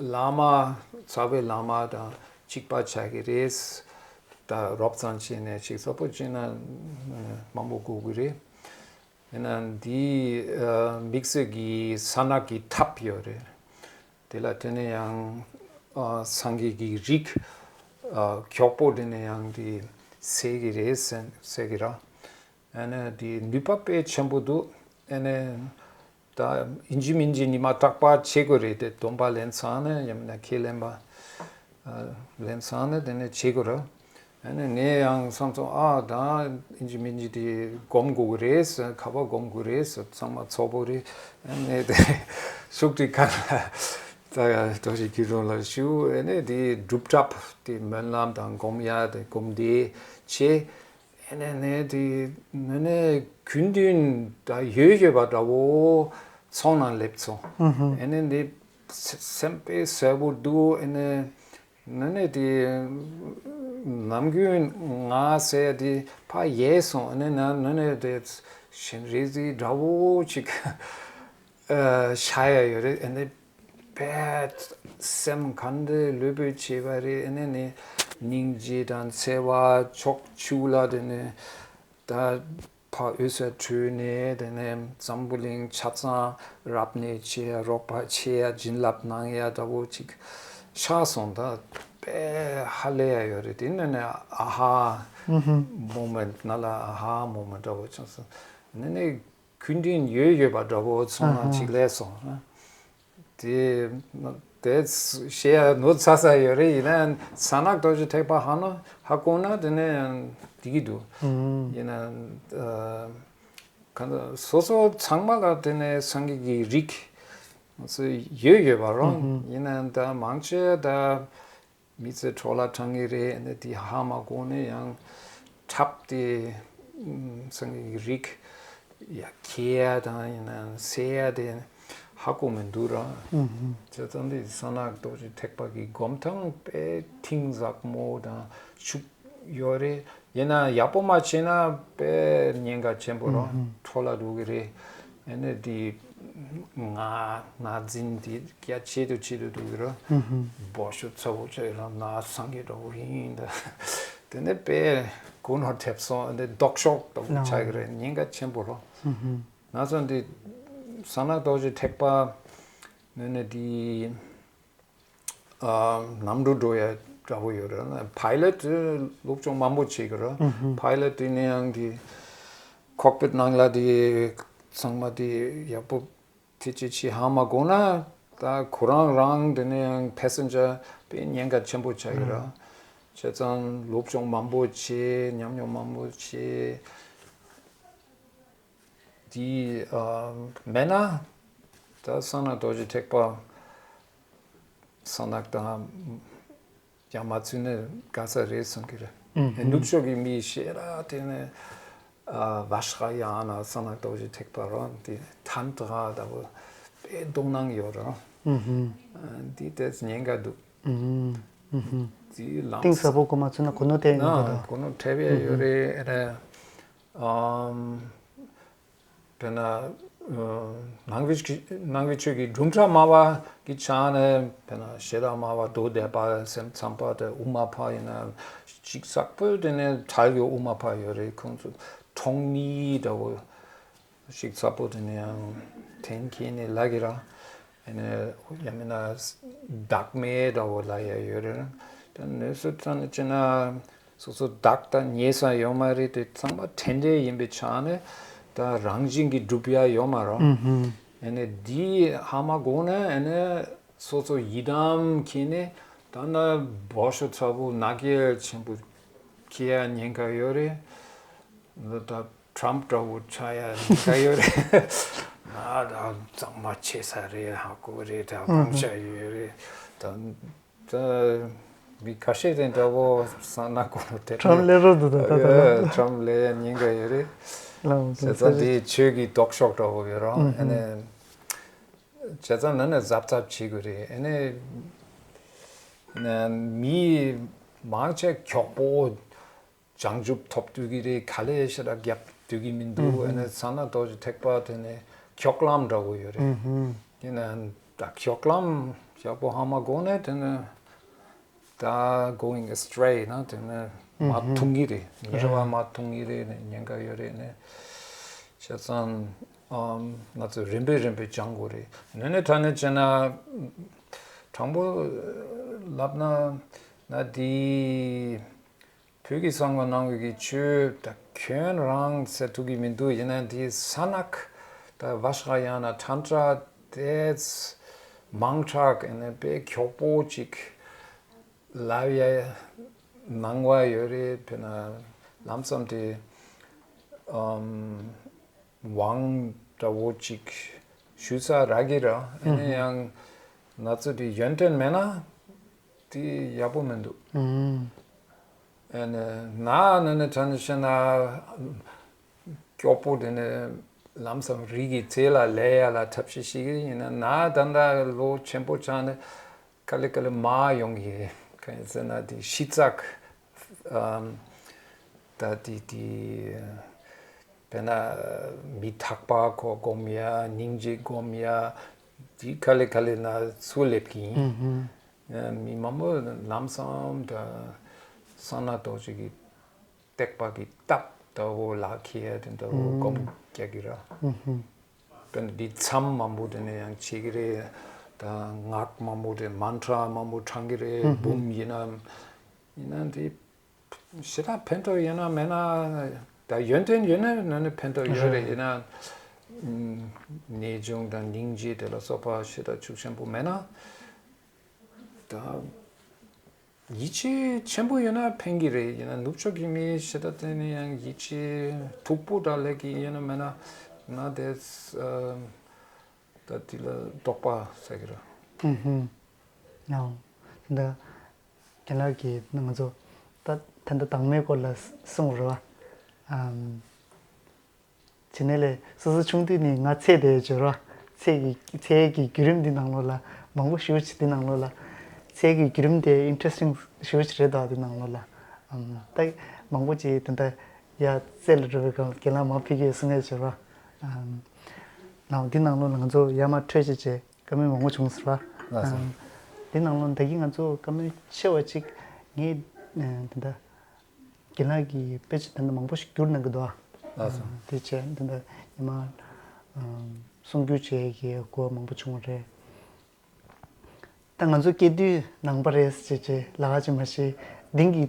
བླ་མ་རྩ་བའི་བླ་མ་དང་གཅིག་པ་ཆགས་ཀྱི་རེད། ད་རོབ་ཙམ་བྱས་ནས་ཅིག་གསལ་པོ་བྱས་ན་མང་པོ་དགོས་ཀྱི་རེད། ཡིན་ན་འདི་ཨ། དམིགས་བསལ་གྱི་གསང་སྔགས་ཀྱི་ཐབས་ཡོད་རེད། དེ་ལ་དེ་ནས་ཡང་ཨ། སངས་རྒྱས་ཀྱི་རིགས་ཨ། མགྱོགས་པོ་དེ་ནས་ཡང་དེ་སད་ཀྱི་རེད་ཟེར་ཟེར་གྱི་ར། ཨ་ནི་དེ་ནུས་པ་དཔེ་ཆེན་པོ་འདུག་ཨ་ནི་ད་ཡིན་གཅིག་མིན་གཅིག་ཉི་མ་དྲག་པ་བྱེད་དགོས་རེད། དེ་སྡོམ་པ་ལེན་ཚར་ནས་ཡང་མིན་ན་ཁས་ལེན་པ་ཨ། ལེན་ཚར་ནས་དེ་ནས་བྱེད་དགོས་རེད། ཨ་ནི་ངས་ཡང་བསམ་སོང་། ཨ་ད་ཡིན་གཅིག་མིན་གཅིག་དེ་སྒོམ་དགོས་ཀྱི་རེད་ཟེར། ག་པར་སྒོམ་དགོས་རེད་ཟེར། ཚང་མ་ཚོགས་པོ་རེད། ཨ་ནི་དེ་ཤུགས་དེ་ག་ལ་ད་ཡ་རྡོ་རྗེ་སྐྱིད་སྒྲོན་ལ་ཞུ། ཨ་ནི་དེ་སྒྲུབ་ཐབས་དེ་སྨོན་ལམ་དང་སྒོམ་ཡ་དེ་སྒོམ་བཟླས་བྱས། ཨ་ནི་ནས་དེ་ནི་ནས་རྒྱུན་དུ་ད་ཡོད་ཡོད་པ་འདྲ་བོ་ཚོར་སྣང་སླེབས་སོང་། ཨ་ནི་འདི་སེམས་དཔེ་གསལ་པོ་འདུག་ཨ་ནི་ནི་ནས་དེ་ནམ་རྒྱུན་ང་ཟེར་དེ་ཕར་ཡལ་སོང་། ཨ་ནི་ན་ནི་ནས་དེ་གཞན་རེ་ཟིག་འདྲ་བོ་ཅིག་ཨ། ཤར་ཡ་ཡོད་རེད། ཨ་ནི་དཔེ་སེམས་ག་འདྲ་ལུས་པོས་བྱས་པ་རེད། ཨ་ནི་ནི་སྙིང་རྗེ་དང་བརྩེ་བ་ཕྱོགས་བཅུ་ལ་དེ་ནི་ད་ཕར་འོད་ཟེར་འཕྲོས་ནས་དེ་ནས་འཛམ་བུ་གླིང་ཆ་ཚང་རབ་གནས་བྱེད་ཡ། རོགས་པ་བྱེད་ཡ། བྱིན་རླབས་གནང་ཡ་འདྲ་བོ་ཅིག་ཤར་སོང་། ད་ དཔེ་ཧ་ལས་ཡ་ཡོད་རེད། དེ་ནས་ནས་ཨ་ཧ་མོ་མེན་ཊི་ནང་ལ་ཨ་ཧ་མོ་མེན་ཊི་འདྲ་བོ་བྱུང་སོང་། ནས་ནས་ཁུངས་དྲིན་ཡོད་ཡོད་པ་འདྲ་བོ་ཚོར་སྣང་ཅིག་སླེབས་སོང་། དེ་དེ་བཤད་ཡ་ནོར་ཚ་ས་ཡོད་རེད། ཡིན་ན་ཡང་ས་ནག་རྡོ་རྗེ་ཐེག་པ་ཧ་ན་ཧ་གོ་ན་དེ་ནས་ཡང་འགྲིག་གི་འདུག་ཡིན་ན་ཨ་གང་ལྟར་སོ་སོ་ཚང་མ་ལ་དེ་ནས་སངས་རྒྱས་ཀྱི་རིགས་ཡོད་ཡོད་པ་རོ། ཡིན་ན་ད་མང་ཆེ་ད་མི་ཚེ་འཕྲོ་བརླག་བཏང་གི་རེད། ཨ་ནི་དེ་ཧ་མ་གོ་ནས་ཡང་འཁྲབ་སྟེ་སངས་རྒྱས་ཀྱི་རིགས་ཡ་མཁས་ཡ་དང་ཡིན་ན་གསལ་ཡ་དེ་ཧ་གོ་མི་འདུག་ར། བྱས་ཙང་འདི་ས་ནག་རྡོ་རྗེ་ཐེག་པ་གི་སྒོམ་ཐང་དཔེ་གཏིང་ཟབ་མོ་དང་ཤུགས་ཡོད་རེད། ཡིན་ན་ཡག་པོ་མ་བྱས་ན་དཔེ་ཉེན་ཁ་ཆེན་པོ་རང་འཕྲོ་བརླག་འགྲོ་གི་རེད། ཨ་ནི་དེ་ང་ང་འཛིན་དེ་རྒྱ་ཆེ་དུ་ཆེ་དུ་འགྲོ་གི་རེད། སྦོ་ཤོ་ཚ་བོ་ཆེ་རང་ན་སངས་རྒྱས་འདྲ་བོ་ཡིན་ད། དེ་ནས་དཔེ་གོ་ནོར་ཐེབས་སོང་། ཨ་ནི་ལྡོག་ཕྱོགས་འདྲ་བོ་ཆགས་ཀྱི་རེད། ཉེན་ཁ་ཆེན་པོ་རེད། ང་ཚོ་འདི་ས་ནག་རྡོ་རྗེ་ཐེག་པ་ནས་ནས་དེ། ཨ་གནམ་གྲུ་འགྲོ་ཡ་འདྲ་བོ་ཡོད་རེད། ཕའི་ལོཊ་སློབ་སྦྱོང་མང་པོ་བྱེད་ཀྱི་རེད། ཕའི་ལོཊ་དེ་ནས་ཡང་དེ་ཁོག་པིཊ་ནང་ལ་དེ་ཚང་མ་དེ་ཡག་པོ་དེ་ཅི་ཅི་ཧ་མ་གོ་ན་ད་ཁོ་རང་རང་དེ་ནས་ཡང་ཕེ་སེན་ཇར་དཔེ་ཉེན་ཁ་ཆེན་པོ་ཆགས་ཀྱི་རེད། བྱས་ཙང་སློབ་སྦྱོང་མང་པོ་བྱེད། ཉམས་མྱོང་མང་པོ་བྱེད། དེ་ཨ་མེད་ན་ད་ས་ནག་རྡོ་རྗེ་ཐེག་པ་ས་ནག་དང་ཡང་མ་ཚུད་ནས་དགའ་ས་རེད་བསམ་གྱི་རེད། ནུབ་ཕྱོགས་ཀྱི་མི་ཞེ་དྲག་དེ་ནས་ཨ་བ་ཤ་ཡ་ན་ས་ནག་རྡོ་རྗེ་ཐེག་པ་རང་དེ་ཐན་ཏྲ་ལྟ་བུ་དཔེ་མཐོང་སྣང་ཡོད་རེད། ཨ་འདི་དེ་ཉེན་ཁ་འདུག་དེ་ལམ་གཏིང་ཟབ་པོ་གོ་མ་ཚུད་ན་གོ་ནོར་དེ་ཡོང་གི་འདུག་གོ་ནོར་ཐེབས་ཡ་ཡོད་རེད། ཨ་ནི་ཨམ། དཔེར་ན་ཨ་ནང་པའི་ཆོས་ནང་པའི་ཆོས་ཀྱི་གྲུབ་མཐའ་སྨྲ་བ་གི་ཆ་ནས་དཔེར་ན་ཞེ་དྲག་སྨྲ་བ་མདོ་སྡེ་པ་སེམས་ཙམ་པ་དེ་དབུ་མ་པ་ཡིན་ན་ཅིག་གསལ་པོ་དེ་ནས་གྲལ་གྱི་དབུ་མ་པ་ཡོད་རེད། ཁོང་ཚོ་ཁྲོམ་གཉིས་འདྲ་བོ་ཞིག་གསལ་པོ་དེ་ནས་ཡང་འཐེན་འཁྱེར་ནས་ལབ་ཀྱི་རེད། ཨ་ནི་ཡང་མིན་ན་བདག་མེད་འདྲ་བོ་ལབ་ཡ་ཡོད་རེད། དེ་ནས་སུ་ཙམ་ནས་བྱས་ན། སོ་སོ་བདག་དང་གཉེར་ས་ཡོད་མ་རེད། དེ་ཚང་མ་འབྲེལ་འབྲེལ་ཡིན་པའི་ཆ་ནས་ད་རང་བཞིན་གྱིས་གྲུབ་ཡ་ཡོད་མ་རེད། ཨ་ནི་འདི་ཧ་མ་གོ་ན་ཨ་ནི་སོ་སོ་ཡི་དམ་འཁྱེར་ནས་ད་ན་སྦོ་ཤོ་ཚ་བོ་ནག་ཡལ་ཆེན་པོ་འཁྱེར་ཡ་ཉེན་ཁ་ཡོད་རེད། ད་ཊྲམ་འདྲ་བོ་ཆགས་ཡ་ཉེན་ཁ་ཡོད་རེད། ཨ་ད་གཙང་མ་ཆེ་ས་རེད། ཧ་གོ་རེད། ད་གོམས་ཤ་ཡོད་རེད། ད། ད་མི་ཁ་ཤས་དེ་འདྲ་བོ་ས་ནག་གོ་ནོར་དེ་ཊྲམ་ལས་རོགས་འདུག་ད་ད་ད་ལ། ཊྲམ་ལས་ཉེན་ཁ་ཡོད་རེད། ལགས་སོ། བྱས་ཙང་དེ་ཆོས་ཀྱི་ལྡོག་ཕྱོགས་འདྲ་བོ་ཡོད་རོགས། ཨ་ནི་བྱས་ཙང་ནང་ནས་གཟབ་གཟབ་བྱེད་དགོས་རེད། ཨ་ནི་མི་མང་ཆེ་མགྱོགས་པོ་བྱང་ཆུབ་ཐོབ་སྡོད་ཀྱི་རེད། ག་ལེ་ཞེ་དྲག་རྒྱབ་སྡོད་ཀྱི་མི་འདུག་ཨ་ནི་ས་ནག་རྡོ་རྗེ་ཐེག་པ་དེ་ནས་མགྱོགས་ལམ་འདྲ་བོ་ཡོད་རེད། ཡིན་ནའང་ད་མགྱོགས་ལམ་ཡག་པོ་ཧ་མ་གོ་ནས་དེ་ནས་ད་going astray ན་དེ་ནས་མར་ཐོན་གྱི་རེད། ཉེ་བར་མར་ཐོན་གྱི་རེད་ནས་ཉེན་ཁ་ཡོད་རེད་ནས་བྱས་ཙང་ཨམ་ང་ཚོས་རིམ་པས་རིམ་པས་སྦྱང་དགོས་རེད། ནས་ནས་ད་ནས་བྱས་ན་དྲང་པོ་ལབ་ན་ན་དེ། བོད་ཀྱི་གསང་བ་ནང་བའི་གི་ཆོས་ད་ཁྱོན་རང་ཟེར་ཐུབ་ཀྱི་མི་འདུག་ཡིན་ན་འདི་ས་ནག་ད་བ་ཤ་ཡ་ན་ཊྲམ་འདྲ་དེ་མང་དྲགས་ཨ་ནི་དཔེ་མགྱོགས་པོ་ཅིག་ལབ་ཡ་སྣང་བ་ཡོད་རེད། དཔེར་ན་ལམ་སེང་དེ་ཨམ་དབང་འདྲ་བོ་ཅིག་ཞུ་ས་རག་གི་རེད། ཨ་ནི་ཡང་ང་ཚོ་དེ་ཡོན་ཏན་མེད་ན་དེ་ཡག་པོ་མི་འདུག་ཨ་ནི་ན་ན་ནི་དྲན་ཤེས་ན་སྐྱོ་པོ་དེ་ནི་ལམ་སང་རིགས་ཀྱི་རྩལ་ལ་ལས་ཡ་ལ་ཐབས་ཤེས་ཤིག་ཡིན་ན་ན་ད་ལྟ་ལོ་ཆེན་པོ་ཆགས་ནས་ག་ལེ་ག་ལེ་མ་ཡོང་གི་གང་ཡིན་ཟེར་ན་དེ་ཤི་ཚག་ཨམ་ད་དེ་དེ། དཔེར་ན་མི་ཐག་པ་ཁོ་སྒོམ་ཡ། སྙིང་རྗེ་སྒོམ་ཡ། དེ་ག་ལེ་ག་ལེ་ན་ཚུར་སླེབས་ཀྱི་ཡིན། མི་མང་པོ་ལམ་སང་ད་གསང་སྔགས་རྡོ་རྗེ་གི་ཐེག་པ་གི་སྟབས་ལྟ་བུ་ལག་ཁྱེར་ཡ་དེ་ལྟ་བུ་སྒོམ་རྒྱག་གི་ར། དཔེར་ན་འདི་མཚམས་མང་པོ་དེ་ནས་ཡང་བྱེད་ཀྱི་རེད། ད་སྔགས་མང་པོ་རེད། མན་ཏྲ་མང་པོ་བགྲང་གི་རེད། འབུམ་ཡིན་ན་ཡིན་ན་འདི་ཞེ་དྲག་ཕན་ཐོགས་ཡོད་ན་མེད་ན། ད་ཡོན་ཏན་ཡོད་ན་ནི་ནི་ཕན་ཐོགས་ཡོད་རེད། ཡིན་ན་ཨམ་ནས་ཆུང་དང་སྙིང་རྗེ་དེ་ལ་སོགས་པ་ཞེ་དྲག་ཤུགས་ཆེན་པོ་མེད་ན། ད་ཡིད་ཆེས་ཆེན་པོ་ཡོད་ན་ཕན་གྱི་རེད། ཡིན་ན་ནུབ་ཕྱོགས་ཀྱི་མི་ཞེ་དྲག་དེ་ནི་ཡང་ཡིད་ཆེས་མཐུག་པོ་འདྲ་ལས་ཀྱི་ཡོད་ན་མེད་ན་ན་དེ་ཨ་ད་དེ་ལ་དོགས་པ་ཟེར་གྱི་རེད། ཨུ་ཧུམ། ཨོ། དེ་འདྲ་རྒན་ལགས་ཀྱིས་ང་ཚོ་ད་ད་ལྟ་དང་མའི་སྐོར་ལ་གསུངས་པ་རེད་བ། ཨམ། བྱས་ནས་ལས་སོ་སོ་ཆུང་དུས་ནས་ང་ཚེ་འདིའི་སྦྱོར་བ། ཚེ་གི་ཚེ་གི་བརྒྱུད་རིམ་འདི་ནང་ལོགས་ལ་མང་པོ་ཞེ་པོ་ཅིག་འདི་ནང་ལོགས་ལ། ཚེ་གི་བརྒྱུད་རིམ་དེ་ཨིན་ཊ་རེ་སི་ཊིང་ཞེ་པོ་ཅིག་རེད་དོ། འདི་ནང་ལོགས་ལ་ཨམ་ད་མང་པོ་ཅིག་དེ་འདྲ་ཡ་རྩེ་ལ་འགྲོ་བའི་སྐབས་རྒན་ལགས་མར་ཕེབས་ཀྱི་ཡོད་གསུང་ཡས་སྦྱོར་བ། ཨམ་ནའོ་འདི་ནང་ལོགས་ལ་ང་ཚོ་ཡར་མར་འཕྲོས་བྱས་བྱས་བཀའ་མོལ་མང་པོ་བྱུང་ཟེར་བ། ལགས་སོ། ཨམ་འདི་ནང་ལོགས་ད་གིན་ང་ཚོ་བཀའ་མོལ་ཆེ་བ་ཅིག་ངས་ཨ་དེ་འདྲ། རྒན་ལགས་ཀྱིས་དཔེ་ཆ་དེ་འདྲ་མང་པོ་ཞིག་བསྒྱུར་གནང་གི་འདུག་ཨ། ལགས་སོ། དེ་བྱས་འདི་འདྲ་ཉི་མ་ཨམ་གསུང་བསྒྱུར་བྱེད་ཀྱི་གོ་བ་མང་པོ་བྱུང་བ་རེད། ད་ང་ཚོ་སྐྱེས་དུས་ནང་པ་རེད་ཟེར་བྱས་ལབ་ཀྱི་མ་གཞི་འདི་གི་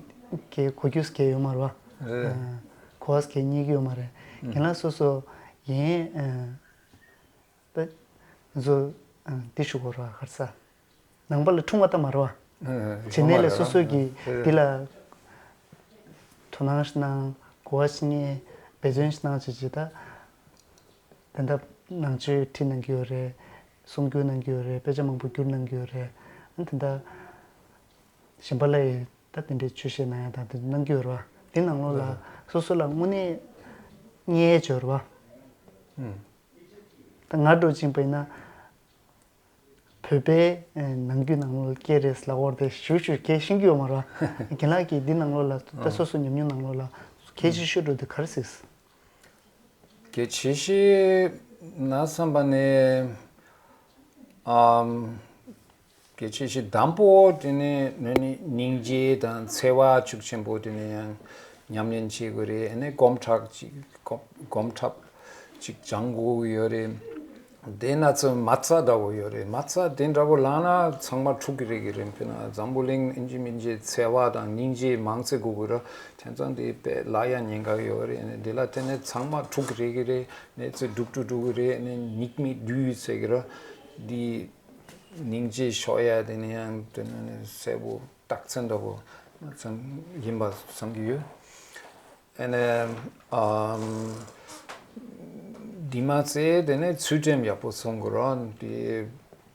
གི་གོ་རྒྱུ་ཟེར་གྱི་ཡོད་མ་རེད་བ། རེད། ཨ་གོ་བ་ཟེར་གྱི་རྙེད་ཀྱི་ཡོད་མ་རེད། ཨུ། རྒན་ལགས་སོ་སོ་ཡན་ཨ། ད་ང་ཚོ་ཨ་འདི་ཞུ་དགོས་རེད་བ། ག་རེ་ཟེར། ནང་པ་ལ་འཁྲུངས་པ་ད་མ་རེད་བ། ཨ་བྱས་ནས་ལས་སོ་སོ་གིས་ཨ་འདི་ལ་དོ་སྣང་ཞིག་གནང་། གོ་བ་ཞིག་རྙེད། འབད་བརྩོན་ཞིག་གནང་བྱས་བྱས་ད། ད་ལྟ་ནང་ཆོས་ཁྲིད་གནང་གི་ཡོད་རེད། གསུང་བསྒྱུར་གནང་གི་ཡོད་རེད། དཔེ་ཆ་མང་པོ་བསྒྱུར་གནང་གི་ཡོད་རེད། ཨ་ད་ལྟ་གཞན་པ་ལ་ཡི་ད་དེ་འདྲའི་ཆོས་བཤད་གནང་ཡ་དང་དེ་གནང་གི་ཡོད་རེད་བ། དེ་ནང་ལོགས་ལ་ཨ་སོ་སོ་ལ་དངོས་གནས་རྙེད་ཡ་ཡོད་རེད་བ། ཨུ། ད་ང་འདྲ་བོ་ཅིག་ཡིན་པ་ཡིན་ན། བོད་པའི་ཨེ་ནང་རྒྱུད་ནང་ལོགས་ལ་སྐད་རེད་ཟེར་ལབ་ཡོད་རེད་དེ་ཞུ་ཞུ་གལ་ཤེས་ཀྱི་ཡོད་མ་རེད་བ། རྒན་ལགས་ཀྱིས་འདི་ནང་ལོགས་ལ་ད་སོ་སོ་ཉམས་མྱོང་ནང་ལོགས་ལ་གལ་ཆེ་ཤོས་འགྲོ་དེ་ག་རེ་ཟེར། གལ་ཆེ་ཤོས་ན་བསམ་པ་ནས་ཨམ། གལ་ཆེ་ཤོས་དང་པོ་དེ་ནི་ནི་ནི་སྙིང་རྗེ་དང་བརྩེ་བ་ཤུགས་ཆེན་པོ་དེ་ནི་ཡང་ཉམས་ལེན་བྱེད་དགོས་རེད། ཨ་ནི་སྒོམ་ཁྲག་ཅིག་སྒོམ་སྒོམ་ཁྲག་ཅིག་སྦྱང་དགོས་ཀྱི་ཡོད་རེད། དེ་ན་ཚོ་མ་རྩ་འདྲ་བོ་ཡོད་རེད། མ་རྩ་དེ་འདྲ་བོ་ལངས་ན་ཚང་མ་འཁྲུག་གི་རེད་གི་རེད། དཔེར་ན་འཛམ་བུ་གླིང་ཨིན་ཇི་མིན་ཇི་བརྩེ་བ་དང་སྙིང་རྗེ་མང་ཙམ་དགོས་ཀྱི་རེད། དེང་སང་དེ་དཔེ་ལ་ཡ་ཉེན་ཁ་ཡོད་རེད། ཨ་ནི་དེ་ལ་བརྟེན་ནས་ཚང་མ་འཁྲུག་གི་རེད་གི་རེད། གནས་ཚུལ་འཁྲུག་འཁྲུག་འཁྲུག་གི་རེད། ཨ་ནི་ཉིག་མིག་བསྡུས་ཟེར་གི་རེད། འདི་སྙིང་རྗེ་ཤོར་ཡ་དེ་ནི་ཡང་དེ་ནི་གསལ་པོ་རྟགས་མཚན་འདྲ་བོ་ཙམ་ཡིན་པ་བསམ་གྱི་ཡོད། ཨ་ནི་ཨམ། འདི་མ་ཚད་དེ་ནི་ཚུལ་ཁྲིམས་ཡག་པོ་སྲུང་དགོས་རེད། དེ་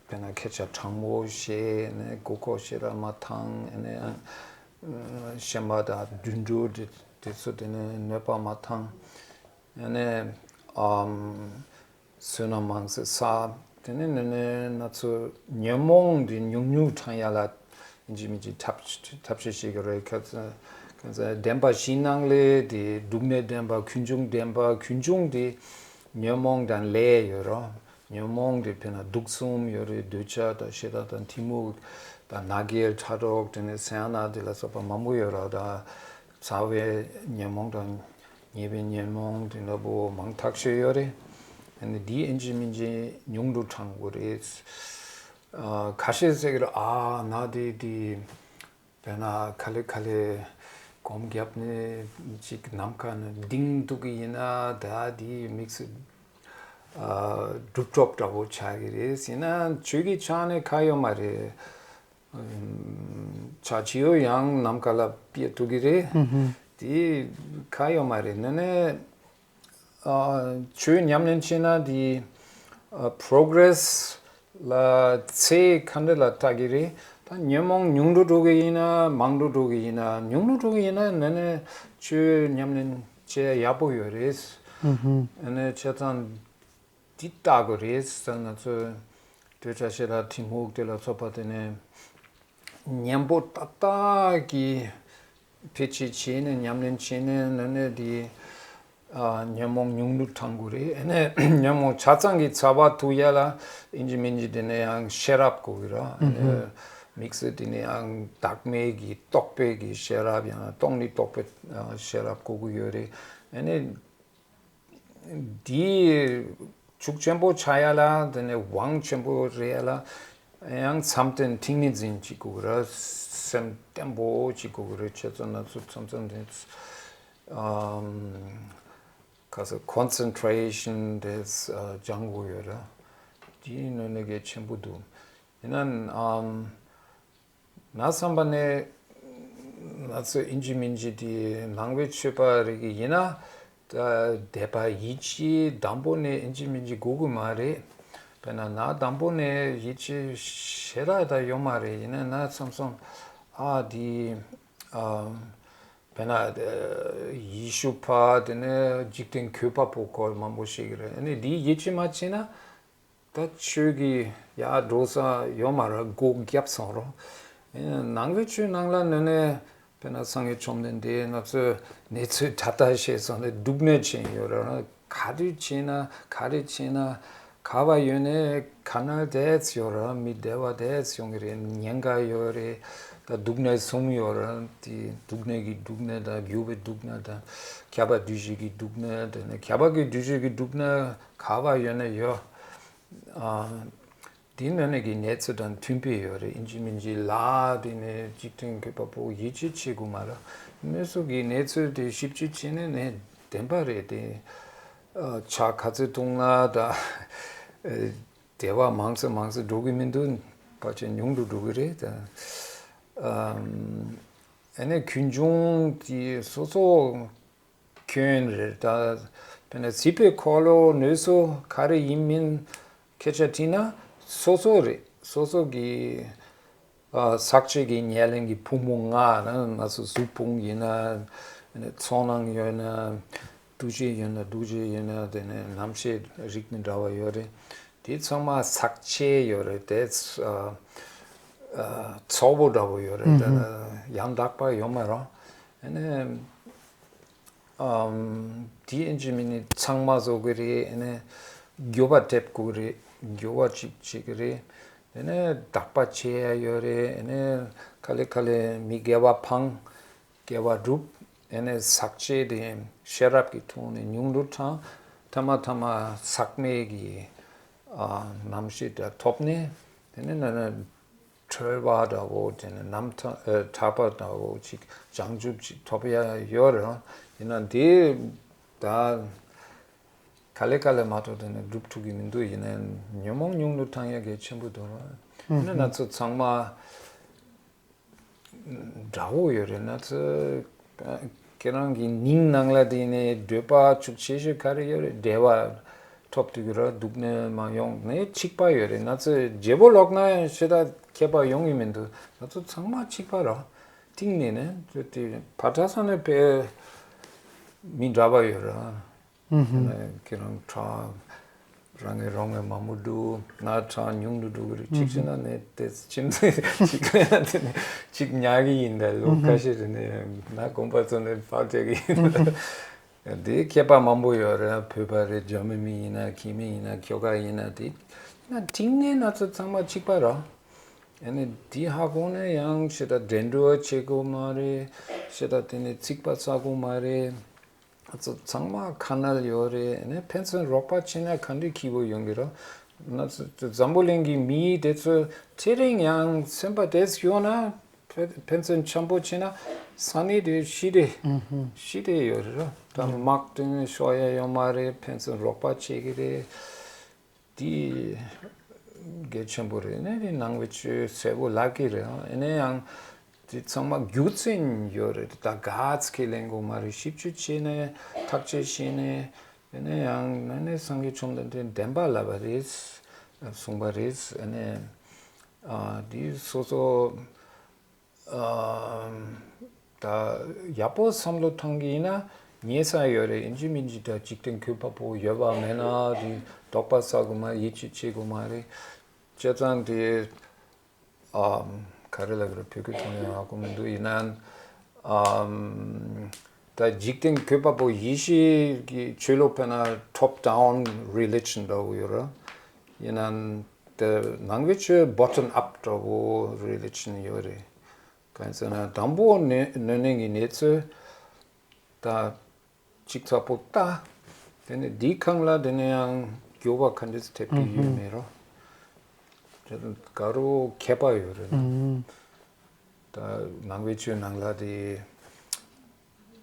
དཔེར་ན་སྐད་ཆ་དྲང་པོ་བཤད། ཨ་ནི་མགོ་སྐོར་བཤད་ར་མ་བཏང་། ཨ་ནི་ཨ་གཞན་པ་དང་དུད་འགྲོ་དེ་དེ་ཚོ་དེ་ནི་གནོད་པ་མ་བཏང་། ཨ་ནི་ཨམ། བསོད་ནམས་མང་ཙམ་བསགས། དེ་ནས་ནི་ནི་ང་ཚོ་ཉོན་མོངས་འདི་ཉུང་ཉུང་དྲང་ཡ་ལ་ཨིན་ཇི་མིན་ཇི་ཐབས་ཐབས་ཤེས་བྱེད་ཀྱི་རེད། ཁ་ཚ་ཁ་ཚ་བདེན་པ་བཞི་སྣང་ལས་དེ་སྡུག་བསྔལ་བདེན་པ། ཀུན་འབྱུང་བདེན་པ། ཀུན་འབྱུང་དེ་ཉོན་མོངས་དང་ལས་ཡོད་རོ། ཉོན་མོངས་དེ་དཔེར་ན་དུག་གསུམ་ཡོད་རེད། འདོད་ཆགས་དང་ཞེ་སྡང་དང་གཏི་མུག་དང་ང་རྒྱལ་ཕྲག་དོག་དེ་ནས་བསོད་ནམས་དེ་ལ་སོགས་པ་མང་པོ་ཡོད་ར། ད་ཚ་བའི་ཉོན་མོངས་དང་། ཉེས་པའི་ཉོན་མོངས་དེ་འདྲ་པོ་མང་ཐག་ཆོད་ཡོད་རེད། ཨ་ནི་འདི་ཨིན་ཇི་མིན་ཇི་ཉུང་དུ་དྲང་དགོས་རེད། ཨ་ཁ་ཤས་ཟེར་གི་རེད། ཨ་ན་དེ་དེ་དཔེར་ན་ག་ལེ་ག་ལེ་སྒོམ་བརྒྱབ་ནས་ཅིག་ནམ་མཁའ་ནས་ལྡིང་འདུག་གི་ཡིན་ན་ད་དེ་དམིགས་བསལ་ཨ་གྲུབ་གྲོགས་འདྲ་པོ་ཆགས་ཀྱི་རེད། ཡིན་ན་ཆོས་ཀྱི་ཆ་ནས་ཁ་ཡོད་མ་རེད། ཆ་ཆེ་ཡོ་ཡང་ནམ་མཁའ་ལ་ཕེབས་ཐུབ་ཀྱི་རེད། ཨུ་ཧུ། དེ་ཁ་ཡོད་མ་རེད། ནི་ནི་ཨ་ཆོས་ཉམས་ལེན་བྱས་ན་དེ་ཨ་པྲོ་གྲེ་སི་ལ་ཚེ་ག་འདྲ་ལ་ལྟ་གི་རེད། ད་ཉོན་མོངས་ཉུང་དུ་འགྲོ་གི་ཡིན་ན་མང་དུ་འགྲོ་གི་ཡིན་ན་ཉུང་དུ་འགྲོ་གི་ཡིན་ན་ནི་ནི་ཆོས་ཉམས་ལེན་བྱེད་ཡག་པོ་ཡོད་རེད། ཨུ་ཧུ། ནི་ནི་བྱས་ཙང་། འདི་ལྟ་དགོས་རེད་ཟེར། ང་ཚོས་འདོད་ཆགས་ཞེ་སྡང་གཏི་མུག་དེ་ལ་སོགས་པ་དེ་ནས་གཉེན་པོ་ཏག་ཏག་གིས་ཕལ་ཆེར་བྱས་ནས་ཉམས་ལེན་བྱས་ནས་ནི་ནི་དེ་ཨ་ཉོན་མོངས་ཉུང་དུ་དྲང་དགོས་རེད། ཨ་ནི་ཉོན་མོངས་ཆ་ཚང་གི་ཚ་བ་འཐུ་ཡ་ལ་ཨིན་ཇི་མིན་ཇི་དེ་ནས་ཡང་ཤེས་རབ་དགོས་ཀྱི་རེད། ཨ་ནི་དམིགས་བསལ་དེ་ནས་ཡང་བདག་མེད་ཀྱི་རྟོགས་པའི་གི་ཤེས་རབ་ཡང་སྟོང་ཉིད་རྟོགས་པའི་ཨ་ཤེས་རབ་དགོས་ཀྱི་ཡོད་རེད། ཨ་ནི། འདི་ཤུགས་ཆེན་པོ་ཆགས་ཡ་ལ་དེ་ནས་དབང་ཆེན་པོ་རེད་ཡ་ལ། ཡང་བསམ་གཏན་ཐིག་ངེས་འཛིན་བྱེད་དགོས་ཀྱི་རེད། སེམས་བརྟན་པོ་བྱེད་དགོས་ཀྱི་རེད། བྱས་ཙང་ང་ཚོ་མཚམས་མཚམས་དེ། ཨམ། ཁ་སང་ཁོན་སེན་ཊྲེ་ཤན་དེ་སྦྱང་དགོས་ཡོད་རེད། དེའི་ནང་ནས་གལ་ཆེན་པོ་འདུག་ཡིན་ནའང་ཨམ། ང་བསམ་པ་ནས་ང་ཚོ་ཨིན་ཇི་མིན་ཇི་དེ་ནང་པའི་ཆོས་པ་རིགས་ཡིན་ན། ད་དད་པ་ཡིད་ཆེས་དང་པོ་ནས་ཨིན་ཇི་མིན་ཇི་དགོས་ཀྱི་མ་རེད། དཔེར་ན་ང་དང་པོ་ནས་ཡིད་ཆེས་ཞེ་དྲག་ད་ཡོད་མ་རེད། ཡིན་ནའང་ང་བསམ་སོང་། ཨ་དེ་ཨམ། དཔེར་ན་ཨ་ཡེ་ཤུ་པ་དེ་ནས་འཇིག་རྟེན་གུས་པ་པོ་སྐོར་མང་པོ་ཞིག་རེད། ཨ་ནི་དེ་ཡིད་ཆེས་མ་བྱས་ན། ད་ཆོས་ཀྱི་ཡར་འགྲོ་ས་ཡོད་མ་རེད། སྒོ་བརྒྱབ་སོང་རོ། ནང་པའི་ཆོས་ནང་ལ་ནི་ནི་དཔེར་ན་སངས་རྒྱས་བཅོམ་ལྡན་འདས་ང་ཚོས་གནས་ཚུལ་ད་ལྟ་བཤད་སོང་ནས་སྡུག་བསྔལ་ཅན་ཡོད་རེད། ག་དུས་ཕྱིན་ན་ག་རེ་ཕྱིན་ན་ག་བ་ཡོད་ནས་ག་ན་བསྡད་ཡོད་རེད། མི་བདེ་བ་བསྡད་ཡོང་གི་རེད། ཉེན་ཁ་ཡོད་རེད། ད་སྡུག་བསྔལ་གསུམ་ཡོད་རེད། དེ་སྡུག་བསྔལ་གྱི་སྡུག་བསྔལ་དང་འགྱུར་བའི་སྡུག་བསྔལ་དང་ཁྱབ་པ་འདུ་བྱེད་ཀྱི་སྡུག་བསྔལ་དང་ནི་ཁྱབ་པ་གི་འདུ་བྱེད་ཀྱི་སྡུག་བསྔལ་ག་བ་ཡོད་ནས་ཡོད། ཨ། དེ་ནང་ནས་ཀྱི་གནས་ཚུལ་དང་མཐུན་པའི་ཡོད་རེད། ཨིན་ཇི་མིན་ཇི་ལ་དེ་ནས་འཇིག་རྟེན་གྱི་བ་སྤུ་ཡིད་ཆེས་བྱེད་དགོས་མ་རེད། དངོས་སུ་གི་གནས་ཚུལ་དེ་ཞིབ་འཇུག་བྱས་ནས་ནས་བདེན་པ་རེད་དེ། ཨ། ཆ་ག་ཚོད་བཏུང་ན་ད་ཨ་བདེ་བ་མང་ཙམ་མང་ཙམ་འགྲོ་གི་མི་འདུག་ཕལ་ཆེར་ཉུང་དུ་འགྲོ་གི་རེད་ད། ཨམ། ཨ་ནི་ཀུན་འབྱུང་དེ་སོ་སོ་ཁྱོན་རེད་ད། དཔེར་ན་སྲིད་པའི་འཁོར་ལོ་ནུས་སོ་ག་རེ་ཡིན་མིན་སྐད་ཆ་དྲིས་ན་སོ་སོ་རེད། སོ་སོ་གི་ཨ་ཟག་བཅས་ཀྱི་ཉེར་ལེན་གྱི་ཕུང་པོ་ལྔ་ན་ང་ཚོ་གཟུགས་ཕུང་ཡིན་ན། ཚོར་སྣང་ཡོད་ན། འདུ་བྱེད་ཡོད་ན། འདུ་བྱེད་ཡོད་ན་དེ་ནས་རྣམ་ཤེས་རིགས་མི་འདྲ་བ་ཡོད་རེད། དེ་ཚང་མ་ཟག་བཅས་ཡོད་རེད་དེ། ཨ་ཨ་ཚོགས་པ་འདྲ་པོ་ཡོད་རེད་དེ། ཡང་དག་པ་ཡོད་མ་རེད། ཨ་ནི་ཨམ། དེ་ཨིན་ཇི་མིན་ནི་ཚང་མ་བཟོ་གི་རེད། ཨ་ནི་འགྱུར་བ་སྤྲད་དགོས་རེད། འགྱུར་བ་ཅིག་བྱེད་ཀྱི་རེད། དེ་ནས་དག་པ་བྱེད་ཡ་ཡོད་རེད། ཨ་ནི་ག་ལེ་ག་ལེ་མི་དགེ་བ་འཕང་དགེ་བ་སྒྲུབ། ཨ་ནི་ཟག་བཅས་དེ་ཤེས་རབ་ཀྱི་ཐོག་ནས་ཉུང་དུ་དྲངས། ཐ་མ་ཐ་མ་ཟག་མེད་ཀྱི་ཨ་རྣམ་ཤེས་དེ་ཐོབ་ནས་དེ་ནས་ན་ན། གྲོལ་བ་འདྲ་བོ་དེ་ནི་རྣམ་ཐར་ཨ་ཐར་པ་འདྲ་བོ་ཅིག་བྱང་ཆུབ་ཅིག་ཐོབ་ཡ་ཡོད་རེད། ཡིན་ན་འདི་ད་ག་ལེ་ག་ལེ་མ་གཏོགས་དེ་ནི་སྒྲུབ་ཐུབ་ཀྱི་མི་འདུག་ཡིན་ན་ཉོན་མོངས་ཉུང་དུ་བཏང་ཡ་གལ་ཆེན་པོ་འདུག་རེད། ཡིན་ན་ང་ཚོ་ཚང་མ་འདྲ་བོ་ཡོད་རེད། ང་ཚོ་ཁྱེད་རང་གི་སྙིང་ནང་ལ་དེ་ནས་འདོད་པ་ཤུགས་ཆེ་ཤོས་ག་རེ་ཡོད་རེད། བདེ་བ་ཐོབ་ཐུབ་ཀྱི་རེད། སྡུག་བསྔལ་མ་ཡོང་ནས་གཅིག་པ་ཡོད་རེད། ང་ཚོས་བརྗེ་པོ་ལོག་ན་ཞེ་དྲག་ཁྱད་པར་ཡོང་གི་མི་འདུག་ང་ཚོ་ཚང་མ་གཅིག་པ་རེད། གཏིང་ནས་ནས་དེ་བར་ཐག་ས་ནས་དཔེ་མི་འདྲ་བ་ཡོད་རེད། ཁྱེད་རང་ཁྲག་རང་གི་རང་གི་མང་པོ་འདུག་ང་ཁྲག་ཉུང་དུ་འགྲོ་གི་རེད། གཅིག་བྱས་ན་ནས་དེ་ཁྱིམ་ཚེས་གཅིག་ལ་དེ་ནས་གཅིག་ཉར་གི་ཡིན། ད་ལོ་ཁ་ཤས་རེད་ནས་ང་དགོངས་པ་རྫོགས་ནས་ཕར་བྲལ་གི་ཡིན། དེ་ཁྱད་པར་མང་པོ་ཡོད་རེད། བོད་པ་རེད། འཇར་མ་ནི་མི་ཡིན་ན། ཁྱིམ་མི་ཡིན་ན། ཁྱོ་ག་ཡིན་ན། དེ་ན་གཏིང་ནས་ང་ཚོ་ཚང་མ་གཅིག་པ་རེད། ཨ་ནི་དེ་ཧ་གོ་ནས་ཡང་ཞེ་དྲག་འགྲན་བསྡུར་བྱེད་དགོས་མ་རེད། ཞེ་དྲག་དེ་ནས་ཚིག་པ་ཟ་དགོས་མ་རེད། ང་ཚོ་ཚང་མ་ཁ་ནལ་ཡོད་རེད། ཨ་ནི་ཕན་ཚུན་རོགས་པ་བྱས་ན་ག་འདྲའི་སྐྱིད་པོ་ཡོང་གི་རེད། ང་ཚོ་འཛམ་བུ་གླིང་གི་མི་དེ་ཚོ་ཚེ་རིང་ཡང་སེམས་པ་དེ་ཡོད་ན། ཕན་ཕན་ཚུན་འཆམ་པོ་བྱས་ན་ས་གནས་དེ་ཞི་བདེ་ཞི་བདེ་ཡོད་རེད། ད་དམག་དོན་ཤོར་ཡ་ཡོད་མ་རེད། ཕན་ཚུན་རོགས་པ་བྱེད་ཀྱི་རེད། དེ་གལ་ཆེན་པོ་རེད། ནས་དེ་ནང་པའི་ཆོས་གསལ་པོ་ལབ་ཀྱི་རེད། ཨ་ནི་ཡང་དེ་ཚང་མ་རྒྱུ་མཚན་ཡོད་རེད། ད་ག་ཚ་ཁས་ལེན་དགོས་མ་རེད། ཞིབ་འཇུག་བྱས་ནས་ཐག་གཅོད་བྱས་ནས། ཨ་ནི་ཡང་ན་ནས་སངས་རྒྱས་བཅོམ་ལྡན་འདས་བདེན་པ་ལབ་པ་རེད། གསུངས་པ་རེད། ཨ་ནི་ཨ་དེ་སོ་སོ་ཨ་ད་ཡག་པོ་བསམ་བློ་བཏང་གི་ཡིན་ན་ཉེ་ས་ཡོད་རེད། ཡིན་གཅིག་མིན་གཅིག་ད་འཇིག་རྟེན་གུས་པ་པོ་ཡོད་པ་མེད་ན་དེ་དོགས་པ་ཟ་དགོས་མ་རེད། ཡིད་ཆེས་བྱེད་དགོས་མ་རེད། བྱས་ཙང་དེ་ཨམ་ག་རེ་ལབ་དགོས་རེད། བོད་སྐད་ཐོག་ནས་ཧ་གོ་མི་འདུག་ཡིན་ནའང་ཨམ་ད་འཇིག་རྟེན་གུས་པ་པོ་ཡེ་ཤུ་གི་ཆོས་ལུགས་དཔེར་ན་top down religion འདྲ་བོ་ཡོད་རེད། ཡིན་ནའང་དེ་ནང་པའི་ཆོས་bottom up འདྲ་བོ་religion ཡོད་རེད། གང་ཡིན་ཟེར་ན་དང་པོ་ནོ་ནོ་ནིང་གི་གནས་ཚུལ་ད་གཅིག་ཚ་པོ་ལྟ། དེ་ནས་འདིའི་སྒང་ལ་དེ་ནས་ཡང་འགྱུར་བ་ག་འདྲ་ཐེབས་ཀྱི་ཡོད་མེད་རོ། དེ་དགའ་རོགས་ཁྱད་པར་ཡོད་རེད། ད་ནང་པའི་ཆོས་ནང་ལ་དེ་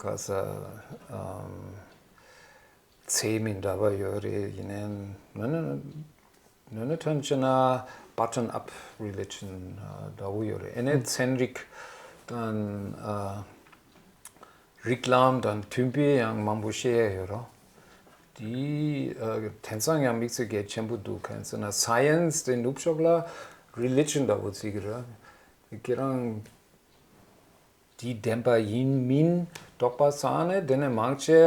ག་ས་ཨམ་ཚད་མིན་འདྲ་བ་ཡོད་རེད། ཡིན་ནའི་ནོ་ནོ་ནོ་ནོ་ཐོན་ཆེ་ན་bottom up religion འདྲ་བོ་ཡོད་རེད། ཨེ་ནས་ཚན་རིག་དང་རིགས་ལམ་དང་མཐུན་པའི་ཡང་མང་པོ་བཤད་ཡ་ཡོད་རོ། དེ་དེང་སང་ཡང་དམིགས་བསལ་གལ་ཆེན་པོ་འདུག་གང་ཟེར་ན་science དེ་ནུབ་ཕྱོགས་ལ་religion འདྲ་བོ་བརྩི་གི་རེད། ཁྱེད་རང་དེ་བདེན་པ་ཡིན་མིན་དོགས་པ་ཟ་ནས་དེ་ནས་མང་ཆེ་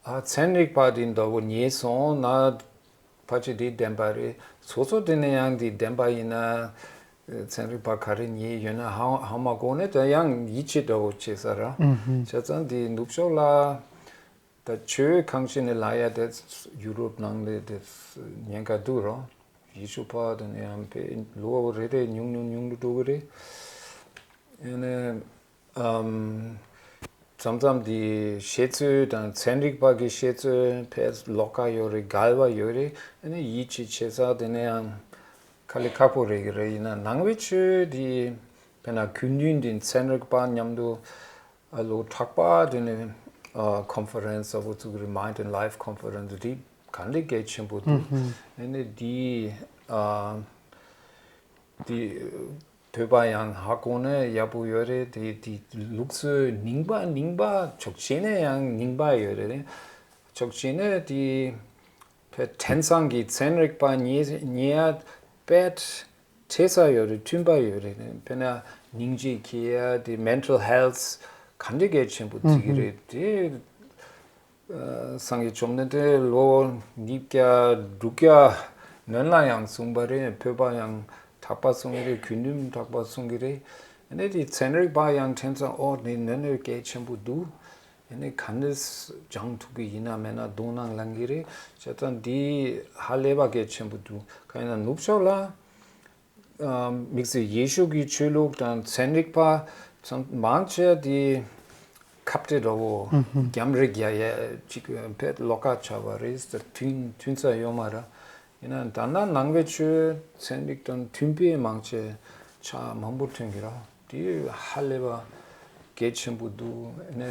ཨ་ཚན་རིག་པ་དེ་འདྲ་བོ་ཉེས་སོང་ན་ཕལ་ཆེར་དེ་བདེན་པ་རེད། སོ་སོ་དེ་ནས་ཡང་དེ་བདེན་པ་ཡིན་ན་ཚན་རིག་པ་ག་རེ་ཉེས་ཡོད་ན་ཧ་ཧ་མ་གོ་ནས་ད་ཡང་ཡིད་ཆེས་འདྲ་བོ་བྱེད་ས་ར། བྱས་ཙང་དེ་ནུབ་ཕྱོགས་ལ། ད་ཆོས་གང་ཞིག་ནས་ལ་ཡ་དེ་ཡུ་རོབ་ནང་ལས་དེ་ཉེན་ཁ་འདུག་རོ། ཡེ་ཤུ་པ་དེ་ནས་ཡང་ཕེ་ལོ་རེ་རེ་ཉུང་ཉུང་ཉུང་དུ་འགྲོ་གི་རེད། ཡིན་ནའི་ཨམ་མཚམས་མཚམས་དེ་བཤད་ཚུལ་དང་ཚན་རིག་པ་གི་བཤད་ཚུལ་ཕེ་ལོགས་ཀ་ཡོད་རེད། འགལ་བ་ཡོད་རེད། ཡིན་ནའི་ཡིད་ཆེས་བྱེད་ས་དེ་ནས་ཡང་དཀའ་ལས་ཁག་པོ་རེད་གི་རེད། ཡིན་ན་ནང་པའི་ཆོས་དེ་དཔེར་ན་དགེ་འདུན་དེ་ཚན་རིག་པ་མཉམ་དུ་ཨ་ལོ་དྲུག་པ་དེ་ནས་ཨ་conference ཟེར་བོ་བཙུགས་རེད། Mind and Life Conference དེ་ག་འདྲ་གལ་ཆེན་པོ་འདུག་ཨ་ནི་དེ་ཨ་དེ་བོད་པ་ཡང་ཧ་གོ་ནས་ཡག་པོ་ཡོད་རེད། དེ་དེ་ལུགས་སྲོལ་རྙིང་པ་རྙིང་པ་ཕྱོགས་གཅིག་ནས་ཡང་རྙིང་པ་ཡོད་རེད། ཕྱོགས་གཅིག་ནས་དེ་བོད་དེང་སང་གི་ཚན་རིག་པ་ཉེ་ཉེ་ཡ་དཔེ་ཁྲེལ་ས་ཡོད་རེད། མཐུན་པ་ཡོད་རེད། དཔེར་ན་སྙིང་རྗེ་སྐྱེ་ཡ་དེ་mental health ག་འདྲ་གལ་ཆེན་པོ་བརྩི་གི་རེད། དེ་ཨ་སངས་རྒྱས་བཅོམ་ལྡན་འདས་ལོ་ཉིས་བརྒྱ་དྲུག་བརྒྱ་ནང་ལ་ཡང་གསུངས་པ་རེད། བོད་པ་ཡང་དྲག་པ་གསུང་གི་རེད། དགེ་འདུན་དྲག་པ་གསུང་གི་རེད། ཨ་ནི་དེ་ཚན་རིག་པ་ཡང་དེང་སང་ཨོ་དེ་ནོ་ནོ་གལ་ཆེན་པོ་འདུག་ཨ་ནི་ག་འདྲ་སྦྱང་ཐུབ་ཀྱི་ཡིན་ན་མེད་ན་དོ་སྣང་ལངས་ཀྱི་རེད། བྱས་ཙང་འདི་ཧ་ལས་པ་གལ་ཆེན་པོ་འདུག་གང་ཡིན་ན་ནུབ་ཕྱོགས་ལ་ཨ་དམིགས་བསལ་ཡེ་ཤུ་གི་ཆོས་ལུགས་དང་ཚན་རིག་པ་ཚང་མང་ཆེ་དེ་ཁ་བྲལ་འདྲ་བོ་རྒྱམ་རིག་ཡ་ཡ་ཅིག་ཕེ་ལོགས་ཀ་ཆགས་པ་རེད། མཐུན་མཐུན་ས་ཡོད་མ་རེད། ཡིན་ན་ད་ལྟ་ནང་པའི་ཆོས་ཚན་རིག་དང་མཐུན་པའི་མང་ཆེ་ཆ་མང་པོ་ཐོན་གྱི་རེད། དེ་ཧ་ལས་པ་གལ་ཆེན་པོ་འདུག་ཨ་ནི་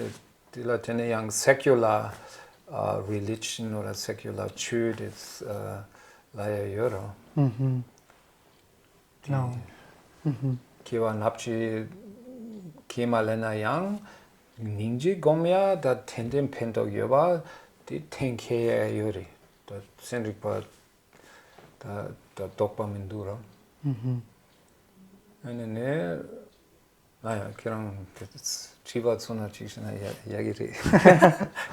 དེ་ལ་དེ་ནས་ཡང་secular ཨ་religion ནོ་ར་secular ཆོས་དེ་ཨ་ལ་ཡ་ཡོད་རེད། དེ་ཨོ། ཨུ་ཧུམ། མཁས་པ་ནབ་ཆེ་ཁས་མ་ལེན་ན་ཡང་སྙིང་རྗེ་སྒོམ་ཡ་ད་ཏན་ཏན་ཕན་ཐོགས་ཡོད་པ་དེ་གཏན་འཁེལ་ཡ་ཡོད་རེད། ད་ཚན་རིག་པ་ད་ད་དོགས་པ་མི་འདུག་ར། ཨུ་ཧུམ། ཨ་ནི་ནས་ང་ཡང་ཁྱེད་རང་དེ་དྲི་བ་ཚོ་ན་ཅིག་ཤི་ན་ཡ་ཡ་གི་རེད།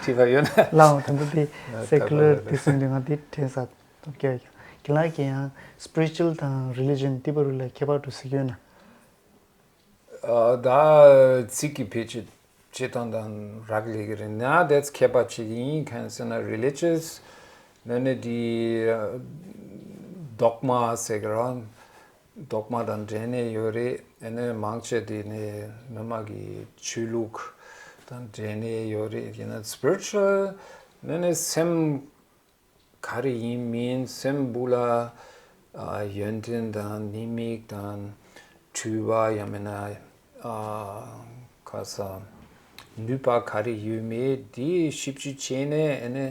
དྲི་བ་ཡོད་ན། ལའོ་དེ་འདྲ་དེ་ད་secular དེ་སེམས་དེ་ང་དེ་དྲན་ས་སྐྱོ་ཡ། ཁྱེད་ལ་ཁྱེད་ཡང་spiritual དང་religion དེ་བར་ལ་ཁྱད་པར་འདུག་ཟེར་གྱི་ཡོད་ན། ཨ་ད་ཚིག་གི་ཕལ་ཆེར་བྱེད་སྟངས་དང་རག་ལས་ཀྱི་རེད་ན་དེ་ཁྱད་པར་ཆེ་གི་ཡིན། གང་ཟེར་ན་religious ནི་ནི་དེ་dogma ཟེར་གི་རང་dogma དང་འབྲེལ་ནས་ཡོད་རེད། ཨ་ནི་མང་ཆེ་དེ་ནི་མི་མང་གི་ཆོས་ལུགས་དང་འབྲེལ་ནས་ཡོད་རེད། ཡིན་ན་spiritual ནི་ནི་སེམས་ག་རེ་ཡིན་མིན་སེམས་སྦུག་ལ་ཨ་ཡོན་ཏན་དང་ནུས་མིག་དང་འཁྲུལ་བ་ཡང་མིན་ན་ཨ་ག་ས་ནུས་པ་ག་རེ་ཡོད་མེད་དེ་ཞིབ་ཞིབ་བྱས་ནས་ཨ་ནི་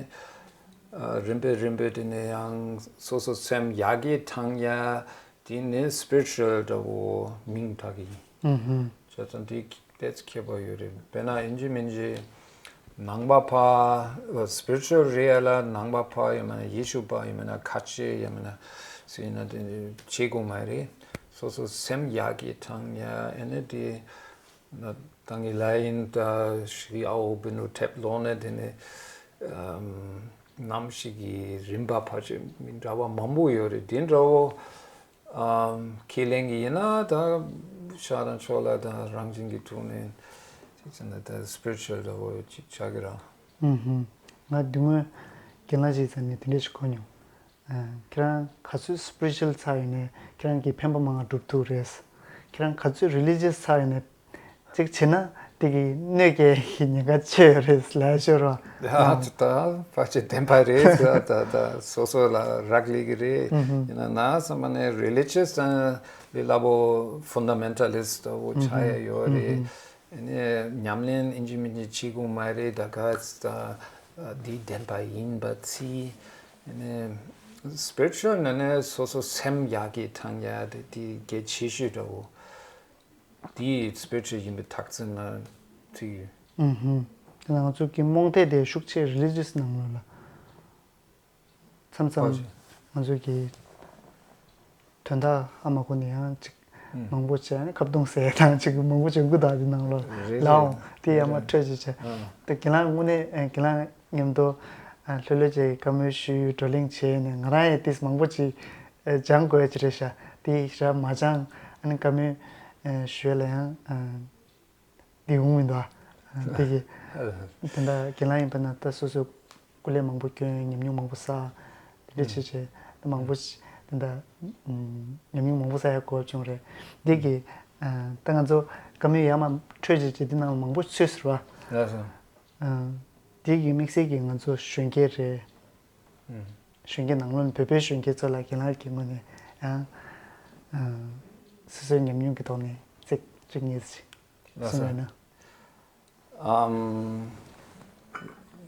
ཨ་རིམ་པས་རིམ་པས་དེ་ནས་ཡང་སོ་སོ་སེམས་ཡར་རྒྱས་བཏང་ཡ་དེ་ནི་spiritual འདྲ་བོ་མིང་བཏགས་ཀྱི་ཡིན། བྱས་ཙང་དེ་དེ་ཁྱད་པར་ཡོད་རེད། དཔེར་ན་ཡིན་གཅིག་མིན་གཅིག་ནང་པ་ཕ་spiritual རེད་ཡ་ལ་ནང་པ་ཕ་ཡང་མིན་ན་ཡེ་ཤུ་པ་ཡང་མིན་ན་ཁ་ཆེ་ཡང་མིན་ན་སུ་ཡིན་ན་དེ་བྱེད་དགོས་མ་རེད། སོ་སོ་སེམས་ཡར་རྒྱས་བཏང་ཡ་ཨ་ནི་དེ་ན་ད་ངའི་ལ་ཡིན་ད་ཤི་ཨའོ་བི་ནུ་ཐེབ་ལོ་ནས་དེ་ནས་ཨམ་ནམ་ཞིག་གི་རིམ་པ་ཕལ་ཆེར་མི་འདྲ་བ་མང་པོ་ཡོད་རེད། དེ་འདྲ་བོ། ཨམ་ཁས་ལེན་གྱི་ཡིན་ན་ད་ཤ་དང་ཆོས་ལ་དང་རང་བཞིན་གྱི་ཐོག་ནས་ཅིག་ཟེར་ན་ད་spiritual འདྲ་བོ་ཅིག་ཆགས་ཀྱི་རེད། ཧུམ་ཧུམ། ང་དེ་སྔོན་རྒན་ལགས་ཅིག་ཚ་ནས་དེ་འདྲ་ཞིག་གོ་མྱོང་། ཨ་ཁྱེད་རང་ག་ཚོད་spiritual ཚར་ཡིན་ནའི་ཁྱེད་རང་གི་ཕན་པ་མང་ང་སྒྲུབ་ཐུབ་རེད། ཁྱེད་རང་ག་ཚོད་religious ཚར་ཡིན་ནའི་ཅིག་བྱས་ན་ དེ་གི་གནོད་སྐྱེལ་གྱི་ཉེན་ཁ་ཆེ་ཡོད་རེད་ལབ་ཤོར་བ། ཡ་ད་ཕལ་ཆེར་བདེན་པ་རེད། ད་ད་ད་སོ་སོ་ལ་རག་ལས་ཀྱི་རེད། ཡིན་ན་ན་བསམ་པ་ནས་རི་ལི་ཇི་ཡས་དང་ལས་སླ་པོ་ཕུན་ཌ་མེན་ཊ་ལིསཊ་ལྟ་བུ་ཆགས་ཡ་ཡོད་རེད། ཨ་ནི་ཉམས་ལེན་ཨིན་ཇི་མིན་ཇི་བྱེད་དགོས་མ་རེད། ད་ག་ད་འདི་བདེན་པ་ཡིན་པ་ཚིག་ཨ་ནི་སི་པི་རི་ཅུ་ཨལ་ནང་ནས་སོ་སོ་སེམས་ཡག་གི་ཐང་ཡ་དེ་དེ་གལ་ཆེ་ཤོས་འདྲ་བོ། དེ་སི་པི་རི་ཅུ་ཨལ་ཡིན་པའི་ཐག་བཅད་ན་ཚིག་ཡོད། ཨུ་ཧུམ། དེ་ན་ང་ཚོ་གི་རྨོངས་དད་དེ་ཤུགས་ཆེ་རི་ལི་ཇི་ཡས་ནང་ལོགས་ལ། མཚམས་མཚམས་ང་ཚོ་གི་དོན་དག་ཨ་མ་ཁོ་ནས་ཡང་ཅིག་མང་པོ་བྱས་ནས་ཁ་བརྡུང་ཟེར་དང་ཅིག་མང་པོ་བྱས་འགུ་དག་དེ་ནང་ལོགས་ལའོ། དེ་ཡང་མ་འཕྲོད་ཅིག་བྱས། དེ་ཁྱེད་རང་དངོས་གནས་ཁྱེད་རང་མཉམ་དུ་ལྷོད་ལྷོད་ཅིག་བཀའ་མོལ་ཞུས་བགྲོ་གླེང་བྱས་ནས་ང་རང་ཡང་ཏིས་མང་པོ་ཅིག་སྦྱང་དགོས་ཡ་ཅིག་རེད་ཤག་དེ་ཞག་མ་སྦྱང་ཨ་ནི་བཀའ་མོལ་ཞུས་ལ་ཡང་འདི་འོང་མི་འདུག་ཨ། དེ་གི་དེ་འདྲ་རྒན་ལགས་ཡིན་པ་ན་ད་སོ་སོ་སྐུ་ལས་མང་པོ་བསྐྱོན། ཉམས་མྱོང་མང་པོ་བསགས། དེ་འདྲ་བྱས་བྱས་ད་མང་པོ་ཞིག་དེ་འདྲ་ཉམས་མྱོང་མང་པོ་བསགས་ཡ་གོ་བྱུང་རེད། དེ་གི་ད་ང་ཚོ་བཀའ་མོལ་ཡར་མར་འཕྲོད་བྱས་བྱས་དེ་ནང་མང་པོ་ཚུད་ཟེར་བ། དེ་གི་དམིགས་བསལ་གྱི་ང་ཚོ་གཞོན་སྐྱེས་རེད། གཞོན་སྐྱེས་ནང་ལོགས་ནས་བོད་པའི་གཞོན་སྐྱེས་ཚོ་ལ་རྒན་ལགས་ཀྱི་ངོས་ནས་ཡང་སོ་སོའི་ཉམས་མྱོང་གི་ཐོག་ནས་ཚིག་གཅིག་གཉིས་ཤིག་གསུང་བ་ན། ཨམ།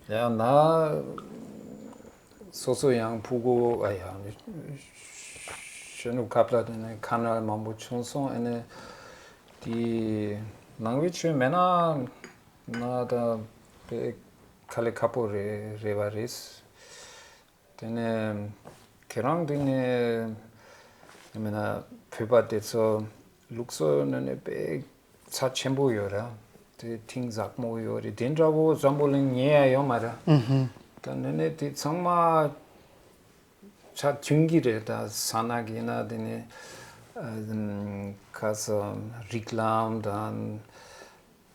ཡང་ན་སོ་སོ་ཡང་ཕྲུ་གུ་ཨ་ཡང་གཞོན་ནུ་སྐབས་ལ་དེ་ནས་ཁ་ནས་མང་པོ་བྱུང་སོང་། ཨ་ནི་དེ་ནང་པའི་ཆོས་མེད་ན་ན་ད་དཔེ་དཀའ་ལས་ཁག་པོ་རེད་རེད་པ་རེད། དེ་ནས་ཁྱེད་རང་དེ་ནས་ཡང་མིན་ན་བོད་པ་དེ་ཚོ་ལུགས་སྲོལ་ནང་ནས་དཔེ་རྩ་ཆེན་པོ་ཡོད་ར། དེ་ཐིང་ཟབ་མོ་ཡོད་རེད། དེ་འདྲ་བོ་འཛམ་བུ་གླིང་ཉེ་ཡ་ཡོད་མ་རེད། ད་ནང་ནས་དེ་ཚང་མ་ཆ་མཐུན་གྱི་རེད། ད་ས་ནག་ཡིན་ན་དེ་ནས་ཁ་སང་རིགས་ལམ་དང་།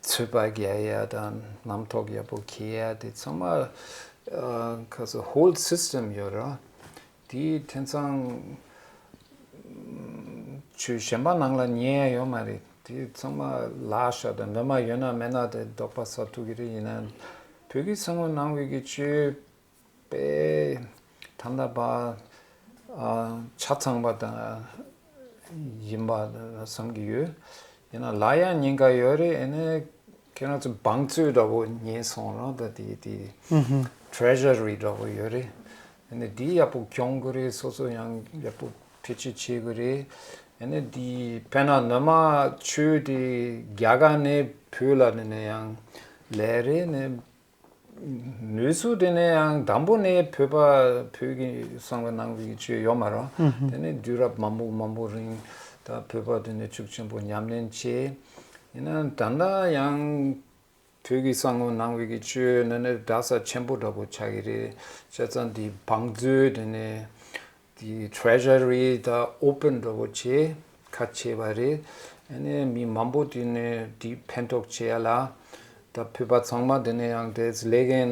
ཚོད་དཔག་རྒྱག་ཡ་དང་རྣམ་རྟོག་ཡག་པོ་འཁྱེར་ཡ་དེ་ཚང་མ་ཁ་སང་ཧོལ་སིས་ཊམ་ཡོད་ར། དེ་དེང་སང་ཆོས་གཞན་པ་ནང་ལ་ཉན་ཡ་ཡོད་མ་རེད། དེ་ཚང་མ་ལག་ཤ་དང་ནུ་མ་ཡོད་ན་མེད་ན་དེ་ལྡོག་པ་ཟ་ཐུབ་ཀྱི་རེད། ཡིན་ན་བོད་ཀྱི་སང་ལོ་ནང་བའི་གི་ཆོས་དཔེ་ད་ལྟ་བ་ཆ་ཚང་བ་དང་ཡིན་པ་བསམ་གྱི་ཡོད། ཡིན་ན་ལ་ཡང་ཉེན་ཁ་ཡོད་རེད། ཨ་ནི་ཁྱེད་རང་ཚོ་བང་མཛོད་འདྲ་བོ་ཉན་སོང་རང་ད་དེ་དེ་ཊི་རེ་ཇར་རི་འདྲ་བོ་ཡོད་རེད། ཨ་ནི་དེ་ཡག་པོ་སྐྱོང་དགོས་རེད། སོ་སོ་ཡང་ཡག་པོ་བེད་སྤྱོད་བྱེད་དགོས་རེད། ཨ་ནི་དེ་དཔེར་ན་ནུ་མ་ཆོས་དེ་རྒྱ་གར་ནས་བོད་ལ་ནི་ནས་ཡང་ལས་རེད་ནི། ནུས་ཤུགས་དེ་ནས་ཡང་དང་པོ་ནས་བོད་པ་བོད་ཀྱི་གསང་བའི་ནང་པའི་ཆོས་ཡོད་མ་རེད། དེ་ནས་དུས་རབས་མང་པོ་མང་པོ་རིང་ད་བོད་པ་དེ་ནས་ཤུགས་ཆེན་པོ་ཉམས་ལེན་བྱས། ཡིན་ན་ད་ལྟ་ཡང་བོད་ཀྱི་གསང་བའི་ནང་པའི་ཆོས་ནི་ནི་གྲྭ་ས་ཆེན་པོ་འདྲ་པོ་ཆགས་ཀྱི་རེད། བྱས་ཙང་དེ་བང་མཛོད་དེ་ནས། དེ་ཊེ་རེ་ཇར་རི་ད་ཨོ་པན་འདྲ་པོ་བྱས་ཁ་ཕྱེ་བ་རེད། ཨ་ནི་མི་མང་པོ་དེ་ནས་དེ་ཕན་ཐོགས་བྱེད་ཡ་ལ། ད་བོད་པ་ཚང་མ་དེ་ནས་ཡང་དེ་ལས་འགན་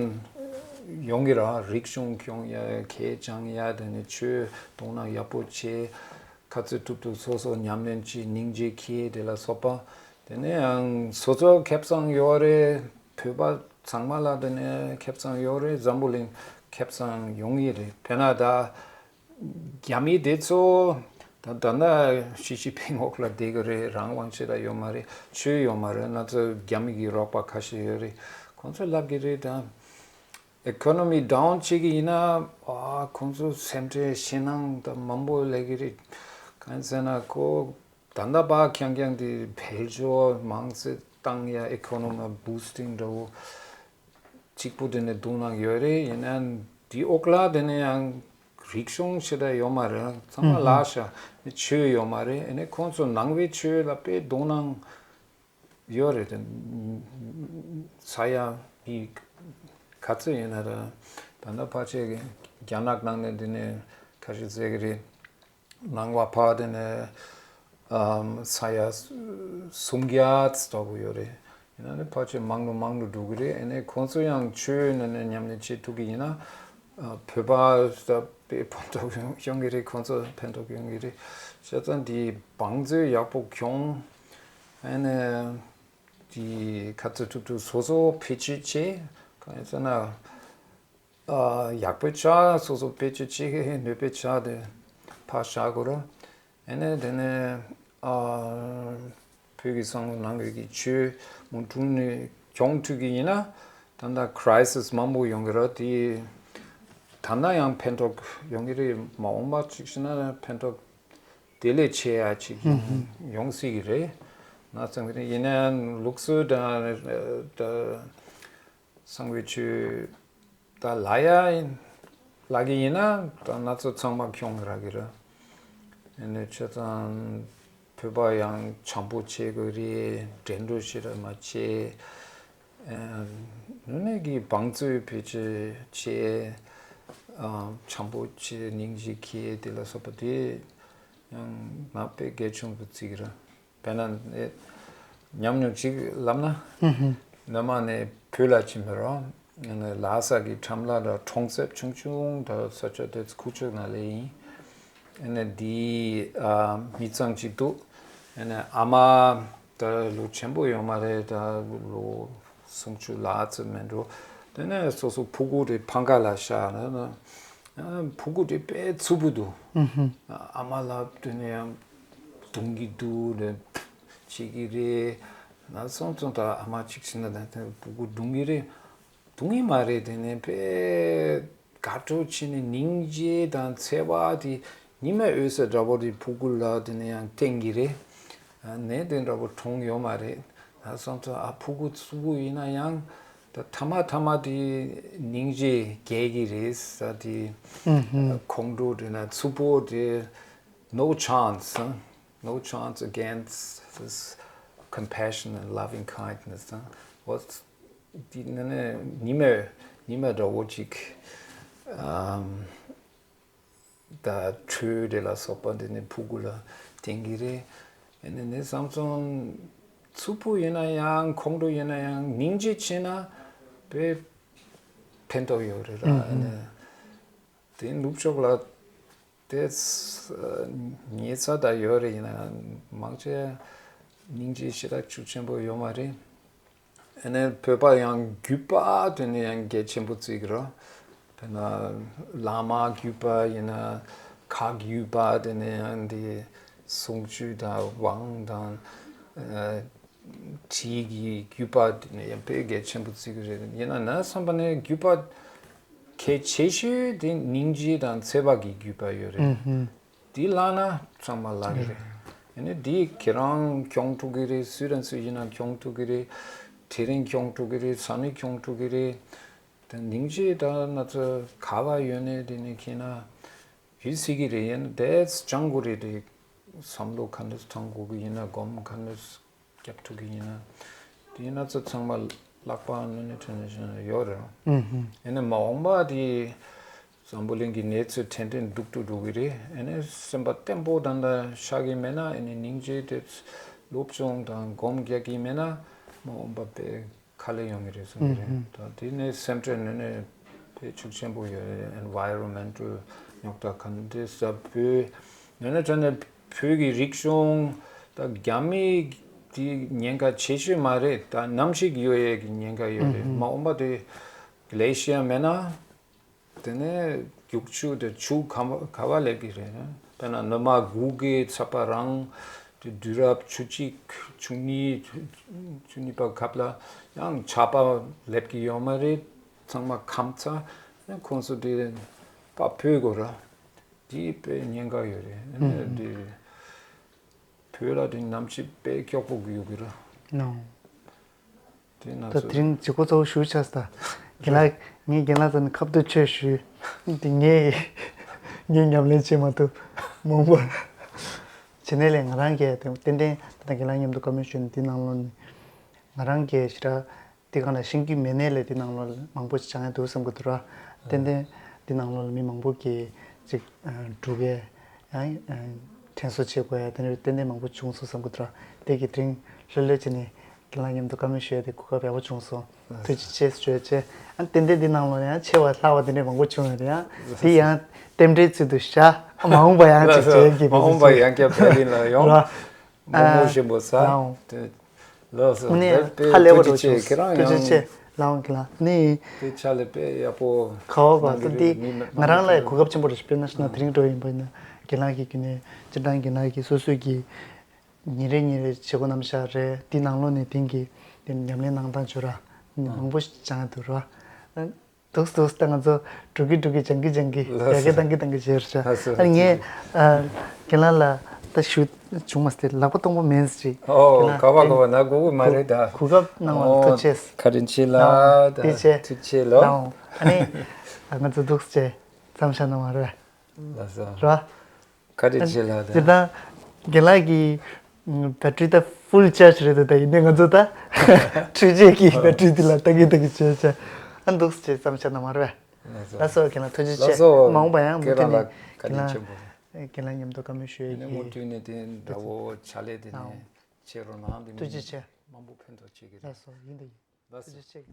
ཡོང་གི་ར། རིག་གཞུང་སྐྱོང་ཡ་ཁེ་སྦྱང་ཡ་དེ་ནས་ཆོས་དོང་ནང་ཡག་པོ་བྱས། ཁ་ཚུད་ཐུབ་ཐུབ་སོ་སོ་ཉམས་ལེན་བྱས་སྙིང་རྗེ་ཁེ་དེ་ལ་སོགས་པ། དེ་ནས་ཡང་སོ་སོ་ཁེ་བཟང་ཡོད་རེད། བོད་པ་ཚང་མ་ལ་དེ་ནས་ཁེ་བཟང་ཡོད་རེད། འཛམ་བུ་གླིང་ཁེ་བཟང་ཡོང་གི་རེད། དཔེར་ན་ད། རྒྱ་མི་དེ་ཚོ་ད་ད་ལྟ་ཞི་ཅིན་ཕིང་འོག་ལ་བསྡད་ཀྱི་རེད། རང་དབང་ཆེ་ད་ཡོད་མ་རེད། ཆོས་ཡོད་མ་རེད། ང་ཚོ་རྒྱ་མི་གི་རོགས་པ་ཁ་ཤས་ཡོད་རེད། ཁོང་ཚོས་ལབ་ཀྱི་རེད། ད་ཨི་ཀོ་ནོ་མི་ཌའུན་བྱེད་ཀྱི་ཡིན་ན་ཨ་ཁོང་ཚོ་སེམས་ཁྲལ་ཞེད་སྣང་ད་མང་པོ་ལས་ཀྱི་རེད། གང་ཡིན་ཟེར་ན་ཁོ་ད་ལྟ་བ་རྐྱང་རྐྱང་དེ་འཕེལ་འགྱུར་མང་ཙམ་བཏང་ཡ་ཨི་ཀོ་ནོ་མི་བུ་སི་ཊིང་འདྲ་བོ། གཅིག་པུ་དེ་ནས་དོང་ནང་ཡོད་རེད། ཡིན་ནའང་དེའི་འོག་ལ་དེ་ནས་ཡང་རིག་གཞུང་ཞེ་དྲག་ཡོད་མ་རེད། ཚང་མ་ལག་ཤ་ནི་ཆོས་ཡོད་མ་རེད། ཨ་ནི་ཁོང་ཚོ་ནང་པའི་ཆོས་ལ་དཔེ་དོ་སྣང་ཡོད་རེད། དེ་ས་ཡ་མི་ག་ཚོད་ཡིན་ན་རེད། ད་ལྟ་ཕལ་ཆེར་རྒྱ་ནག་ནང་ནས་དེ་ནས་ཁ་ཤས་ཟེར་གི་རེད། ནང་པ་ཕར་དེ་ནས་ཨམ་ས་ཡ་སུམ་བརྒྱ་ཙམ་ལྟ་བུ་ཡོད་རེད། ཡིན་ན་ནི་ཕལ་ཆེར་མང་རུ་མང་རུ་འགྲོ་གི་རེད། ཨ་ནི་ཁོང་ཚོ་ཡང་ཆོས་ནང་ནས་ཉམས་ལེན་བྱེད་ཐུབ་ཀྱི་ཡིན་ན་ཨ་བོད་པ་ད་དཔེ་ཕན་ཐོགས་ཡོང་ཡོང་གི་རེད། ཁོང་ཚོ་ཕན་ཐོགས་ཡོང་གི་རེད། བྱས་ཙང་འདི་བང་མཛོད་ཡག་པོ་གྱོང་། ཨ་ནི་ གི་ཁ་ཚ་ཐུབ་ཐུབ་སོ་སོ་བེད་སྤྱོད་བྱེད། གང་ཡིན་ཟེར་ན། ཨ། ཡག་པོའི་ཆ་སོ་སོ་བེད་སྤྱོད་བྱེད། གནོད་པའི་ཆ་དེ་ཕར་བཞག་དགོས་ར། ཨ་ནི་དེ་ནས་ཨ། བོད་ཀྱི་བསམ་བློ་ནང་གི་ཆོས་མུ་མཐུད་ནས་སྐྱོང་ཐུབ་ཀྱི་ཡིན་ན། ད་ལྟ་crisis་མང་པོ་ཡོང་གི་ར། དེ་ད་ལྟ་ཡང་ཕན་ཐོགས་ཡོང་གི་རེད། མ་འོངས་པ་ཅིག་ཤི་ན་ཕན་ཐོགས་དེ་ལས་ཆེ་ཡ་ཅིག་ཡོང་ཡོང་སྲིད་ཀྱི་རེད། ང་ཚང་གི་ཡིན་ན་ལུགས་སྲོལ་དང་ད་གསང་བའི་ཆོས་ད་ལ་ཡ་ལ་གི་ཡིན་ན་ད་ང་ཚོ་ཚང་མ་སྐྱོང་རག་གི་ར། ཨ་ནི་ཆ་ཚང་བོད་པ་ཡང་བྱམས་པོ་བྱེད་དགོས་རེད། འགྲན་བསྡུར་ཞེ་དྲག་མ་བྱེད། ཨ་ནི་གི་བང་མཛོད་བེད་སྤྱོད་བྱེད། ཨ། བྱམས་པོ་བྱེད། སྙིང་རྗེ་སྐྱེ། དེ་ལ་སོགས་པ་དེ་ཡང་ང་དཔེ་གལ་ཆེན་པོ་བརྩི་གི་ར། དཔེར་ན་ཨེ། ཉམས་མྱོང་ཅིག་ལབ་ན། སྔོན་མ་ནས་བོད་ལ་ཕྱིན་པ་ར། ཨ་ནི་ལྷ་ས་གི་ཁྲོམ་ལ་ར་གྲོང་གསེབ་ཆུང་ཆུང་ད་ས་ཆ་དེ་ཁུག་ཀྱོག་ནང་ལ་ཡིན། ཨ་ནི་དེའི་ཨ་མི་ཚང་ཅིག་འདུག་ཨ་ནི་ཨ་མ་ད་ལོ་ཆེན་པོ་ཡོད་མ་རེད། ད་ལོ་སུམ་ཅུ་ལྷག་ཙམ་མིན་འགྲོ། དེ་ནས་སོ་སོ་ཕྲུ་གུ་དེ་ཕམ་ཁ་ལ་བཞག་ན། ཨ། ཕྲུ་གུ་དེ་དཔེ་རྩུབ་པོ་འདུག་ཨ་མ་ལགས་དེ་ནས་ཡང་རྡུང་གི་འདུག་ལབ་བྱེད་ཀྱི་རེད། ང་སོང་ཙང་ད་ཨ་མ་གཅིག་ཕྱིན་ན་ད་ཕྲུ་གུ་རྡུང་གི་རེད། རྡུང་གི་མ་རེད། དེ་ནས་དཔེ་དགའ་སྤྲོ་བྱས་ནས་སྙིང་རྗེ་དང་བརྩེ་བ་དེ་ཉི་མའི་འོད་ཟེར་འདྲ་པོ་དེ་ཕྲུ་གུ་ལ་དེ་ནས་ཡང་བསྟན་གྱི་རེད། ཨ། ནས་དེ་འདྲ་པོ་མཐོང་ཡོད་མ་རེད། ང་སོང་ཙང་ཨ་ཕྲུ་གུ་རྩུབ་པོ་ཡིན་ན་ཡང་ད་མཐའ་མ་མཐའ་མ་དེ་སྙིང་རྗེ་རྒྱས་ཀྱི་རེད་ཟེར། དེ་ཨ་ཁོང་ཁྲོ་དེ་ན་རྩུབ་པོ་དེ། No chance, huh? No chance against this compassion and loving kindness, huh? What's དེ་ནི་ནི་ཉི་མ་ཉི་མ་འདྲ་བོ་ཅིག་ཨམ། ད་ཁྲོས་དེ་ལ་སོགས་པ་འདི་ནི་ཕྲུ་གུ་ལ་བསྟན་གྱི་རེད། ཨ་ནི་ནི་བསམ་སོང་། རྩུབ་པོ་ཡིན་ན་ཡང་ཁོང་ཁྲོ་ཡིན་ན་ཡང་སྙིང་རྗེ་བྱས་ན་དཔེ་ཕན་ཐོགས་ཡོད་རེད་ར། ཨ་ནི་དེ་ནུབ་ཕྱོགས་ལ་དེ་ཉེ་ཚ་ད་ཡོད་རེད། ཡིན་ན་མང་ཆེ་སྙིང་རྗེ་ཞེ་དྲག་ཤུགས་ཆེན་པོ་ཡོད་མ་རེད། ཨ་ནི་བོད་པ་ཡང་བརྒྱུད་པ་དེ་ནི་ཡང་གལ་ཆེན་པོ་བརྩི་གི་རེད། དཔེར་ན་བླ་མ་བརྒྱུད་པ་ཡིན་ན་ཁག་བརྒྱུད་པ་དེ་ནི་ཡང་འདི་གསུང་ཆོས་དང་དབང་དང་ཨ་བྲིས་ཀྱི་བརྒྱུད་པ་དེ་ནི་ཡང་དཔེ་གལ་ཆེན་པོ་བརྩི་གི་རེད། ཡིན་ན་ན་བསམ་པ་ནི་བརྒྱུད་པ་གལ་ཆེ་ཤོས་དེ་སྙིང་རྗེ་དང་བརྩེ་བ་གི་བརྒྱུད་པ་ཡོད་རེད། འདི་བརླག་ན་ཚང་མ་བརླག་གི་རེད། ཨ་ནི་འདི་ཁྱེད་རང་སྐྱོང་ཐུབ་ཀྱི་རེད། སུ་རང་སུ་ཡིན་ན་སྐྱོང་ཐུབ་ཀྱི་རེད། དེ་རིང་སྐྱོང་ཐུབ་ཀྱི་རེད། ས་ནི་སྐྱོང་ཐུབ་ཀྱི་རེད། དེ་སྙིང་རྗེ་ད་ང་ཚོ་ག་བ་ཡོད་ནས་དེ་ནི་ཁྱེད་ན་ཡོད་སྲིད་ཀྱི་རེད། ཡིན་དེ་སྦྱང་དགོས་རེད། དེ་བསམ་བློ་ག་འདྲ་བཏང་དགོས་ཀྱི་ཡིན་ན། སྒོམ་ག་འདྲ་རྒྱབ་ཐུབ་ཀྱི་ཡིན་ན། དེ་ཡིན་ན་ཚོ་ཚང་མ་ལག་པ་གནོན་ནས་ཐོན་ནས་ཡོད་རེད། ཨ་ནི་མ་འོངས་པ་དེ་འཛམ་བུ་གླིང་གི་གནས་ཚུལ་ཐེར་འདོན་སྡུག་ཏུ་འགྲོ་གི་རེད། ཨ་ནི་སེམས་པ་བརྟན་པོ་དང་ད་ཤག་གི་མེད་ན། ཨ་ནི་སྙིང་རྗེ་དེ་སློབ་སྦྱོང་དང་སྒོམ་རྒྱག་གི་མེད་ན། མ་འོངས་པ་དཔེ་ཁ་ལས་ཡོང་གི་རེད་གསུང་གི་རེད། ད་དེ་ནས་སེམས་ཁྲལ་ནི་ནས་དཔེ་ཤུགས་ཆེན་པོ་ཡོད་རེད། environmental་རྙོག་དྲ་ག་འདྲ་ཟབ་པོས་ནི་ནས་དྲན་ནས་བོད་ཀྱི་རིག་གཞུང་ད་རྒྱ་མི་དེ་ཉེན་ཁ་ཆེ་ཤོས་མ་རེད། ད་ནམ་ཞིག་ཡོད་ཡས་ཀྱི་ཉེན་ཁ་ཡོད་རེད། མ་འོངས་པ་དེ་ལེ་ཤི་ཡ་མེད་ན། དེ་ནས་རྒྱུག་ཆུ་དེ་ཆུ་ག་བ་ག་བ་སླེབས་ཀྱི་རེད། དཔེར་ན་ཉི་མ་དགུ་གི་ཚེས་པ་རང་དེ་དུས་རབས་བཅུ་གཅིག་བཅུ་གཉིས་བཅུ་གཉིས་པ་སྐབས་ལ་ཡང་ཆར་པ་སླེབས་ཀྱི་ཡོད་མ་རེད། ཚང་མ་ཁམས་ཚ། ཁོང་ཚོ་དེ་ཕར་ཕུད་དགོས་ར། དེ་དཔེ་ཉེན་ཁ་ཡོད་རེད། དེ་བོད་ལ་དེ་ནམ་ཞིག་དཔེ་སྐྱོ་པོ་ཡོད་ཀྱི་རེད། དེ་ན་ད་ཚོ་དེ་རིང་བྱེད་སྒོ་གཙོ་བོ་ཞུ་ཆགས་ད། རྒན་ལགས། ངས་རྒན་ལགས་ཚོ་ནས་ཁ་བརྡ་ཆོས་ཞུས། དེ་ངས་ངས་ཉམས་ལེན་བྱེད་མ་ཐུབ། མང་པོ་བྱེད་ནས་ལས་ང་རང་གིས་ཏན་ཏན་ད་ལྟ་རྒན་ལགས་མཉམ་དུ་བཀའ་མོལ་ཞུས་ནས་དེ་ནང་ལོགས་ནས་ང་རང་གིས་ཞེ་དྲག་དེ་གང་ལ་ཤེས་ཀྱི་མེད་ནས་ལས་དེ་ནང་ལོགས་ལ་མང་པོ་ཞིག་སྦྱང་ཡ་འདུག་བསམ་གྱི་འདུག་ར། ཏན་ཏན་དེ་ནང་ལོགས་ལ་མི་མང་པོ་གིས་ཅིག་འགྲོ་གས། ཡང་དྲན་གསོ་བྱེད་དགོས་ཡ་དེ་འདྲ་ཏན་ཏན་མང་པོ་བྱུང་སོང་བསམ་གྱི་འདུག་ར། དེ་གི་དྲིན་ལྷོད་ལྷོད་བྱས་ནས་རྒན་ལགས་མཉམ་དུ་བཀའ་མོལ་ཞུ་ཡ་དེ་གོ་སྐབས་ཡག་པོ་བྱུང་སོང་། ཐུགས་རྗེ་ཆེ་ཞུ་ཡ་བྱས། ཨ་ཏན་ཏན་འདི་ནང་ལོགས་ཡང་ཆེ་བ་ལྷག་པ་དེ་འདྲ་མང་པོ་བྱུང་ཡོད་རེད། ཡང་དེ་ཡང་རྟེན་འབྲེལ་ཚུལ་དུ་བཞག་མ་འོངས་པ་ཡང་ཅིག་བྱེད་ཀྱི་མ་འོངས་པ་ཡང་བསྐྱར་བརྡ་ལན་ལ་ཡོང་། ར། མོག་མོག་ཞིམ་པོ་ཟ། ཨ། དེ། ལགས་སོ། དངོས་གནས་དཔེ་ཧ་ལས་པ་འདྲ་བོ་བྱུང་། ཐུགས་རྗེ་ཆེ། ཁྱེད་རང་ཡང་ཐུགས་རྗེ་ཆེ། ལགས་འོང་ཁྱེད་རང་། ནི་དེ་ཕྱག་ལས་དཔེ་ཡག་པོ་ག་བ་བ་གནང་གི་ད་འདི་རེད། མི་མང་ང་རང་ལ་ཡང་གོ་སྐབས་ཆེན་པོ་རེད། དཔེར་ན་ཤི་ན་དེ་རིང་འགྲོ་ཡིན་པ་ཡིན་ན་རྒན་ལགས་ཀྱི་བརྒྱུད་ནས་སྤྱིར་བཏང་རྒན་ལགས་ཀྱི་སོ་སོའི་གི་ཉིན་རེ་ཉིན་རེ་བྱེད་སྒོ་རྣམ་གཞག་རེད། འདི་ནང་ལོགས་ནས་དེང་གི་དེ་ཉམས་ལེན་གནང་སྟངས་བྱོས་ར། མང་པོ་ཞིག་སྦྱང་ཡ་འདུག་ར། འདུག་འདུག་ད་ང་ཚོ་འགྲོ་གི་འགྲོ་གི་སྦྱང་གི་སྦྱང་གི་ལགས་ཡ་གི་སོ། བཏང་གི་བཏང་གི་བྱས་ར། ལགས་སོ། ཨ་ངས་ཨ་རྒན་ལགས་ལ་ད་ཞུ་བྱུང་མ་སྟེ་ལག་པ་སྟོང་པ་མེད་ཟེར་ཅིག་ཨོ་རྒན་ལགས་ག་བ་ག་བ་ན་དགོས་ཀྱི་མ་རེད་ད། གོ་སྐབས་གནང་བ་ལ་ཨོ་ཐུགས་རྗེ་ཆེ། བཀའ་དྲིན་ཆེ་ལ་ལགས་འོང་། ད་ཐུགས་རྗེ་ཆེ་ལོ། ལགས་འོང་། ཨ་ནི་ང་ཚོ་འདུག་སེ་མཚམས་བཞག་གནང་བ་རེད། ལགས་སོ། ར། བཀའ་དྲིན་ཆེ་ལགས། དེ་དང་རྒན་ལགས་ཀྱི་ཨ་བེ་ཊི་རི་ད་ཕུལ་ཅར་ཇི་རེད་ད། ད་ཡིན་ནའི་ང་ཚོ་ད་འཕྲུལ་ཆས་ཀྱི་བེ་ཊི་རི་དེ་ལ་ལྟ་གི་ལྟ་གི་བྱས་བྱས། ཨ་འདུག་སེ་མཚམས་བཞག་གནང་བ་རེད། ལགས་སོ། ལགས་སོ་རྒན་ལགས་ཐུགས་རྗེ་ཆེ། ལགས་སོ། མ་འོངས་པ་ཡང་མུ་མཐུད་ནས་ཁྱེད་རང་ལ་བཀའ་དྲིན་ཆེན་པོ། རྒན་ལགས་མཉམ་དུ་བཀའ་མོལ་ཞུ་ཡས་ཀྱི་མུ་མཐུད་ནས་དེ་འདྲ་བོ་ཕྱག་ལས་དེ་ནས་བྱེད་རོགས་གནང་། དེ་ཐུགས་རྗེ་ཆེ། མང་པོ་ཕན་ཐོགས་བྱེད་ཀྱི་རེད། ལགས་སོ། ཡིན་ད་ཡིན། ལགས་སོ། ཐུགས་རྗེ་ཆེ།